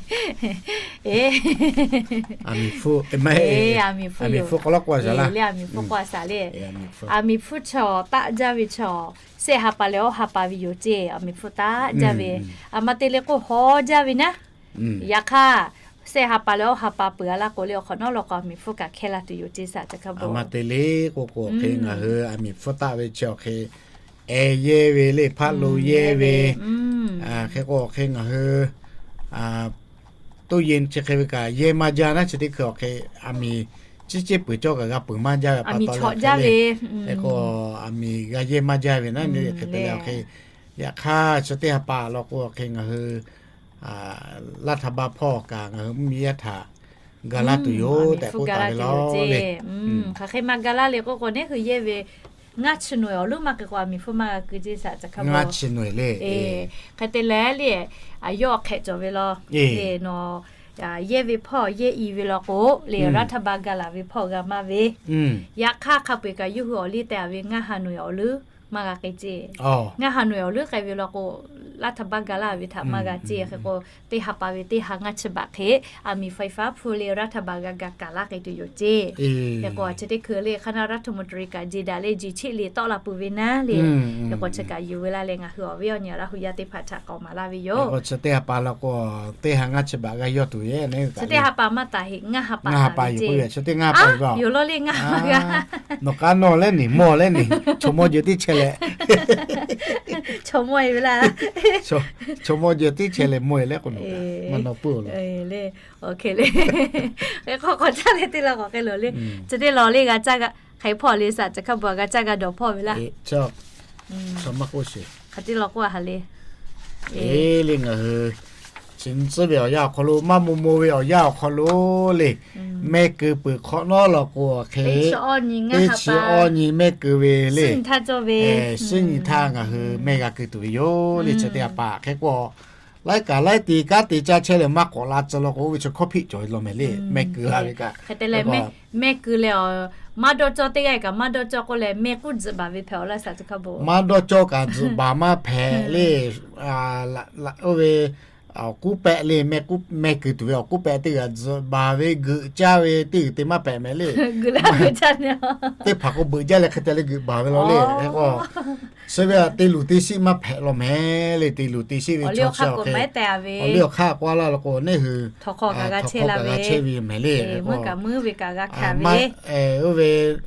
Aˬ miˍ hpfuhˇ k'o laˇ k'o a shaˍ le. Aˬ miˍ hpfuhˇ chaw taˆ jaˇ ve chaw, shehˆ ha pa leh awˇ ha pa ve yoˬ ceˇ. Aˬ miˍ hpfuhˇ taˆ jaˇ ve, aˬ ma te le k'o haw jaˇ ve naˉ. Yaꞈ hk'aˇ, shehˆ ha pa leh awˇ ha pa peuˬ a laˇ k'o le, awˬ hk'awꞈ nawˉ law k'o aˬ miˍ hpfuhˇ kaꞈ hkehˇ la tuˬ yoˬ ceˇ shaˍ chi hk'a bvuhꞈ. Aˬ ma te le k'o k'o, hk'e ngaˬ hui aˬ miˍ hpfuhˇ taˆ ve chi awˬ hk'e, eh, yehˇ ve le, hpaˆ lo yehˇ ve, hk'e k'o hk'e ngaˬ hui ตู้เย็น chi hk'e ve kaꞈ yehˇ maˇ jaˇ naˉ. Chi teˇ hkui awˬ hk'e aˬ miˍ ciˉ ceˇ peuˬ cawˇ kaꞈ g'a peuˬ maˇ jaˇ ve pa taw le. Hk'e k'o, aˬ miˍ g'a yehˇ maˇ jaˇ ve naˉ. Hk'e te leh awˬ hk'e, yaꞈ hk'aˇ chi teˇ ha pa law k'o, awˬ hk'e ngaˬ hui Laˇ htaꞈ ba hpawˇ kaꞈ ngaˬ hui mvuhˇmiˬ yaˇ htaꞈ ga laˇ tuˬ yoˬ tehꞈ k'oˆ taˍ ve law le. Hk'aˬ hk'e maˇ ga laˇ le k'oˆ k'o, neˉ hui yehˇ ve ngaˇ chi nawehˬ awˬ lonˉ maˇ hk'e k'o, aˬ miˍ hpfuhˇ maˇ g'a keu ceˇ shaˍ chi hk'a bvuhꞈ. Ngaˇ chi nawehˬ le. Hk'e te leh le, aˬ yawˇ hk'ehꞈ cawˬ ve law le, nawˬ yehˇ ve hpawˇ yehˇ i ve law k'o le, Laˇ htaꞈ ba ga laˬ ve hpawˇ g'a maˇ ve. Yaꞈ hk'aˇ, hk'a peu-eˬ kaꞈ yawˇ hui awˬ liˇ te a ve ngaˇ ha nawehˬ awˬ lonˉ maˇ g'a k'e ceˇ. Ngaˇ ha nawehˬ awˬ lonˉ k'ai ve law k'o, Laˇ htaꞈ ba ga laˇ ve htaꞈ maˇ g'a ceˇ. Hk'e k'o, teˇ ha pa ve teˇ ha ngaˇ chi baꞈ hk'e, aˬ miˍ ไฟฟ้า hpfuhˇ le Laˇ htaꞈ ba g'a ga kaꞈ laˇ k'ai tuˬ yoˬ ceˇ. Hk'e k'o, chi teˇ hkui le hk'aˇ naˉ Laˇ htaꞈ mvuhˇ taˍ riˍ kaꞈ jeˬ daꞈ leh jeˬ cheˆ le tawˆ la peuˬ ve naˉ le. Hk'e k'o, chi kaꞈ yuˬ ve laˇ leh ngaˬ hui awˬ viˉ awˬ nyi Laˇ huˍ yaˇ teˇ hpaˍ htaꞈ k'aoˍ maˍ laˇ ve yoˬ. Chi teˇ ha pa law k'o, teˇ ha ngaˇ chi baꞈ g'a yawˇ tuˬ ve. Chi teˇ ha pa maˇ taˍ heˆ, ngaˇ ha pa taˍ ve ceˇ. Chi teˇ ngaˇ pa yoˬ le, ngaˇ ha pa g'a. Nawˬ k'aˉ nawˇ leh neˬ mawˇ leh neˬ chaw mawˇ jeˬ teˇ chehˇ leh, chaw mawˇ e ve laˇ. Chaw mawˇ jehˬ teˇ chehˇ leh mawˇ e leh k'o, nawˬ kaꞈ maˇ nawˇ puiˉ-oˬ le. Hk'e k'o k'awꞈ caˇ leh teˇ la k'awꞈ hk'e loˬ le. Chi teˇ law le g'a caˇ g'a hk'e hpawˇ le, saꞈ chi hk'a bvuhꞈ g'a caˇ g'a dawˬ hpawˇ ve laˇ. Hk'e te law k'oˆ a ha le. Eˬ le, ngaˬ hui chi nyi tcuhˉ ve awˬ yanˇ awˬ hk'aw lo, maˇ maw maw ve awˬ yanˇ awˬ hk'aw lo le, mehˆ keu peuˬ hk'awꞈ nawˉ law k'o, hk'e teˇ chi awˇ nyi mehˆ keu ve le. Suhˉ nyi htaˇ ngaˬ hui mehˆ g'a keu tuˬ ve yoˬ le. Chi teˇ a paˍ hk'e k'o, laiˉ kaꞈ laiˉ te kanˉ te caˇ chehˇ leh maˇ k'awꞈ la tcuh law k'o, oˇ ve chaw hkawˇ hpiˆ cawˬ ve law mehˍ le. Mehˆ keu la ve kaꞈ, mehˆ keu leh, maˇ dawˇ cawˇ teˇ g'aˇ kaꞈ maˇ dawˇ cawˇ k'oˆ leh, mehˆ k'uˉ tzuhꞈ baˬ ve hpehꞈ-oˬ laˇ, saꞈ chi hk'a bvuhꞈ. Maˇ dawˇ cawˇ kaꞈ tzuhꞈ baˬ maˇ hpehꞈ le. Oˇ ve awˬ k'uˉ pehˆ le, mehˆ k'uˉ, mehˆ keu tuˬ ve awˬ k'uˉ pehˆ teˇ g'aˇ tzuhꞈ baˬ ve geuꞈ caˇ ve teˇ g'uiˬ te maˇ hpehꞈ mehˍ le. Teˇ hpaˍ k'o beuꞈ jaˇ leh hk'e te leh geuꞈ baˬ ve law le. Hk'e k'o, chi ve a te luˬ te shiˆ maˇ hpehꞈ law mehˍ le. Te luˬ te shiˆ ve chaw chi awˬ hk'e, awˬ liˇ awˬ hk'aˇ k'oˆ laˇ law k'o, neˇ hui htawnˍ hk'aw kaꞈ g'a chehˇ ve mehˍ le. Oˇ ve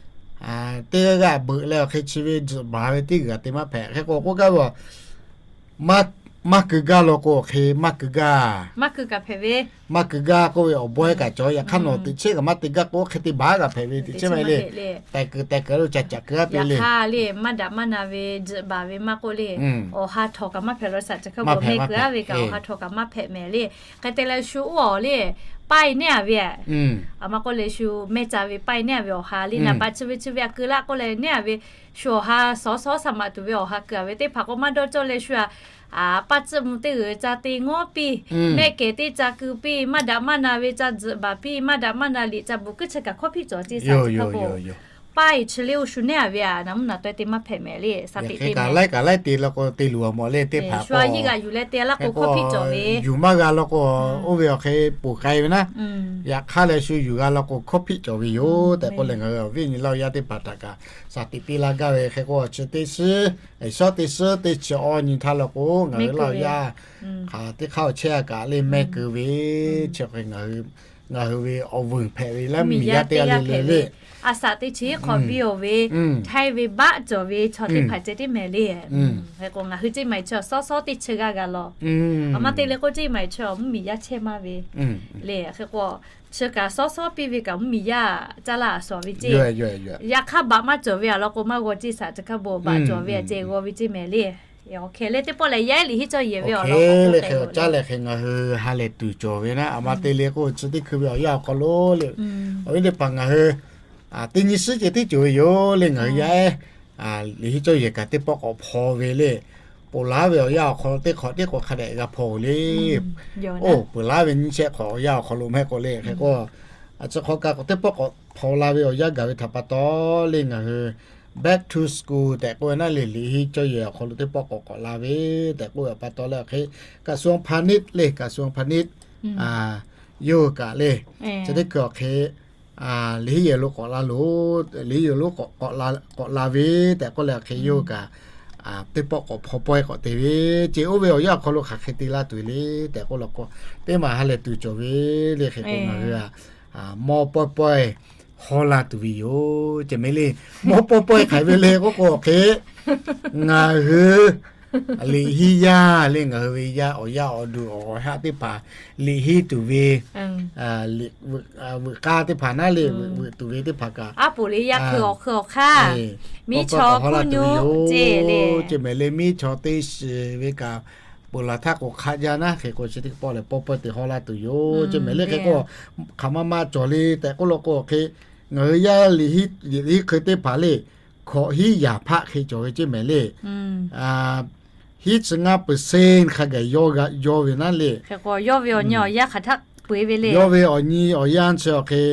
teˇ g'aˇ g'aˇ beuꞈ leh awˬ hk'e chi ve tzuhꞈ baˬ ve teˇ g'uiˬ te maˇ hpehꞈ. Hk'e k'o k'oˆ gaˇ ve, maˇ keu gaˇ law k'o, awˬ hk'e maˇ keu gaˇ. Maˇ keu kaꞈ hpehꞈ ve, maˇ keu gaˇ k'oˆ ve awˬ bawehˇ kaꞈ cawˬ. Yaꞈ hk'aˇ nawˬ teꞈ chehˇ kaꞈ maˇ te gaˇ k'o, hk'e te baˬ kaꞈ hpehꞈ ve teꞈ chehˇ ve le. Tehˬ kuiˬ tehˬ kuiˬ lo ca caꞈ keu a te le. Yaꞈ hk'aˇ le, maˇ daꞈ maˇ na ve tzuhꞈ baˬ ve maˇ k'oˆ le, awˬ ha htawnˍ kaꞈ maˇ hpehꞈ law, saꞈ chi hk'a bvuhꞈ mehˆ keu a ve kaꞈ awˬ ha htawnˍ kaꞈ maˇ hpehꞈ mehˍ le. Hk'e te leh shu oˇ awˬ le, paiˇ neˇ a ve, a maˇ k'oˆ leh shu mehˇ ca ve paiˇ neˇ a ve awˬ ha le, naˍ baꞈ chi ve chi ve a keu laˇ k'oˆ leh neˇ a ve, shu awˬ ha sawˉ sawˉ saˍ maꞈ tuˬ ve awˬ ha keu a ve teˇ hpaˍ k'o maˇ dawˇ cawˇ leh shu a, paˇ tcuhˆ mvuh teˇ g'uiˬ ca te ngawˉ piˇ, mehˆ kehˬ teˇ ca keu piˇ, maˇ daꞈ maˇ na ve ca tzuhꞈ baˬ piˇ, maˇ daꞈ maˇ na liꞈ ca bvuhꞈ kuiˉ chi kaꞈ hkawˇ hpiˆ cawˬ ceˇ, saꞈ chi hk'a bvuhꞈ. Paiˇ chi le oˇ shu neˇ a ve a, naˍ mvuhˇ naˍ taweh te maˇ hpehꞈ mehˍ le, saˍ teꞈ te kaꞈ laiˉ kaꞈ laiˉ te law k'o te luˬ a mawˬ le teˇ hpaˍ shu a yiˇ g'aꞈ yuˬ leh te laˇ k'o hkawˇ hpiˆ cawˬ ve. Yuˬ maˇ g'a law k'o, oˇ ve awˬ hk'e poˬ k'ai ve naˉ. Yaꞈ hk'aˇ leh shu yuˬ g'a law k'o hkawˇ hpiˆ cawˬ ve yoˬ tehꞈ k'oˆ leh, ngaˬ hui awˬ viˉ nyi laˇ awˬ yaˇ teˇ hpaˍ htaꞈ kaꞈ saˍ teꞈ piˇ laˇ gaˇ ve. Hk'e k'o chi teˇ shiˉ, shawˉ teˇ shiˉ teˇ chi awˇ nyi htaˇ law k'o, ngaˬ hui laˇ awˬ yaˇ hk'aˬ teˇ hk'aˇ awˬ chehˇ a kaꞈ le mehˆ keu ve, chi hk'e ngaˬ hui ve awˬ vuiˬ hpehꞈ ve leh miˬ yaˇ teˇ g'aˇ le le le. A saꞈ teˇ chi hk'awꞈ biˇ oˬ ve, htaiˇ ve baˆ cawˬ ve chaw teˇ hpaˍ ceh tiˉ mehˍ le. Hk'e k'o ngaˬ hui ceˇ maˬ chaw sawˉ sawˉ teˇ chi g'aˇ g'a law. A ma te le k'o ceˇ maˬ chaw mvuhˇ miˬ yaˇ chehˇ maˇ ve le. Hk'e k'o chi kaꞈ sawˉ sawˉ piˇ ve kaꞈ mvuhˇ miˬ yaˇ caˇ laˇ a shawˍ ve ceˇ. Yaꞈ hk'aˇ baꞈ maˇ cawˬ ve a law k'o maˇ g'aw ceˇ, saˍ chi hk'a bvuhꞈ baꞈ cawˬ ve a ceh g'aw ve ceˇ mehˍ le. Awˬ hk'e leh teˇ pawˆ lehˬ yaˇ ehˉ liꞈ henˇ cawˇ yehˬ ve awˬ lawn k'o hk'e le, hk'e caˇ leh hk'e ngaˬ hui ha lehˬ tuˬ cawˬ ve naˉ. A ma te le k'o chi teˇ hkui ve awˬ yanˇ awˬ hk'aw lo le, awˬ viˉ teˇ hpaˍ ngaˬ hui teˇ nyi suhˉ ceh tiˉ cawˬ ve yoˬ le. Ngaˬ hui yaˇ ehˉ liꞈ henˇ cawˇ yehˬ kaꞈ teˇ pawˆ k'awꞈ hpaw ve le. Ponˬ laˉ ve awˬ yanˇ awˬ hk'aw lo teˇ hk'awꞈ teˇ hk'awꞈ hk'a dehꞈ g'a hpaw le. Oˇ ponˬ laˉ ve nyiˇ shehˆ hk'awꞈ awˬ yanˇ awˬ hk'aw lo mehˆ k'o le. Hk'e k'o a chi hk'aw kaꞈ k'awꞈ teˇ pawˆ k'awꞈ hpaw la ve awˬ yanˇ gaˬ ve htaꞈ pa taw le, ngaˬ hui back to school tehꞈ k'oˆ ve naˉ le, liꞈ henˇ cawˇ yehˬ awˬ hk'aw lo teˇ pawˆ k'awꞈ k'awꞈ la ve tehꞈ k'oˆ ve pa taw leh hk'e กระทรวงพาณิชย์ le, กระทรวงพาณิชย์ yoˬ kaꞈ le, chi teˇ hkui awˬ hk'e liꞈ henˇ yehˬ lo k'awꞈ la loˬ, liꞈ henˇ yehˬ lo k'awꞈ la ve tehꞈ k'oˆ leh hk'e yoˬ kaꞈ teˇ pawˆ k'awꞈ hpaw pawehˇ k'awꞈ te ve ceˇ. Oˇ ve awˬ yanˇ awˬ hk'aw lo hk'aˬ hk'e te laˇ tuˬ ve le tehꞈ k'oˆ law k'o, teˇ maˬ ha lehˬ tuˬ cawˬ ve le. Hk'e k'o ngaˬ hui a mawˇ pawehˇ pawehˇ hawˇ la tuˬ ve yoˬ ceˇ mehˍ le. Mawˇ pawehˇ pawehˇ hk'aˬ ve le k'oˆ k'o hk'e, ngaˬ hui liꞈ henˇ yaˇ le, ngaˬ hui ve yaˇ awˬ yaˇ awˬ duˬ awˬ haˆ teˇ hpaˍ liꞈ henˇ tuˬ ve, veuꞈ k'aˇ teˇ hpaˍ naˉ le, veuꞈ tuˬ ve teˇ hpaˍ kaꞈ a poˍ le yaˇ hkui awˬ hkui awˬ hk'aˇ miˇ chaw hk'oˆ nyoˇ ceˇ le, ceˇ mehˍ le. Miˇ chaw teˇ shiˍ ve kaꞈ ponˬ laˬ htaˇ k'o hk'aˆ jaˇ naˉ. Hk'e k'o chi teˇ pawˆ lehˬ pawehˇ pawehˇ te hawˇ la tuˬ yoˬ ceˇ mehˍ le. Hk'e k'o hk'aˬ ma ma cawˬ le tehꞈ k'oˆ law k'o hk'e, ngaˬ hui yaˇ liꞈ henˇ hkui teˇ hpaˍ le hkawꞈ hiˉ yaˍ hpaˆ hk'e cawˬ ve ceˇ mehˍ le. Hiˉ chi ngaˇ percent hk'a gaˬ yawˇ ve naˉ le. Hk'e k'o yawˇ ve awˬ nyi awˬ yanˇ hk'aˬ htaˆ peu eˬ ve le. Yawˇ ve awˬ nyi awˬ yanˇ chi awˬ hk'e,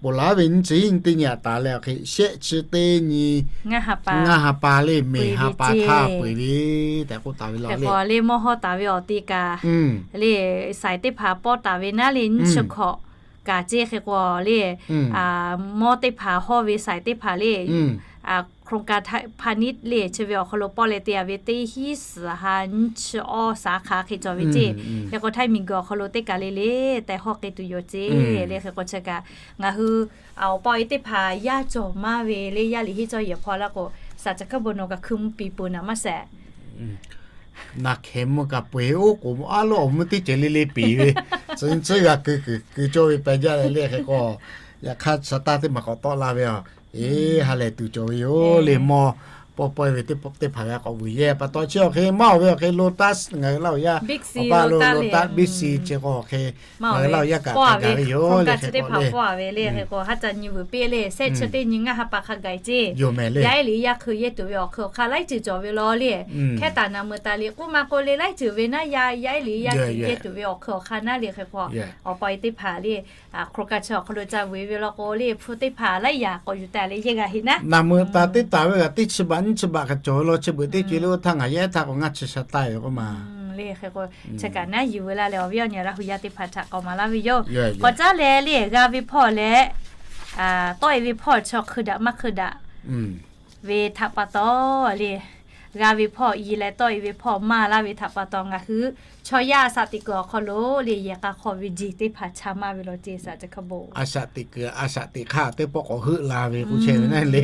ponˬ laˉ ve nyiˇ chi hiˉ nyi teˇ nyi aꞈ taˍ leh awˬ hk'e shehˆ chi teˇ nyi ngaˇ ha pa le, meˍ ha pa htaˇ peu eˬ ve tehꞈ k'oˆ taˍ ve law le. Hk'e k'o le mawˇ hawˇ taˍ ve awˬ te kaꞈ le, saiˍ teˇ hpaˍ pawˇ taˍ ve naˉ le nyiˇ chi hkawꞈ kaꞈ ceˇ. Hk'e k'o le mawˇ teˇ hpaˍ hawˇ ve saiˍ teˇ hpaˍ le โครงการพาณิชย์ le chi ve awˬ hk'aw lo pawˇ leh te a ve teˇ hiˉ suhˍ ha nyiˇ chi awˇ สาขา hk'e cawˬ ve ceˇ. Hk'e k'o htaiˇ miˬguiˬ awˬ hk'aw lo teˇ kaˬ le le tehꞈ hawˇ k'e tuˬ yoˬ ceˇ le. Hk'e k'o chi kaꞈ ngaˬ hui awˬ pa awˬ e teˇ hpaˍ yaˇ cawˬ maˇ ve le, yaˇ liꞈ henˇ cawˇ yehˬ hpaw laˇ k'o, saˍ caˬ hkaˇ bon nawˬ kaꞈ hkui mvuh piˍ peuˬ naˍ maˇ sheˍ. Naˬ hkehˍ mvuh kaꞈ peu-eˬ oˉ k'oˍ mvuh aˉ lawˉ awˬ mvuh teˇ ceuˬ le le peˍ ve, tcuh tcuhˉ g'a keu kuiˬ keu cawˇ ve peh jaˇ leh le hk'e k'o, yaꞈ hk'aˇ shaˍ taˇ teˇ maˬ k'awꞈ tawˆ la ve a. Eˬ, ha lehˬ tuˬ cawˬ ve yoˬ le mawˇ. Pawˇ pawehˇ ve teˇ hpaˍ g'a k'awꞈ vuiˬ yehˇ pa taw chi awˬ hk'e maˇ awˬ ve awˬ hk'e Lotus ngaˬ hui Laˇ huˍ yaˇ, awˬ pa Lotus Big C chi k'o awˬ hk'e ngaˬ hui Laˇ huˍ yaˇ kaꞈ htaꞈ gaˬ ve yoˬ le hk'e k'o le. Hk'e k'o ha ca nyi vuiˬ piˇ le, shehˆ chi teˇ nyi ngaˇ ha pa hk'a gaˬ ceˇ. Yoˬ mehˍ le. Yaˇ ehˉ liꞈ yaˇ hkui yehˇ tuˬ ve awˬ hk'e awˬ hk'aˇ laiˉ ceuˬ cawˬ ve law le. Hkehˉ taˍ naˍ meuˍ taˍ liꞈ k'oˆ ma k'o le laiˉ ceuˬ ve naˉ yaˇ, yaˇ ehˉ liꞈ yaˇ ceuˬ yehˇ tuˬ ve awˬ hk'e awˬ hk'aˇ naˉ le hk'e k'o, awˬ pa e teˇ hpaˍ le, hk'aw ka chi awˬ hk'aw lo ca vuiˬ ve law k'o le, hpu teˇ hpaˍ laiˉ yaꞈ k'awꞈ yuˬ taˍ le yehˇ g'a heꞈ naˉ. Naˍ meuˍ taˍ teˇ taˍ ve g'aꞈ teˇ chi baꞈ nyiˇ chi baꞈ kaꞈ cawˬ ve law chi beuꞈ teˇ ceuˬ le oˇ htaˇ ngaˬ yehˇ htaˇ k'o ngaˇ chi sha taˇ ve k'oˆ ma. Le hk'e k'o, chi kaꞈ naˉ yuˬ ve laˇ leh awˬ viˉ awˬ nyi Laˇ huˍ yaˇ teˇ hpaˍ htaꞈ k'awꞈ maˍ laˇ ve yoˬ. K'awꞈ caˉ leh le g'a ve hpawˇ leh tawˆ e ve hpawˇ chaw hkui daꞈ maˇ hkui daꞈ ve htaꞈ pa taw le, g'a ve hpawˇ i leh tawˆ e ve hpawˇ maˇ laˇ ve htaꞈ pa taw ngaˬ hui chaw yaˇ a shaꞈ teꞈ kuiˬ awˬ hk'aw lo le yehˬ k'a hk'aw ve jeˬ teˇ hpaˍ cha maˇ ve law ceˇ shaˍ chi hk'a bon. A shaꞈ teꞈ kuiˬ a shaꞈ teꞈ hk'aˇ teˇ pawˆ k'awꞈ heuˆ la ve k'oˆ chehˇ ve naˉ le.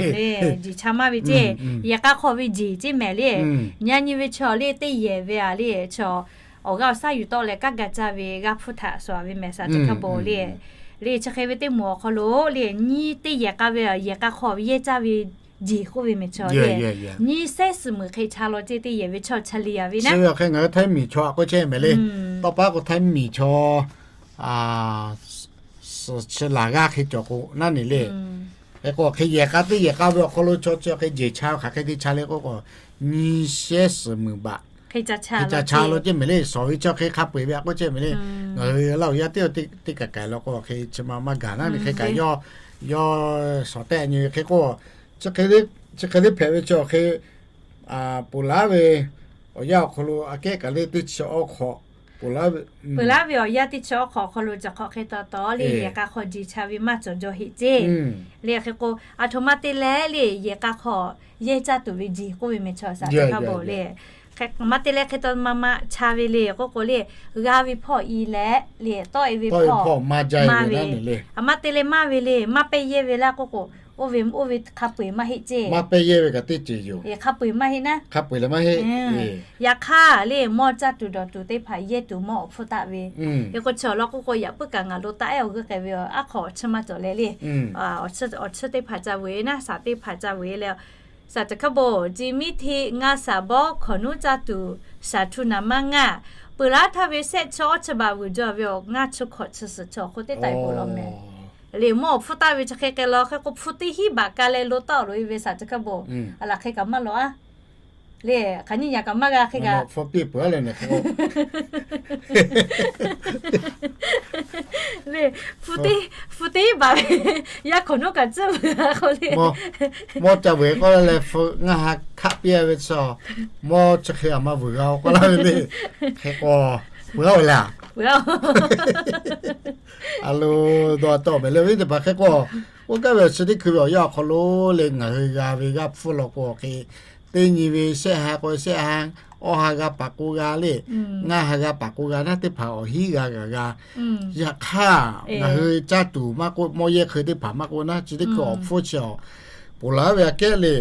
Jeˬ cha maˇ ve ceˇ, yehˬ k'a hk'aw ve jeˬ ceˇ mehˍ le. Nyi nyi ve chaw le teˇ yehˬ ve a le chaw awˬ g'aˇ awˬ shaˉ yuˬ tawˆ leh kaˉ ga caˇ ve g'aˇ hpfuhˇ htaꞈ sawˍ ve mehˍ shaˍ chi hk'a bon le. Le chi hk'e ve teˇ moˍ awˬ hk'aw lo le nyi teˇ yehˬ k'a ve yehˬ k'a hk'aw yehˇ caˇ ve jeˬ k'oˆ ve mehˍ chaw le. Nyi shehˆ suhˍ meuˍ hk'e cha law ceˇ teˇ yehˬ ve chaw cha le a ve naˉ. Chi ve awˬ hk'e ngaˬ hui Htaiˇ miˬ chaw a k'oˆ chehˇ mehˍ le. Tawˇ pa k'o Htaiˇ miˬ chaw suhˍ chi laˬ g'aˇ hk'e cawˬ k'o naˉ ne le. Hk'e k'o hk'e yehˬ k'a teˇ yehˬ k'a ve awˬ hk'aw lo chaw chi hk'e jeˬ cha hk'aˬ hk'e te cha le k'oˆ k'o, nyi shehˆ suhˍ meuˍ baꞈ hk'e ca cha law ceˇ mehˍ le. Sawˍ ve chaw hk'e hk'a peu-eˬ ve a k'oˆ chehˇ mehˍ le. Ngaˬ hui Laˇ huˍ yaˇ teˇ teˇ kaꞈ k'ai law k'o hk'e chi ma maˇ gaˬ naˉ ne hk'e kaꞈ yawˇ, yawˇ sawˍ tehˆ nyi ve hk'e k'o, chi hk'e teˇ hpehꞈ ve chi awˬ hk'e ponˬ laˉ ve awˬ yanˇ awˬ hk'aw lo aꞈ kehˉ kaꞈ le teˇ chi awˉ hk'awꞈ ponˬ laˉ ve awˬ yanˇ teˇ chi awˉ hk'awꞈ awˬ hk'aw lo cawˬ hk'awꞈ hk'e taw taw le yehˬ k'a hk'aw jeˬ cha ve maˇ cawˬ jaw heˆ ceˇ. Le hk'e k'o, aˬ htoꞈ ma te leh le yehˬ k'a hk'aw yehˇ caˇ tuˬ ve jeˬ k'oˆ ve mehˍ chaw shaˍ teˇ hpaˍ bon le. Hk'e k'o ma te leh hk'e taw ma ma cha ve le k'oˆ k'o le, g'a ve hpawˇ i leh le tawˆ e ve hpawˇ maˇ ve, aˬ ma te leh maˇ ve le maˇ pehˇ yehˇ ve laˇ k'oˆ k'o, oˇ ve oˇ ve hk'a peu-eˬ maˇ heˆ ceˇ. Maˇ pehˇ yehˇ ve kaꞈ teˇ ceuˬ yoˬ. Hk'a peu-eˬ maˇ heˆ naˉ. Hk'a peu-eˬ leh maˇ heˆ. Yaꞈ hk'aˇ le mawˇ caˇ tuˬ dawˬ tuˬ teˇ hpaˍ yehˇ tuˬ mawˇ awˬ hpfuhˇ taˆ ve. Hk'e k'o chi awˬ lawn k'oˆ k'o yaꞈ puiˉ kaꞈ ngaˬ lo taˆ ehˉ awˬ g'euˆ k'ai ve aˉ hk'aw awˬ chiˇ maˇ cawˬ leh le. Awˬ chiˇ teˇ hpaˍ ca vuiˬ naˉ, shaˍ teˇ hpaˍ ca vuiˬ leh, shaˍ teˇ hk'aˇ bon, Ji miˇ hteˆ ngaˇ shaˍ bawˇ hkawꞈ nuˉ caˇ tuˬ, shaˍ htu naˍ manˇ ngaˇ, peuˬ laˉ htaˇ ve shehˆ chi awˇ chi baꞈ vuiˬ jaw ve awˬ ngaˇ chi hkawꞈ chi suhˍ chi awˬ hk'oˆ teˇ taˍ e bon law mehˍ. Le mawˇ awˬ hpfuhˇ taˆ ve chi hk'e k'ai law hk'e k'o hpu teˇ hinˉ baꞈ ka leh lo taˍ awˬ loꞈ e ve shaˍ teˇ hk'aˇ bon, a laˬ hk'e kaꞈ maˇ law a. Le hk'aˬ nyiˇ yaꞈ kaꞈ maˇ g'a hk'e kaꞈ. Le hpu teˇ hinˉ baꞈ ve yaˇ hkawꞈ nuˉ kaꞈ tcuhˉ ve k'o le. Mawˇ ca vuiˬ k'oˆ la leh hpu ngaˇ ha hkaˆ piˇ ve chaw, mawˇ chi hk'e a maˇ vuiˬ g'a k'oˆ laˇ ve le. Hk'e k'o, vuiˬ g'a ve le. A lo, dawˬ tawˆ mehˍ le ve teˇ hpaˍ hk'e k'o, oˇ gaˇ ve awˬ chi teˇ hkui ve awˬ yanˇ awˬ hk'aw lo le ngaˬ hui g'a ve g'aˇ hpfuhˇ law k'o hk'e, teˇ nyi ve shehˆ ha k'o shehˆ ha, awˇ ha g'a paˍ k'o g'a le, ngaˇ ha g'a paˍ k'o g'a naˉ teˇ hpaˍ awˬ hinˉ g'a g'a g'a. Yaꞈ hk'aˇ ngaˬ hui caˇ tuˬ maˇ k'oˆ, mawˇ yehˇ hkui teˇ hpaˍ maˇ k'oˆ naˉ, chi teˇ hkui awˬ hpfuhˇ chi awˬ ponˬ laˬ ve aꞈ kehˉ le.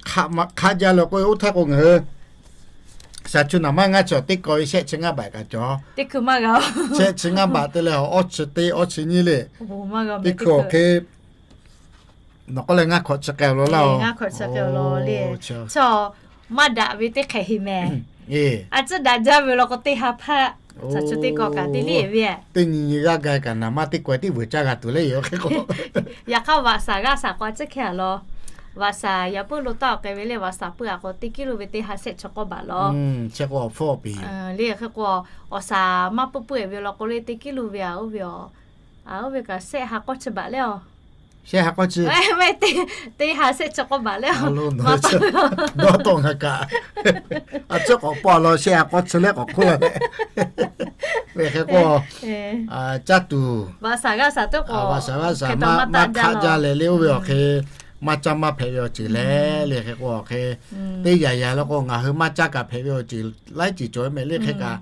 Hk'aˆ jaˇ leh k'o oˇ htaˇ k'o ngaˬ hui shaˍ chu naˍ manˇ ngaˇ chi awˬ teˇ kaw ve shehˆ chi ngaˇ baꞈ kaꞈ cawˬ. Shehˆ chi ngaˇ baꞈ te leh awˬ awˇ chi teˇ awˇ chi nyiˇ le. Teˇ hkui awˬ hk'e nawˬ k'oˆ leh ngaˇ hkawꞈ chi k'ai awˬ lawn laˇ-oˬ. Maˇ daꞈ ve teˇ hk'ehꞈ heˍ mehˍ. A ciˉ daꞈ jaˇ ve law k'o teˇ ha hpaˆ, shaˍ chu teˇ kaw kaꞈ teˇ liˇ ve. Teˇ nyi nyi g'aˇ ga kaꞈ naˍ manˇ teˇ kaw tiˉ vuiˬ caˇ g'a tuˬ le yoˬ hk'e k'o. Yaꞈ hk'aˇ vaꞈ shaˍ g'aˇ shaˍ k'o a ciˉ hkehˇ a law. Vaꞈ shaˍ yaꞈ puiˉ lo taˇ awˬ k'ai ve le, vaꞈ shaˍ puiˉ a k'o teˇ kiˇ lo ve teˇ ha shehˆ chi k'awˇ baꞈ law. Le hk'e k'o awˬ shaˍ maˇ puiˉ puiˉ e ve law k'o le teˇ kiˇ lo ve a oˇ ve a, oˇ ve kaꞈ shehˆ ha k'awˇ chi baꞈ le a. Shehˆ ha k'awˇ chi, teˇ ha shehˆ chi k'awˇ baꞈ le a. Dawˇ tawˆ ngaˬ kaꞈ a ciˉ k'awꞈ pawˆ law shehˆ ha k'awˇ chi leh k'awꞈ hk'oˆ la tehꞈ. Ve hk'e k'o, caˇ tuˬ vaꞈ shaˍ g'aˇ shaˍ teˇ k'o, vaꞈ shaˍ g'aˇ shaˍ maˇ hk'aˆ jaˇ leh le oˇ ve awˬ hk'e maˇ caˇ maˇ hpehꞈ ve awˬ ceuˬ le. Le hk'e k'o awˬ hk'e teˇ yaꞈ yaꞈ law k'o ngaˬ hui maˇ caˇ kaꞈ hpehꞈ ve awˬ ceuˬ laiˉ ceuˬ cawˬ ve mehˍ le hk'e kaꞈ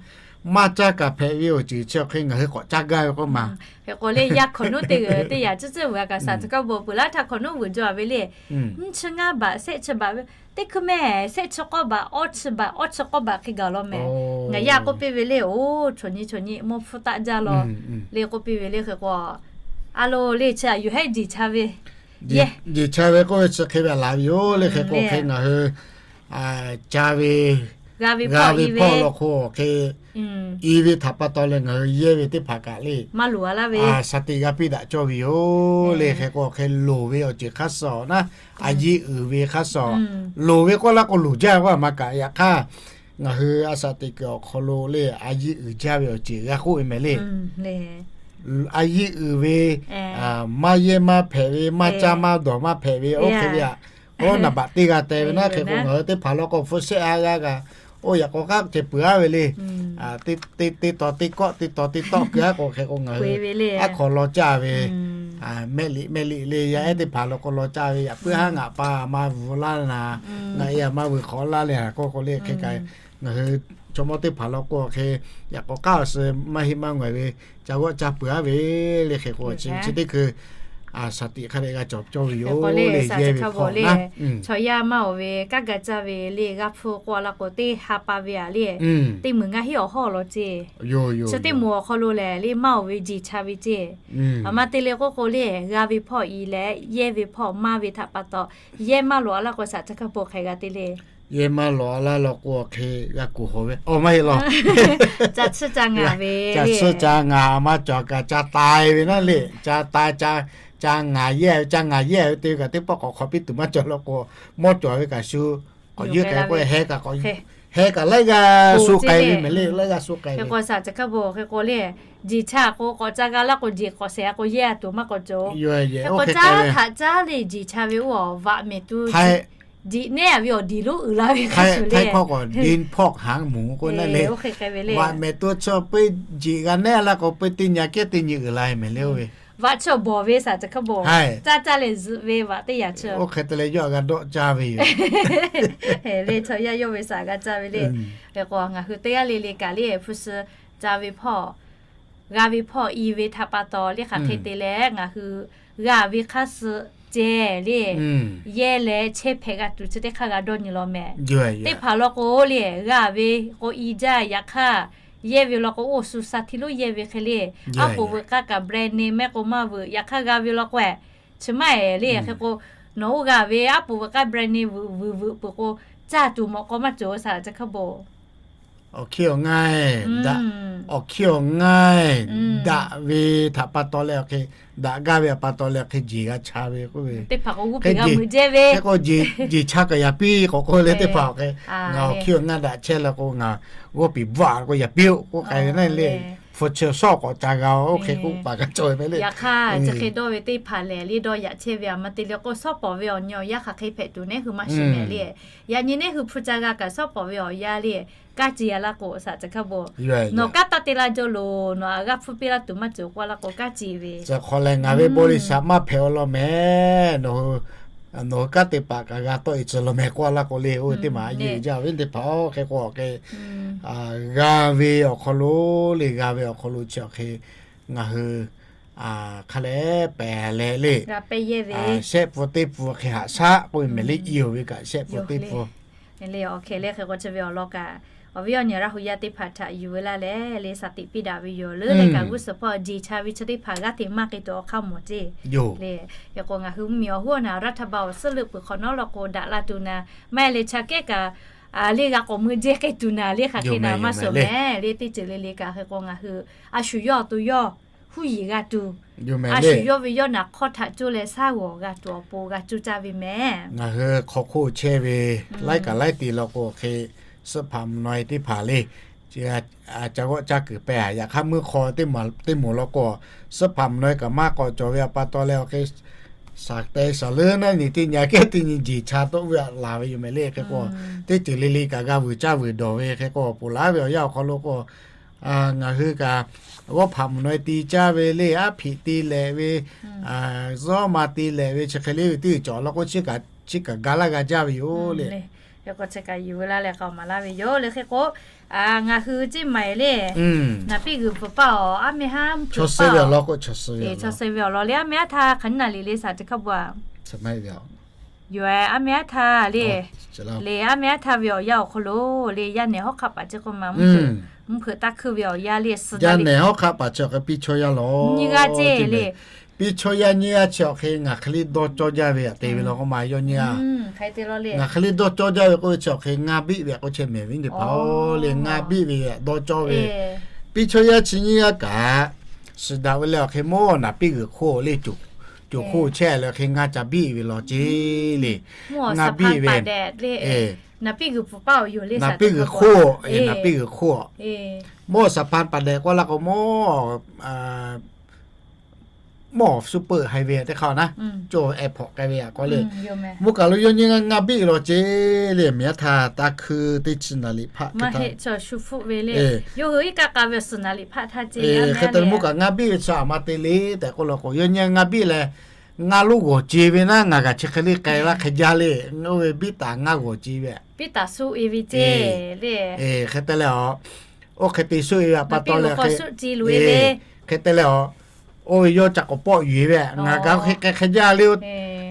maˇ caˇ kaꞈ hpehꞈ ve awˬ ceuˬ chi awˬ hk'e ngaˬ hui k'awꞈ caˇ gaˇ ve k'oˆ ma. Hk'e k'o le, yaˇ hkawnˍ nuˉ teˇ g'aˇ teˇ yanˇ tcuhˉ tcuhˉ vuiˬ a kaꞈ saˍ tcuh kaˇ bon peuˬ laˇ htaˇ hkawnˍ nuˉ vuiˬ jaw ve le. Nyiˇ chi ngaˇ baꞈ shehˆ chi baꞈ ve, teˇ hkui mehˍ shehˆ chi k'awˇ baꞈ, awˇ chi baꞈ, awˇ chi k'awˇ baꞈ hk'e gaˬ law mehˍ. Ngaˬ yaˇ k'oˆ piˇ ve le, oˬ, chaw nyi chaw nyi mawˇ hpfuhˇ taˆ jaˇ law le k'oˆ piˇ ve le. Hk'e k'o, a lo le chi a yuˬ hehˉ jeˬ cha ve, jeˬ cha ve k'oˆ ve chi hk'e ve laˬ ve yoˬ le. Hk'e k'o hk'e ngaˬ hui ca ve, g'a ve hpawˇ law k'o hk'e i ve htaꞈ pa taw leh ngaˬ hui yehˇ ve teˇ hpaˍ kaꞈ le, shaˍ tiꞈ g'a piˇ daꞈ cawˇ ve yoˬ le. Hk'e k'o hk'e loˍ ve awˬ ceuˬ hk'aˇ suh naˉ, a yiˇ uiˍ ve hk'aˇ suh, loˍ ve k'oˆ laˇ k'o loˍ jaˇ ve k'oˆ a ma kaꞈ, yaꞈ hk'aˇ ngaˬ hui a shaˍ tiꞈ kuiˬ awˬ hk'aw lo le a yiˇ uiˍ jaˇ ve awˬ ceuˬ g'a k'oˆ ve mehˍ le. A yiˇ uiˍ ve, maˇ yehˇ maˇ hpehꞈ ve, maˇ caˇ maˇ dawˬ maˇ hpehꞈ ve, oˇ hk'e ve aꞈ, k'o naˍ baꞈ teˇ g'a teh ve naˉ. Hk'e k'o ngaˬ hui teˇ hpaˍ law k'o hpu shehˆ a g'a g'a, oˇ yaꞈ k'aw k'aˉ ceh peuˬ aˉ ve le. Teˇ taw teˇ kawˆ, teˇ taw teˇ tawˆ keu aˉ k'o hk'e k'o ngaˬ hui aˉ hk'aw law caˇ ve, mehˆ liꞈ mehˆ liꞈ le yaˇ ehˉ teˇ hpaˍ law k'o law caˇ ve yaꞈ puiˉ haˉ ngaˬ pa maˇ bvuhꞈ laˇ na, ngaˬ e a maˇ vuiˬ hk'awꞈ laˇ le a k'oˆ k'o le hk'e kaꞈ, ngaˬ hui chaw mawˇ teˇ hpaˍ law k'o hk'e yaꞈ k'aw k'aˉ awˬ suh maˇ heˆ maˇ ngawˬ ve ca g'awˆ ca peuˬ aˉ ve le. Hk'e k'o chi chi teˇ hkui shaˍ tiꞈ hk'a dehꞈ g'a cawˬ cawˇ ve yoˬ le. Yehˇ ve hk'aw le, chaw yaˇ maˇ oˬ ve kanˉ ga caˇ ve le g'a hpu k'oˆ laˇ k'o teˇ ha pa ve aꞈ le, teˇ meunˍ ngaˇ hinˉ awˬ hawˉ law ceˇ. Chi teˇ moˍ awˬ hk'aw lo lehˬ le maˇ oˬ ve jeˬ cha ve ceˇ. Aˬ ma te le k'oˆ k'o le, g'a ve hpawˇ i leh yehˇ ve hpawˇ maˇ ve htaꞈ pa taw, yehˇ maˇ lawꞈ a laˇ k'o shaˍ tcuh kaˇ bon hk'e g'a te le. Yehˇ maˇ lawꞈ a laˇ law k'o hk'e g'a kuˬ hawˬ ve, aˬ maˇ heˆ law. Ca tsuhˇ ca ngaˬ ve, ca tsuhˇ ca ngaˬ a ma cawˬ kaꞈ ca tai ve naˉ le. Ca tai, ca ngaˬ yehˇ ve, ca ngaˬ yehˇ ve te ve kaꞈ teˇ pawˆ k'awꞈ hk'awꞈ piˇ tuˬ maˇ cawˬ law k'o, mawˇ cawˬ ve kaꞈ shu k'awꞈ yuˬ k'ai k'o heh kaꞈ, heh kaꞈ laiˉ g'aˇ shu k'ai ve mehˍ le, laiˉ g'aˇ shu k'ai ve. Hk'e k'o shaˍ tcuh kaˇ bon hk'e k'o le, jeˬ cha k'o k'awꞈ ca g'a laˇ k'o jeˬ k'awꞈ shehˍ a k'o yehˇ a tuˬ maˇ k'awꞈ cawˬ. Hk'e k'o caˇ htaꞈ caˇ le jeˬ cha ve oˇ a vaꞈ mehˍ tuˬ jeˬ nehˉ a ve awˬ diˬ lonˉ uiˍ la ve hk'a shuˍ le. Htaiˇ hkawˇ k'awꞈ ดินพอกหางหมู k'oˆ naˉ le. Vaꞈ mehˍ tuˬ chi peuˇ jeˬ g'a nehˉ laˇ k'o peuˇ teˇ nyi kehˉ teˇ nyi uiˍ la mehˍ le oˇ ve. Vaꞈ chi bawˬ ve shaˍ tcuh kaˇ bon, caˇ caˇ leh zuhꞈ ve vaꞈ teˇ yanˇ chi. Oˇ hk'e te leh yawˇ a g'a dawˆ caˇ ve yoˬ. Le chaw yaˇ yawˇ ve shaˍ g'a caˇ ve le. Hk'e k'o ngaˬ hui teˇ g'aˇ le le kaꞈ le hpu shi ca ve hpawˇ g'a ve hpawˇ i ve htaꞈ pa taw le hk'aˬ hk'e te leh ngaˬ hui g'a ve hk'aˇ suh ceh le, yehˇ leh chehˇ hpehꞈ g'a tuˬ chi teˇ hk'aˇ g'a dawˇ nyi law mehˍ. Teˇ hpaˍ law k'o le g'a ve k'o i jaˇ, yaꞈ hk'aˇ yehˇ ve law k'o oˇ shu sha hti lonˉ yehˇ ve hk'e le, aˉ poꞈ veuꞈ k'aˇ kaꞈ brand name mehˆ k'o maˇ veuꞈ, yaꞈ hk'aˇ g'a ve law k'o e chi maˇ e le. Hk'e k'o nawˬ oˇ g'a ve aˉ poꞈ veuꞈ k'aˇ brand name veuꞈ veuꞈ veuꞈ peuˬ k'o caˇ tuˬ mawꞈ k'aw maˇ cawˬ shaˍ tcuh kaˇ bon. Awˬ hkiˇ awˬ ngaˇ daꞈ, awˬ hkiˇ awˬ ngaˇ daꞈ ve htaꞈ pa taw leh awˬ hk'e, daꞈ gaˇ ve htaꞈ pa taw leh awˬ hk'e jeˬ g'a cha ve k'oˆ ve. Teˇ hpaˍ k'o g'uˇ piˍ g'a mui jehˇ ve. Hk'e k'o jeˬ cha kaꞈ yaꞈ piˇ k'awꞈ k'oˆ le teˇ hpaˍ awˬ hk'e, ngaˬ awˬ hkiˇ awˬ ngaˇ daꞈ chehˇ leh k'o ngaˬ g'awˇ piˍ bvuhꞈ k'o yaꞈ piˇ-oˆ k'oˆ k'ai ve naˉ le. Hpu chi shawˉ k'awꞈ ca g'a-oˬ oˇ hk'e k'oˆ paˍ g'a cawˬ ve mehˍ le. Yaꞈ hk'aˇ chi hk'e dawˇ ve teˇ hpaˍ lehˬ le dawˇ yaꞈ chehˇ ve aˬ ma te le k'o shawˉ pawˍ ve awˬ nyi awˬ yanˇ hk'aˬ hk'e hpehꞈ tuˬ neˉ hui maˇ shiˍ mehˍ le. Yaꞈ nyi neˉ hui hpu ca g'a kaꞈ shawˉ pawˍ ve awˬ yanˇ le, kaˇ ce a laˇ k'o shaˍ tcuh kaˇ bon, nawˬ kanˉ taˇ te la jaw loˬ, nawˬ a g'aˇ hpfuhˇ piˇ laˇ tuˬ maˇ cawˬ k'oˆ a laˇ k'o kaˇ ce ve. Chi hk'aw leh ngaˬ ve บริษัท maˇ hpehꞈ-aˬ law mehˍ. Nawˬ hui kanˉ te paˍ kaꞈ g'a tawˆ e tcuh law mehˍ k'oˆ a laˇ k'o le, oˇ ve teˇ maˬ a yeˇ uiˍ jaˇ ve teˇ hpaˍ-oˬ hk'e k'o awˬ hk'e g'a ve awˬ hk'aw lo le, g'a ve awˬ hk'aw lo chi awˬ hk'e ngaˬ hui hk'a leh pehˍ leh le, shehˆ pfuhˇ teˇ pfuhˇ hk'e haꞈ shaˉ k'oˆ ve mehˍ le, i-oˬ ve kaꞈ shehˆ pfuhˇ teˇ pfuhˇ le. Awˬ hk'e le hk'e k'o chi ve awˬ lawn kaꞈ awˬ viˉ awˬ nyi Laˇ hu yaˇ teˇ hpaˍ htaꞈ yuˬ ve laˇ leh le shaˍ tiꞈ piˇ daꞈ ve yoˬ. Leuˉ leh kaꞈ g'uˇ suhˍ hpawˇ jeˬ cha ve chi teˇ hpaˍ g'aˇ hteꞈ maˇ k'ai tuˬ awˬ hk'aˇ mawˬ ceˇ le. Hk'e k'o ngaˬ hui mvuhˇmiˬ awˬ hoˉ awˬ naˬ รัฐบาล awˬ suhˉ leuˆ peuˬ hk'awꞈ nawˉ law k'o daꞈ la tuˬ naˍ, maˇ heˆ leh chaꞈ kehˉ kaꞈ le g'a k'awꞈ mui jehˇ k'ai tuˬ naˍ le hk'aˬ hk'e naˍ maˇ suhˍ mehˍ le. Teˇ ceuˬ le le kaꞈ hk'e k'o ngaˬ hui a shu yawˇ awˬ to yawˇ huˉ yiˍ g'a tuˬ, a shu yawˇ ve yawˇ naˍ hk'awˇ htaꞈ coˇ leh shaˉ g'awˬ g'a tuˬ awˬ pon g'a coˇ caˇ ve mehˍ. Ngaˬ hui hk'aw hk'oˆ chehˇ ve laiˉ kaꞈ laiˉ te law k'o hk'e, suhˉ hpaꞈ mvuhˇ naw e teˇ hpaˍ le, ca g'awˆ ca kuiˬ pehˍ a, yaꞈ hk'aˇ meuˇ hk'aw teˇ moˍ law k'o, suhˉ hpaꞈ mvuhˇ naw e kaꞈ maˇ k'awꞈ cawˬ ve a pa taw leh awˬ hk'e, shaˍ teh shaˍ leuˉ naˉ nyi teˇ nyi kehˉ teˇ nyi jeˬ cha tawˆ ve a laˬ ve yoˬ mehˍ le. Hk'e k'o teˇ ceuˬ le le kaꞈ g'a vuiˬ caˇ vuiˬ dawˬ ve hk'e k'o peuˬ laˉ ve awˬ yanˇ awˬ hk'aw lo k'o, ngaˬ hui kaꞈ g'awˇ hpaꞈ mvuhˇ naw e ti caˇ ve le, aˉ hpiꞈ te lehꞈ ve, zawˇ ma te lehꞈ ve chi hk'e le ve teˇ cawˬ law k'o, chi kaꞈ ga laˇ g'a jaˇ ve yoˬ le. K'o chi kaꞈ yuˬ ve laˇ leh k'a maˍ laˇ ve yoˬ le. Hk'e k'o, ngaˬ hui ceˇ maˍ le, naˍ piˇ g'uiˬ pfuhˍ paˆ awˬ aˉ mehˇ haˉ hpu paˆ awˬ, chaw suh ve awˬ lawn k'o, chaw suh ve awˬ lawn le, aˉ mehˇ aˉ htaˇ hk'aˬ nyi naˍ liˍ le shaˍ teˇ hk'a bvuhꞈ yoˬ. Aˉ mehˇ aˉ htaˇ le, le aˉ mehˇ aˉ htaˇ ve awˬ yanˇ awˬ hk'aw lo le, yaˇ nehˬ hawˉ hk'aˆ paˍ ceˇ k'o ma, mvuhˇ hpeuꞈ taˇ hkuiˇ ve awˬ yanˇ le, yaˇ nehˬ hawˉ hk'aˆ paˍ chi awˬ hk'e piˇ chaw yaˇ lawˬ. Nyiˇ g'aˇ ceˇ le. Piˇ chaw yaˇ nyiˇ g'aˇ chi awˬ hk'e ngaˬ hk'e le dawˇ cawˇ jaˇ ve aꞈ te ve law k'o ma, yawˇ nyiˇ g'aˇ ngaˬ hk'e le dawˇ cawˇ jaˇ ve k'oˆ ve chi awˬ hk'e ngaˇ biˆ ve aꞈ k'oˆ chehˇ mehˍ ve teˇ hpaˍ le, ngaˇ biˆ ve aꞈ dawˇ cawˇ ve. Piˇ chaw yaˇ chi nyiˇ g'aˇ kaꞈ, shiˍ daꞈ ve leh awˬ hk'e mawˇ naˍ piˇ g'uiˬ hk'oˆ le, coˬ hk'oˆ chehˇ leh awˬ hk'e ngaˇ ca biˆ ve law ceˇ le. Ngaˇ biˆ ve, naˍ piˇ g'uiˬ hk'oˆ, naˍ piˇ g'uiˬ hk'oˆ, mawˇ saˍ hpaˇ paˍ dehꞈ k'oˆ laˇ k'o mawˇ mawˇ suhˉ peuˆ haiˬ ve teˇ hk'aˇ na, cawˬ ehˉ hpawꞈ k'ai ve aꞈ k'oˆ le. Mvuhˇ kaˬ lo yawˇ nyiˇ g'aˇ ngaˇ biˆ law ceˇ le, mehˍ aˉ htaˇ taˇ hkuiˇ teˇ chi naˍ liˍ hpaˆ hk'e htaˇ, yawˇ hui iˉ kaˆ k'a ve suhˍ naˍ liˍ hpaˆ htaˇ ceˇ, hk'e te mvuhˇ kaˬ ngaˇ biˆ ve chi aꞈ ma te le tehꞈ k'oˆ law k'o, yawˇ nyiˇ g'aˇ ngaˇ biˆ leh, ngaˇ lonˉ g'awˬ ce ve naˉ, ngaˬ kaꞈ chi hk'e le k'ai laˇ hk'e jaˇ le, oˇ ve biˇ taˍ ngaˇ g'awˬ ce ve, biˇ taˍ suhˉ e ve ceˇ le. Hk'e te leh a, oˇ hk'e te suhˉ e ve aꞈ pa taw leh, hk'e te leh a, oˇ ve yawˇ ca k'awꞈ pawˆ yuˬ e ve, ngaˬ kaꞈ hk'e k'ai hk'e jaˇ le,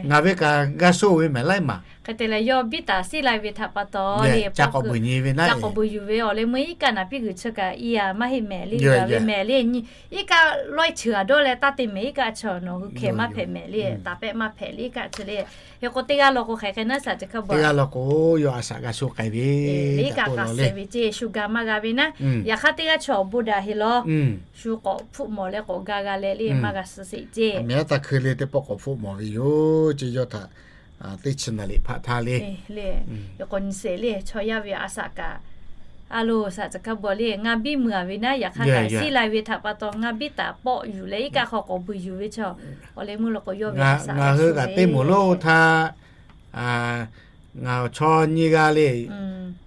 ngaˬ ve kaꞈ g'a shoˆ ve mehˍ laiˉ maˬ. Hk'e te leh yawˇ biˇ taˍ suhˉ la ve htaꞈ pa taw le, ca k'awꞈ buiˬ nyi ve naˉ, ca k'awꞈ buiˬ yuˬ ve awˬ leh meuˇ iˉ kaˆ naˍ piˇ g'uiˬ chi kaꞈ iˉ yaꞈ maˇ heˆ mehˍ le, g'a ve mehˍ le. Iˉ kaˆ lawˇ e cheuˬ a dawˇ leh taˇ te mehˍ, iˉ kaˆ chi nawˬ hui hkehˍ maˇ hpehꞈ mehˍ le, taˍ pehˆ maˇ hpehꞈ le iˉ kaˆ chi le. Hk'e k'o teˇ g'aˇ law k'o hk'aˬ hk'e naˉ shaˍ chi hk'a bvuhꞈ, teˇ g'aˇ law k'o yawˇ a shaꞈ g'a sho k'ai ve, iˉ kaˆ k'a suh ve ceˇ, shu ga maˇ g'a ve naˉ. Yaꞈ hk'aˇ teˇ g'aˇ chaw awˬ bon daꞈ heˍ law, shu k'awꞈ hpfuhˆ mawˬ leh k'awꞈ ga g'a leh le maˇ g'a suh sheˍ ceˇ. Mehˍ aˉ taˇ hkui le teˇ pawˆ k'awꞈ hpfuhˆ mawˬ ve yoˬ ceˇ, yawˇ htaꞈ teˇ chi naˍ liˍ hpaˆ htaˇ le, k'awꞈ nyi sheˍ le, chaw yaˇ ve a shaꞈ kaꞈ a loˍ shaꞈ chi hk'a bvuhꞈ le, ngaˇ biˇ meuˇ a ve naˉ, yaꞈ hk'aˇ kaꞈ suhˉ la ve htaꞈ pa taw ngaˇ biˇ taˍ pawˆ yuˬ leh iˉ kaˆ hk'aw k'awꞈ buiˬ yuˬ ve chaw, awˬ leh meuˇ law k'o yawˇ ve a shaꞈ ngaˬ hui kaꞈ teˇ moˍ lonˉ htaˇ ngaˬ awˬ chaw nyiˇ g'aˇ le,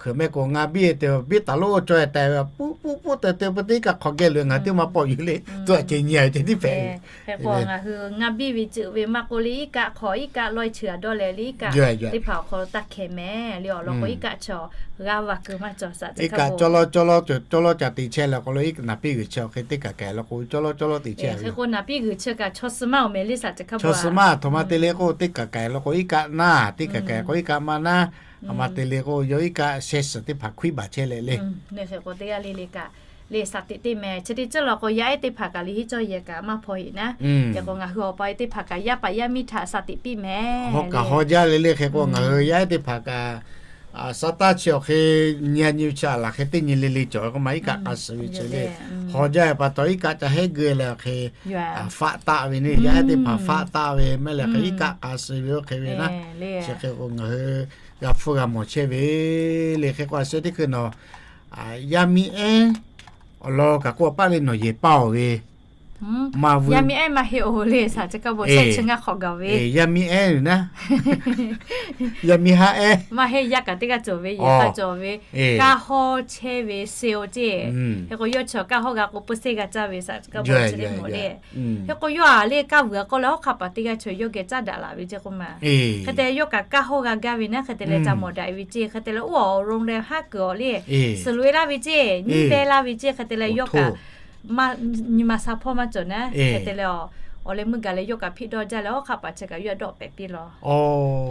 hkeuꞈ mehˆ k'o ngaˇ biˇ te, biˇ taˍ lonˉ caweh tehꞈ ve, puˆ puˆ puˆ te te peuˬ teˇ iˉ kaˆ hk'aw geh loꞈ e ngaˬ teˇ maˇ pawˆ yuˬ le, tuˇ aꞈ ce nyi a ce tiˉ hpehꞈ. Hk'e k'o ngaˬ hui ngaˇ biˇ ve ceuˬ ve maˇ k'oˆ le, iˉ kaˆ hk'aw iˉ kaˆ lawˇ e cheuˬ a dawˇ leh le, iˉ kaˆ teˇ hpaˍ awˬ hk'aw lo taˇ hkehˍ mehˍ le, awˬ lawn k'o iˉ kaˆ chaw g'aˇ va keu maˇ cawˬ shaꞈ chi hk'a bvuhꞈ, cawˇ lawˇ cawˇ lawˇ ca te chehˇ leh k'o lo iˉ naˍ piˇ g'uiˬ chi awˬ hk'e teˇ kaꞈ kaꞈ law k'o cawˇ lawˇ cawˇ lawˇ te chehˇ ve, hk'e k'o naˍ piˇ g'uiˬ chi kaꞈ chaw suh maˇ awˬ mehˍ le shaꞈ chi hk'a bvuhꞈ, chaw suh maˇ htoꞈ ma te le k'o teˇ kaꞈ kaꞈ law k'o iˉ kaˆ naˇ, teˇ kaꞈ kaꞈ k'o iˉ kaˆ maˇ naˉ, a ma te le k'o yawˇ iˉ kaˆ sheh suhˍ teˇ hpaˍ hkuiˉ baˬ chehˇ leh le. Hk'e k'o teˇ g'aˇ le le kaꞈ le shaˍ teꞈ teˇ mehˍ chi teˇ ceuˬ law k'o yaˇ ehˉ teˇ hpaˍ kaꞈ le hiˉ cawˇ yehˬ kaꞈ maˇ hpaw heˍ naˉ. Hk'e k'o ngaˬ hui awˬ pa teˇ hpaˍ kaꞈ yaˇ paˍ yaˇ miˇ htaꞈ shaˍ teꞈ piˇ mehˍ, hawˉ kaꞈ hawˉ jaˇ le le. Hk'e k'o ngaˬ hui yaˇ ehˉ teˇ hpaˍ kaꞈ shaˍ taˇ chi awˬ hk'e nyi a nyi chi a laˬ hk'e teˇ nyi le le cawˬ k'o ma iˉ kaˆ k'a suh ve chi le, hawˉ jaˇ pa taw iˉ kaˆ ca hehˉ geu leh awˬ hk'e faˆ taˆ ve le, yaˇ ehˉ teˇ hpaˍ faˆ taˆ ve mehˍ leh hk'e iˉ kaˆ k'a suh ve oˇ hk'e ve naˉ. Chi hk'e k'o ngaˬ hui g'a hpfuhˇ g'a mawˬ chehˇ ve le. Hk'e k'o a sheh teˇ hkui nawˬ yaˇ miˇ ehˉ awˬ lawn kaꞈ k'oˆ a paˆ le nawˬ yehˬ paˇ oˬ ve, maˇ vuiˇ, yaˇ miˇ ehˉ maˇ heˆ oˬ le shaˍ chi hk'a bvuhꞈ sheh chi ngaˇ hk'awꞈ gaˬ ve, yaˇ miˇ ehˉ naˉ, yaˇ miˇ haˉ ehˉ, maˇ heˆ yaˇ kaꞈ teˇ g'aˇ cawˬ ve, yehˬ kaꞈ cawˬ ve, kaˇ hawˇ chehˇ ve se oˬ ceˇ. Hk'e k'o yawˇ chi kaˇ hawˇ g'a k'o peu seˇ g'a caˇ ve shaˍ chi hk'a bvuhꞈ chi le mawˬ le. Hk'e k'o yawˇ a le kaˇ vuiˬ a k'oˆ leh hawˉ hk'aˆ paˍ teˇ g'aˇ chaw yawˇ geh caˇ daꞈ laˬ ve ceˇ k'oˆ ma. Hk'e te leh yawˇ kaꞈ kaˇ hawˇ g'a gaˇ ve naˉ, hk'e te leh ca mawˬ daꞈ ve ceˇ, hk'e te leh oˇ awˬ ron leh haˉ kuiˬ awˬ le, suhˍ loꞈ e laˇ ve ceˇ, nyiˇ pehˇ laˇ ve ceˇ, hk'e te leh yawˇ kaꞈ nyi ma sha hpawˇ maˇ cawˬ naˉ, hk'e te leh awˬ leh meuˇ gaˬ leh yawˇ kaꞈ hpiˆ dawˇ jaˇ leh hawˉ hk'aˆ paˍ chi kaꞈ yawˇ dawˆ pehˍ piˇ law.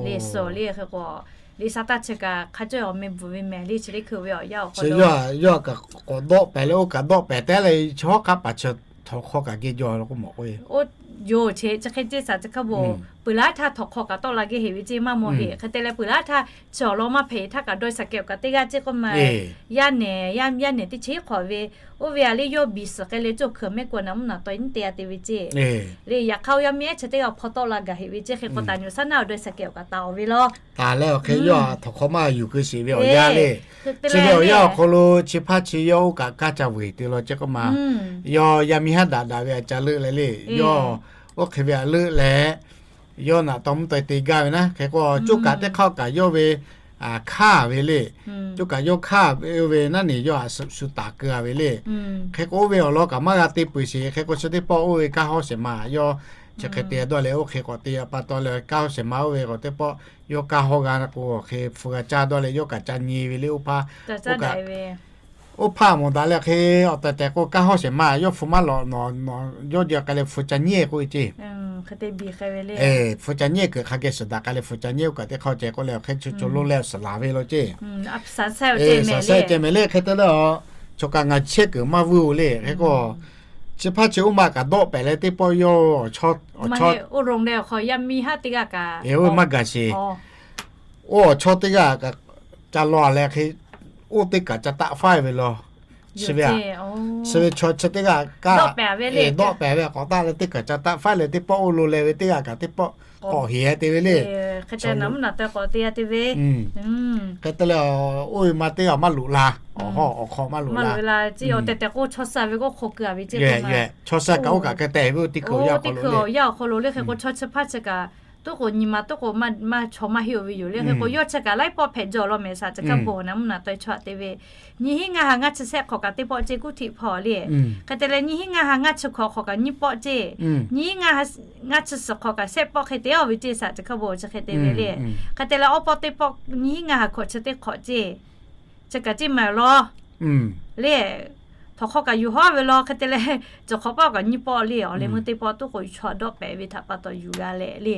Le suhˍ le hk'e k'o le shaˍ taˇ chi kaꞈ hk'a cawˇ awˬ meh bvuhˬ ve mehˍ le chi teˇ hkui ve awˬ yanˇ awˬ hk'aw lo yawˇ kaꞈ k'awꞈ dawˆ pehˍ leh oˇ kaꞈ dawˆ pehˍ te leh chi hawˉ hk'aˆ paˍ chi htawnˍ hk'aw kaꞈ geh jaw la k'o mawˬ k'o, oˇ yoˬ chi chi hk'e ceˇ shaˍ chi hk'a bvuhꞈ, peuˬ laˉ htaˇ htawnˍ hk'aw kaꞈ tawˆ la geh heˍ ve ceˇ maˇ mawˬ heˍ. Hk'e te leh peuˬ laˉ htaˇ chi awˬ lawn maˇ hpehꞈ htaˇ kaꞈ dawˇ shaˍ kehˬ awˬ kaꞈ teˇ g'aˇ ceˇ k'oˆ ma. Yaˇ nehˬ, yaˇ nehˬ teˇ cheˇ hk'awꞈ ve, oˇ ve a le yawˇ biˬ suhˍ k'ai leh cawˇ hkeuꞈ mehˆ k'o naˍ mvuhˇ naˍ taw nyiˉ te a te ve ceˇ. Le yaꞈ hk'aˇ oˇ yaˇ miˇ ehˉ chi teˇ g'aˇ hpawˇ tawˆ la gaˬ heˍ ve ceˇ. Hk'e k'o taˍ nyuˬ shaˉ naˉ awˬ dawˇ shaˍ kehˬ awˬ kaꞈ taˍ ve law. Taˍ leh awˬ hk'e yawˇ htawnˍ hk'aw maˇ yuˬ keu sheˍ ve awˬ yanˇ le. Chi ve awˬ yanˇ awˬ hk'aw lo chi hpaˇ chi yawˇ oˇ kaꞈ kaˇ ca vuiˬ te law ceˇ k'oˆ ma. Yawˇ yaˇ miˇ haˉ daꞈ daꞈ ve a ca leuˆ leh le, yawˇ oˇ hk'e ve a leuˆ leh, yawˇ naꞈ taw mvuhˇ taw te gaˇ ve naˉ. Hk'e k'o coˇ kaꞈ teˇ hk'aˇ kaꞈ yawˇ ve hkaˇ ve le. Coˇ kaꞈ yawˇ hkaˇ ve naˉ ne yawˇ a shu taˍ keu a ve le. Hk'e k'o oˇ ve awˬ lawn kaꞈ maˇ g'a te peuˬ sheˍ. Hk'e k'o chi teˇ pawˆ oˇ ve kaˇ hawˇ shehˍ ma yawˇ Chi hk'e te dawˇ leh oˇ hk'e k'awꞈ te pa taw leh kanˉ hawˉ shehˍ ma oˇ ve k'awꞈ teˇ pawˆ yawˇ kanˉ hawˉ g'a k'o, hk'e hpu g'a caˇ dawˇ leh yawˇ kaꞈ ca nyi ve le oˇ hpaˇ. Oˇ hpaˇ mawˬ daꞈ leh hk'e awˬ tehˬ tehˬ k'o kanˉ hawˉ shehˍ ma yawˇ hpu maˇ lawꞈ nawˬ, yawˇ jehˬ k'ai leh hpu ca nyi k'oˆ ve ceˇ. Hpu ca nyi kuiˬ hk'a geh suhˍ daꞈ k'ai leh hpu ca nyi kaꞈ teˇ hk'aˇ ceh k'oˆ leh awˬ hk'e co co lonˉ leh awˬ suhˍ laˬ ve lo ceˇ. Shaˍ saiˉ ceh mehˍ le hk'e te leh, chaw kaꞈ ngaˬ chehˇ kuiˬ maˇ vuiˇ-oˬ le hk'e k'o, chi hpaˇ chi oˇ ma kaꞈ dawˆ pehˍ leh teˇ pawˆ yawˇ awˬ chawˇ, oˇ ve maˇ gaˬ sheˍ. Oˇ awˬ chawˇ teˇ g'aˇ kaꞈ ca law leh hk'e, oˇ teˇ kaꞈ ca taˆ faiˇ ve law. Chi ve, chi ve chaw chi teˇ g'aˇ kaꞈ dawˆ pehˍ ve k'awꞈ taˆ leh teˇ kaꞈ ca taˆ faiˇ leh teˇ pawˆ oˇ lo leh ve teˇ g'aˇ kaꞈ teˇ pawˆ k'awꞈ heˍ te ve le. Hk'e te leh, oˇ ve ma teˇ g'aˇ maˇ loꞈ la, awˬ hawˉ awˬ hk'aw maˇ loꞈ la. Chaw suh kaꞈ oˇ kaꞈ hk'e te ve oˇ teˇ hkui yaˇ awˬ hk'aw lo le hk'e k'o chaw chi hpaˇ chi kaꞈ tuˉ k'o nyi ma tuˉ k'o maˇ chaw maˇ heˆ-oˬ ve yoˬ le hk'e k'o yawˇ chi kaꞈ laiˉ pawˆ hpehꞈ jaw law mehˍ shaˍ chi hk'a bon naˍ mvuhˇ naˍ taweh chaw te ve. Nyiˇ hinˉ ngaˇ ha ngaˇ chi sehˆ hk'awꞈ kaꞈ teˇ pawˆ ceˇ kuˇ htiꞈ hpawˇ le. Hk'e te leh nyiˇ hinˉ ngaˇ ha ngaˇ chi hk'awꞈ hk'awꞈ kaꞈ nyiˇ pawˆ ceˇ. Nyiˇ hinˉ ngaˇ ha ngaˇ chi suhˍ hk'awꞈ kaꞈ sehˆ pawˆ hk'e te-a ve ceˇ shaˍ chi hk'a bon chi hk'e te ve le. Hk'e te leh awˬ pawˆ teˇ pawˆ nyiˇ hinˉ ngaˇ ha hk'awꞈ chi teˇ hk'awꞈ ceˇ. Chi kaꞈ ceˇ maˬ law le. Htawnˍ hk'aw kaꞈ yuˬ hawˉ ve law hk'e te leh, cawˬ hk'awꞈ pawˆ kaꞈ nyiˇ pawˆ le awˬ leh meuˇ teˇ pawˆ tuˉ k'o chaw dawˆ pehˍ ve htaꞈ pa taw yuˬ g'a leh le.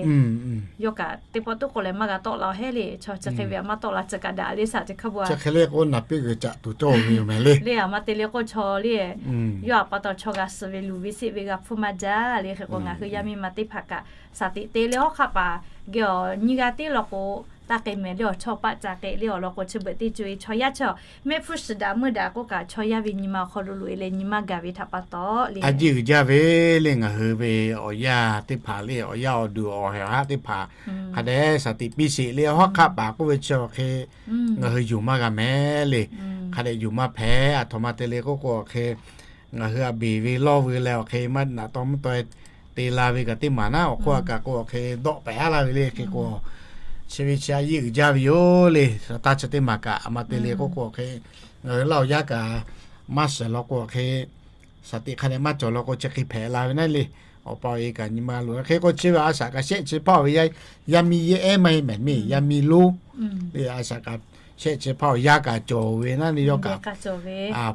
Yawˇ kaꞈ teˇ pawˆ tuˉ k'o leh maˇ g'a tawˆ la-o hehˉ le. Chaw chi hk'e ve aꞈ maˇ tawˆ la chi kaꞈ daꞈ le shaˍ chi hk'a bon. Chi hk'e le k'o naˍ piˇ g'uiˬ caꞈ tuˬ cawˇ ve yoˬ mehˍ le. Le aˬ ma te le k'o chaw le, yawˇ aꞈ pa taw chaw g'a suh ve luˬ ve seˆ ve g'a hpfuhˇ maˇ jaˇ le hk'e k'o ngaˬ hui yaˇ miˇ ma teˇ hpaˍ kaꞈ shaˍ tiꞈ te le hawˉ hk'aˆ paˍ geh awˬ nyiˇ g'aˇ tiˉ law k'o, taˇ k'ai mehˍ le awˬ chawˇ paˆ ca k'ai le awˬ lawn k'o chi beuꞈ teˇ co-e chaw yaˇ chi mehˆ hpfuhˇ shiˍ daꞈ meuˇ daꞈ k'oˆ kaꞈ chaw yaˇ ve nyi ma awˬ hk'aw lo loꞈ-e leh nyi maˇ gaˬ ve htaꞈ pa taw le. A jiˇ uiˍ jaˇ ve le ngaˬ hui ve awˬ yaˇ teˇ hpaˍ le awˬ yaˇ awˬ duˬ awˬ hehˍ awˬ haˉ teˇ hpaˍ hk'a dehꞈ shaˍ tiꞈ piˇ sheˍ le hawˉ hk'aˆ paˍ k'oˆ ve chi awˬ hk'e ngaˬ hui yuˬ maˇ g'a mehˍ le. Hk'a dehꞈ yuˬ maˇ hpehꞈ. Aˬ htoꞈ ma te le k'oˆ k'o awˬ hk'e ngaˬ hui a beˬ ve lawˇ ve leh awˬ hk'e maˇ naꞈ taw mvuhˇ taw te la ve kaꞈ teˇ maˬ naˉ awˬ hk'oˆ a kaꞈ k'o awˬ hk'e dawˆ pehˍ-a laˇ ve le hk'e k'o, chi ve chi a yeˇ uiˍ jaˇ ve yoˬ le. Shaˍ taˇ chi teˇ maˬ kaꞈ aˬ ma te le k'oˆ k'o awˬ hk'e ngaˬ hui laˇ awˬ yaˇ kaꞈ maˇ shiˍ law k'o awˬ hk'e shaˍ tiꞈ hk'a dehꞈ maˇ cawˬ law k'o chi hk'e hpehꞈ la ve naˉ le. Awˬ pa awˬ e kaꞈ nyi ma loꞈ hk'e k'o chi ve a shaꞈ kaꞈ shehˆ chi hpaˇ-oˬ ve yaˇ miˇ yeˇ ehˉ maˇ heˆ mehˍ miˇ yaˇ miˇ lonˉ le a shaꞈ kaꞈ shehˆ chi hpaˇ-oˬ yaˇ kaꞈ cawˬ ve naˉ le yawˇ kaꞈ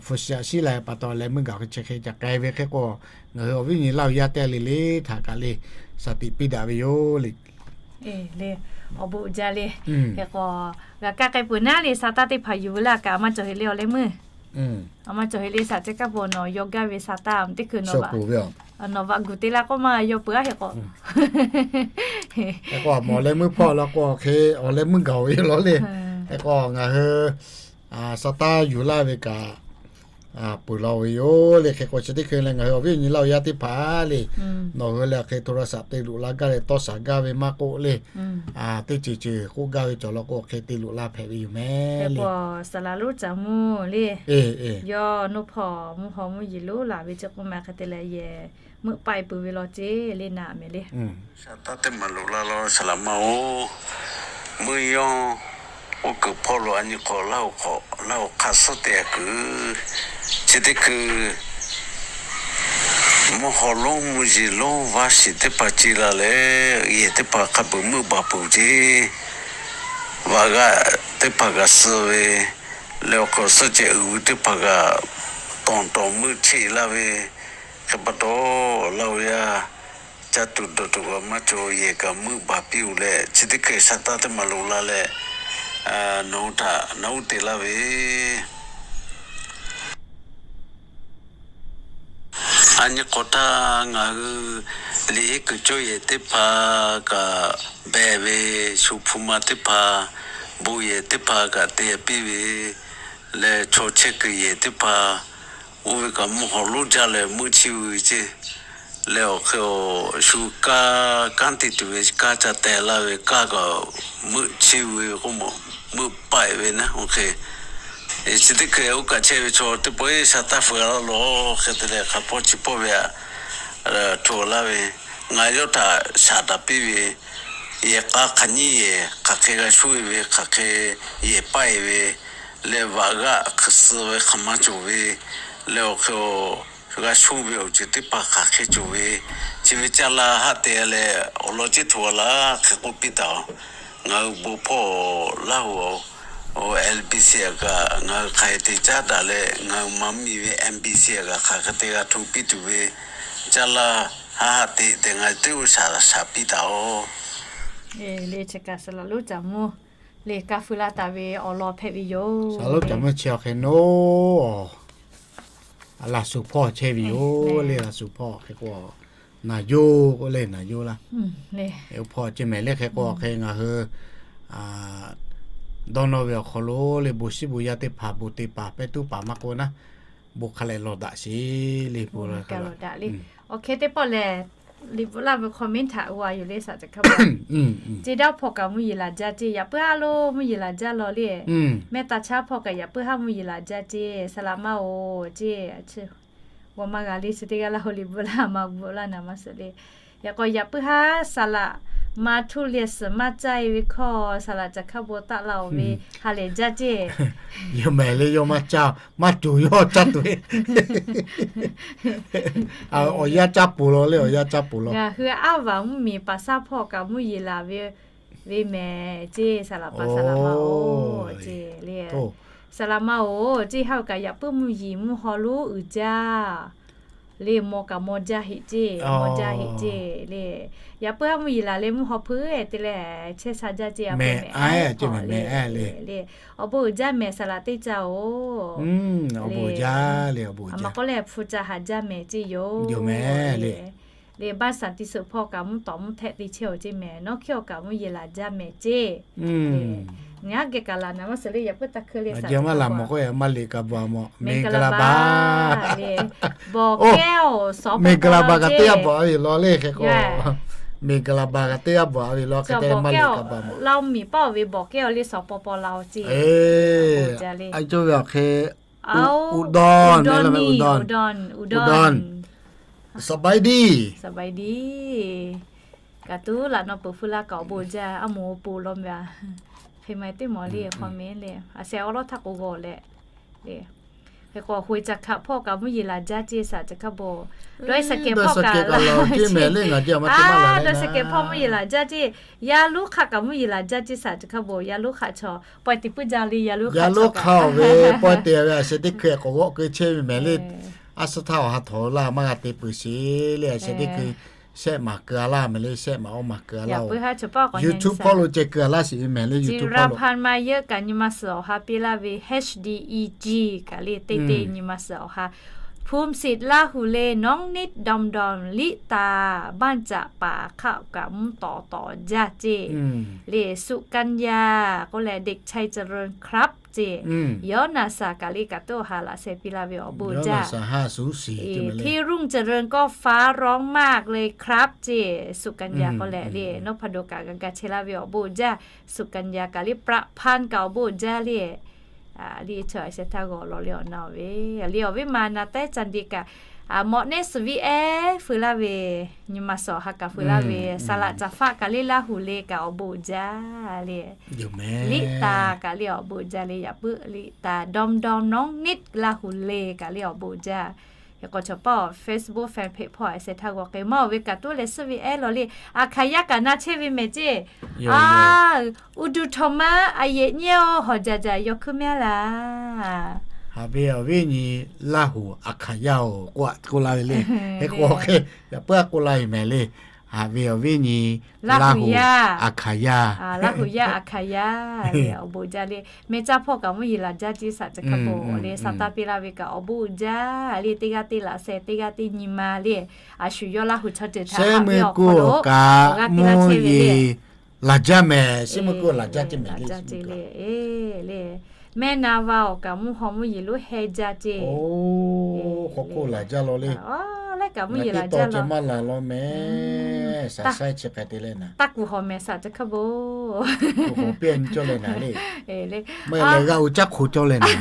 hpu shi a shiˉ la pa taw leh meuˇ gaˬ hk'e chi hk'e ca k'ai ve hk'e k'o, ngaˬ hui awˬ viˉ nyi laˇ awˬ yaˇ teˇ g'aˇ le le htaꞈ kaꞈ le shaˍ tiꞈ piˇ daꞈ ve yoˬ le. Awˬ bon uiˍ jaˇ le. Hk'e k'o g'a kaˇ k'ai peuˬ naˉ le shaˍ taˇ teˇ hpaˍ yuˬ ve laˇ kaꞈ a maˇ cawˬ heˆ le awˬ leh meuˇ. A maˇ cawˬ heˆ le shaˍ chi kaˇ peuˬ nawˬ yaw gaˇ ve shaˍ taˇ teˇ hkui nawˬ vaꞈ nawˬ vaꞈ guˬ te la k'oˆ maˇ yaw peuˬ a hk'e k'o Hk'e k'o, awˬ leh meuˇ hpawˇ la k'o, hk'e awˬ leh meuˇ gaˬ-oˬ ve law le. Hk'e k'o, ngaˬ hui shaˍ taˇ yuˬ laˇ ve kaꞈ peuˬ la-oˬ ve yoˬ le. Hk'e k'o, chi teˇ hkui leh ngaˬ hui awˬ viˉ awˬ nyi laˇ awˬ yaˇ teˇ hpaˍ le, nawˬ hui leh hk'e hto la saꞈ te loꞈ la gaˇ leh tawˇ shaˍ gaˇ ve maˇ k'oˆ le, teˇ ceuˬ ceuˬ k'oˆ gaˇ ve cawˬ law k'o, hk'e te loꞈ la hpehꞈ ve yoˬ mehˍ le. Saˍ laˍ lonˉ caˍ mvuhˇ le, yawˇ nuˇ hpawˇ mvuhˇ haw mvuhˇ yeˬ lonˉ laˬ ve chi k'oˆ ma hk'e te leh yehˬ meuˆ paiˇ peuˬ ve law ceˇ le naˍ mehˍ le. Shaˍ taˇ teˇ maˬ loꞈ la law saˍ laˍ ma-oˬ, meuˇ yawˇ oˇ kuiˬ hpawˇ lo a nyi k'awꞈ laˇ-oˬ k'awꞈ laˇ-oˬ hk'aˇ suhˉ te a kuiˬ, chi teˇ hkui mvuhˇ haw lonˉ mvuhˇ yeˬ lonˉ vaˇ shiˍ teˇ hpaˍ ce la leh, yehˬ teˇ hpaˍ hk'a peuˬ meuˆ baˬ peuˬ ceˇ, vaꞈ g'aˆ teˇ hpaˍ kaꞈ suh ve, leh awˬ hk'aw suhˉ ceh uiˍ ve teˇ hpaˍ kaꞈ tawˍ tawˍ meuˆ cheˆ laˇ ve, hk'e pa taw, laˇ-oˬ yaˇ caˇ tuˬ dawˬ tuˬ kaꞈ maˇ cawˬ, yehˬ kaꞈ meuˆ baˬ piˇ-oˬ leh, chi teˇ hkui shaˍ taˇ teˇ maˬ loꞈ la leh, nawˬ hui htaꞈ na uˉ te laˇ ve a nyi k'awꞈ htaˇ ngaˬ hui liꞈ henˇ kuiˬ cawˇ yehˬ teˇ hpaˍ kaꞈ beh ve, shu hpu ma teˇ hpaˍ, bon yehˬ teˇ hpaˍ kaꞈ te piˇ ve, leh chaw chehˇ kuiˬ yehˬ teˇ hpaˍ, oˇ ve kaꞈ mvuhˇ haw lonˉ jaˇ leh meuˆ chiˇ ve ceˇ. Leh awˬ hk'e awˬ shu kaˇ kanˉ te tuˬ ve kanˉ ca teh laˇ ve kanˉ kaꞈ meuˆ chiˇ ve k'oˆ ma, meuˆ paiˇ ve naˉ oˇ hk'e. Chi teˇ hkui oˇ kaꞈ chehˇ ve chaw teˇ pawˆ-eˬ shaˍ taˇ fuiˍ laˇ lawˬ hk'e te leh hk'a pawˇ chi pawˇ ve aꞈ hto laˇ ve, ngaˬ yawˇ htaꞈ shaˍ taˍ piˇ ve, yehˬ k'a hk'aˬ nyiˇ yehˬ hk'aˬ hk'e g'a shuˉ-e ve, hk'aˬ hk'e yehˬ paiˇ ve, leh vaꞈ g'aˆ hk'aˬ suh ve hk'aˬ maˇ cawˬ ve, leh awˬ hk'e awˬ g'a sho ve awˬ ceuˬ teˇ hpaˍ hk'aˬ hk'e cawˬ ve, chi ve caˇ laˇ haˆ te leh awˬ lawn ceˇ htoꞈ a laˇ hk'e k'oˆ piˇ taˍ-oˬ. Ngaˬ hui bon hpawˇ Laˇ huˍ L B C a kaꞈ ngaˬ hui hk'aˬ hk'e te caˉ daꞈ leh, ngaˬ hui maˇ miˬ ve M B C a kaꞈ hk'aˬ hk'e te g'a hto piˇ tuˬ ve caˇ laˇ haˆ haˆ te tehꞈ ngaˬ hui teˇ g'uˇ shaˍ shaˍ piˇ taˍ-oˬ. Le chi kaꞈ saˍ laꞈ lonˉ caˍ mvuhˇ le kaˇ feu laˇ taˍ ve awˬ lawn hpehꞈ ve yoˬ. Saˍ laꞈ lonˉ caˍ mvuhˇ chi awˬ hk'e naˉ, a laˬ shuˍ hpawˇ chehˇ ve yoˬ le. Laˬ shuˍ hpawˇ hk'e k'o, naˍ yoˇ k'oˆ le, naˍ yoˇ laˇ. Oˇ hpawˇ ceh mehˍ le hk'e k'o, hk'e ngaˬ hui dawˇ nawˇ ve awˬ hk'aw lo le bon shiˉ bon yaˇ teˇ hpaˍ bon te paˍ pehˇ tuˉ paˍ maˇ k'oˆ naˉ, bon hk'a leh lawˬ daꞈ sheˍ le. Awˬ hk'e teˇ pawˆ lehˬ, liꞈ bvuhꞈ laˇ ve comment htaꞈ g'a yoˬ le saˍ ca hkaˇ ma. Ceˇ daˇ hpawˇ kaꞈ mvuhˇ yeˬ laˬ jaˇ ceˇ, yaꞈ puiˉ haˉ lo mvuhˇ yeˬ laˬ jaˇ law le. Mehˆ taˍ chaˇ hpawˇ kaꞈ yaꞈ puiˉ haˉ mvuhˇ yeˬ laˬ jaˇ ceˇ, saˍ laꞈ ma-oˬ ceˇ. G'aw maˇ g'a le chi teˇ g'aˇ laˇ ho liꞈ bvuhꞈ laˇ maˇ bvuhꞈ laˇ naˍ maˇ suhˍ le. Yaꞈ k'aw yaꞈ puiˉ haˉ saˍ laꞈ ma htuˇ leh suhˍ maˇ caˇ e ve hkawˇ saˍ laꞈ ca hkaˇ bon taˆ la-oˬ ve ha lehˬ jaˇ ceˇ. Yoˬ mehˍ le, yawˇ maˇ caˇ, maˇ cawˬ yawˇ caˇ tuˬ ve. Awˬ yanˇ caˇ poˬ law le, awˬ yanˇ caˇ poˬ law. Ngaˬ hui aˉ vaˬ mvuhˇ miˬ paˍ saˇ hpawˇ kaꞈ mvuhˇ yeˬ laˬ ve ve mehˍ ceˇ, saˍ laꞈ pa saˍ laꞈ ma-oˬ ceˇ le. Saˍ laꞈ ma-oˬ ceˇ, ha kaꞈ yaꞈ puiˉ mvuhˇ yeˬ mvuhˇ haw lonˉ uiˍ jaˇ le, maw kaꞈ maw jaˇ heꞈ ceˇ, maw jaˇ heꞈ ceˇ le. Yaꞈ puiˉ haˉ mvuhˇ yeˬ laˬ leh mvuhˇ haw hpui te leh chehˇ sha jaˇ ceˇ, a mehˍ a ceˇ mehˍ le. Awˬ bon uiˍ jaˇ mehˍ saˍ laꞈ teˇ caˇ-oˬ. Awˬ bon uiˍ jaˇ le, awˬ bon uiˍ jaˇ. Maˇ k'oˆ leh hpu ca haˍ jaˇ mehˍ ceˇ yoˬ. Le baˆ saˍ ti suhˍ hpawˇ kaꞈ mvuhˇ tawˍ mvuhˇ htehˆ te chehˇ-oˬ ceˇ mehˍ. Nawˉ hkiˉ awˬ kaꞈ mvuhˇ yeˬ laˬ jaˇ mehˍ ceˇ. Ngaˬ geh kaꞈ laˬ naˍ maˇ suhˍ le, yaꞈ puiˉ taˇ hkeu le saˍ ca maˇ laˬ mawˬ k'o, maˇ liꞈ kaꞈ bvuhꞈ a mawˬ, မင်္ဂလာပါ le. Bawˬ kehˇ-oˬ, မင်္ဂလာပါ kaꞈ teˇ g'aˇ bvuhꞈ a ve law le hk'e k'o, မင်္ဂလာပါ kaꞈ teˇ g'aˇ bvuhꞈ a ve law hk'e te maˇ liꞈ kaꞈ bvuhꞈ a mawˬ. Laˇ miˬ paˇ-oˬ ve bawˬ kehˇ-oˬ le สปป Lawˬ ceˇ. A cawˇ ve awˬ hk'e, Udon, Udon, Udon. Saˍ baˆ diˇ. Saˍ baˆ diˇ. Kaꞈ tuˉ laꞈ naw peuˬ hpfuhˇ laˇ kaꞈ awˬ bon jaˇ, a moˍ awˬ pon law meh a. Hk'e maˇ heˆ teˇ mawˬ le, hk'aw mehˍ le. A sheh awˉ lawˉ htaˇ k'o g'awˬ leh le. Hk'e k'o, hk'oˆ caˇ hkaꞈ hpawˇ kaꞈ mvuhˇ yeˬ laˬ jaˇ ceˇ saˍ ca hkaˇ bon. Dawˇ sheh kehˬ hpawˇ kaꞈ laˬ ceˇ mehˍ le, ngaˬ jawˇ ma teˇ maˇ laˬ le. Dawˇ sheh kehˬ hpawˇ mvuhˇ yeˬ laˬ jaˇ ceˇ. Yaˇ lonˉ hk'aꞈ kaꞈ mvuhˇ yeˬ laˬ jaˇ ceˇ saˍ ca hkaˇ bon. Yaˇ lonˉ hk'aꞈ chaw pawehˇ teꞈ puiˉ jaˇ le, yaˇ lonˉ hk'aꞈ ve pawehˇ te ve a sheh teˇ hkui k'awꞈ g'awˆ keu chehˇ ve mehˍ le. A suh htaˇ awˬ ha htawnˍ laˇ maˇ g'a te peuˬ sheˍ le, a sheh teˇ hkui shehˆ maˍ keu a laˇ mehˍ le, shehˆ maˍ awˇ maˍ keu a laˇ-oˬ. YouTube hpawˇ lo ceh keu a laˇ sheˍ ve mehˍ le, YouTube hpawˇ lo. Raˍ hpaˇ maˇ yeuˆ kaꞈ nyi ma suhˍ awˬ ha piˇ laˇ ve H D E G kaꞈ le teˇ teˇ nyi ma suhˍ awˬ ha. Phumsiˍ Laˇ huˍ le น้องนิด dawˇ dawˇ liꞈ taˍ บ้านจะป่า hk'aˆ kaꞈ mvuhˇ tawˍ tawˍ jaˇ ceˇ. Le สุกัญญา k'oˆ leh เด็กชายเจริญ ครับ ceˇ. Yawˇ naˍ saˍ kaꞈ le kaꞈ tuˉ awˬ ha laꞈ sheh piˇ laˇ ve awˬ bon jaˇ. พี่รุ่งเจริญก็ ฟ้าร้องมากเลยครับ ceˇ. สุกัญญา k'oˆ leh le nawˉ hpa dawˬ kaꞈ g'a ga chehˇ laˇ ve awˬ bon jaˇ. สุกัญญา kaꞈ le ประพันธ์ kaꞈ awˬ bon jaˇ le. Liꞈ chaw a sheh htaˇ g'awˬ law le awˬ na ve, a liꞈ awˬ viˉ ma na tehˉ ca de kaꞈ, a mawꞈ nehˉ suhˍ viˉ ehˉ feu laˇ ve, nyi ma suhˍ awˬ ha kaꞈ feu laˇ ve, saˍ laꞈ caˍ faˆ kaꞈ le Laˇ huˍ le kaꞈ awˬ bon jaˇ le. Liꞈ taˍ kaꞈ le awˬ bon jaˇ le, yaꞈ puiˉ liꞈ taˍ ดอมดอม น้องนิด Laˇ huˍ le kaꞈ le awˬ bon jaˇ. Hk'e k'o chaw paˇ Facebook fan page hpawˇ a sheh htaˇ g'awˬ k'e maˇ-oˬ ve kaꞈ tuˉ leh suhˉ ve ehˉ law le. A hkaˍ yaˇ kaꞈ na chehˇ ve mehˍ ceˇ. A, uˇ duˬ htawnˍ ma a yehˬ nyi-oˬ, hawˬ jaˬ jaˬ yaw hkuiˉ mehˉ laˇ. Haꞈ ve awˬ viˉ nyi Laˇ huˍ a hkaˍ yaˇ-oˬ k'oˆ a k'oˆ laˇ ve le. Hk'e k'o hk'e, yaꞈ puiˉ a k'oˆ laˇ ve mehˍ le. Haꞈ ve awˬ viˉ nyi Laˇ huˍ yaˇ a hkaˍ yaˇ. Laˇ huˍ yaˇ a hkaˍ yaˇ le awˬ bon jaˇ le. Mehˇ caˇ hpawˇ kaꞈ mvuhˇ yeˬ laˬ jaˇ ceˇ saˍ ca hkaˇ bon le, saˍ taˇ piˇ laˇ ve kaꞈ awˬ bon jaˇ le. Teˇ g'aˇ teˇ laꞈ sheh, teˇ g'aˇ teˇ nyi ma le. A shu yawˇ Laˇ huˍ chaw ceuˬ htaꞈ haꞈ ve awˬ hk'aw lo g'a piˇ laˇ chehˇ ve le. Laˬ jaˇ mehˍ, siˉ meuˇ k'oˆ laˬ jaˇ ceˇ mehˍ le. Le, mehˇ na va awˬ kaꞈ mvuhˇ haw mvuhˇ yeˬ lonˉ heh jaˇ ceˇ. Hk'aw k'oˆ laˬ jaˇ law le. Laiˉ kaꞈ mvuhˇ yeˬ laˬ jaˇ law. Maˇ laˬ law mehˍ, shaˍ shaiˉ chi hk'e te leh naˍ. Taˇ kuˬ hawˬ mehˍ saˍ ca hkaˇ bon. Kuˬ hawˬ piˇ a nyi cawˇ leh naˍ le. Maˇ leh g'a u caˇ hk'oˆ cawˇ leh naˍ.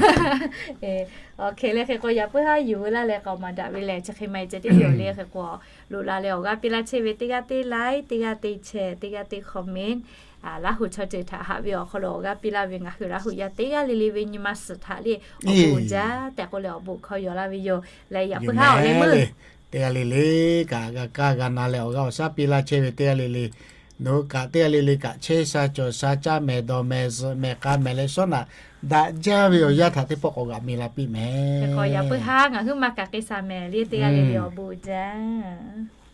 Awˬ hk'e le hk'e k'o yaꞈ puiˉ haˉ yuˬ ve laˇ leh k'aoˍ maˍ daꞈ ve lehˬ, chi hk'e maˇ heˆ ceh tiˉ yoˬ le. Hk'e k'o loꞈ la leh awˬ g'aˇ piˇ laˇ chehˇ ve teˇ g'aˇ teˇ like, teˇ g'aˇ teˇ share, teˇ g'aˇ teˇ comment Laˇ huˍ chaw ceuˬ htaꞈ haꞈ ve awˬ hk'aw lo awˬ g'aˇ piˇ laˇ ve ngaˬ hui Laˇ huˍ yaˇ teˇ g'aˇ le le ve nyi ma suhˍ htaꞈ le awˬ bon uiˍ jaˇ tehꞈ k'oˆ leh awˬ bon hkawˇ yaw laˇ ve yoˬ. Leh yaꞈ puiˉ haˉ awˬ leh meuˇ teˇ g'aˇ le le kaꞈ g'a kaˇ g'a na leh awˬ g'aˇ awˬ shaˉ piˇ laˇ chehˇ ve teˇ g'aˇ le le, nawˬ hui kaꞈ teˇ g'aˇ le le kaꞈ chehˇ sha cawˬ sha caˇ mehˍ dawˬ mehˍ zuhꞈ mehˍ k'a mehˍ leh shawˉ naꞈ daꞈ jaˇ ve awˬ yanˇ htaꞈ teˇ pawˆ k'awꞈ g'aꞈ mi la piˇ mehˍ. Yaꞈ puiˉ haˉ ngaˬ hui maˇ kaꞈ k'ai shaˍ mehˍ le teˇ g'aˇ le le awˬ bon uiˍ jaˇ.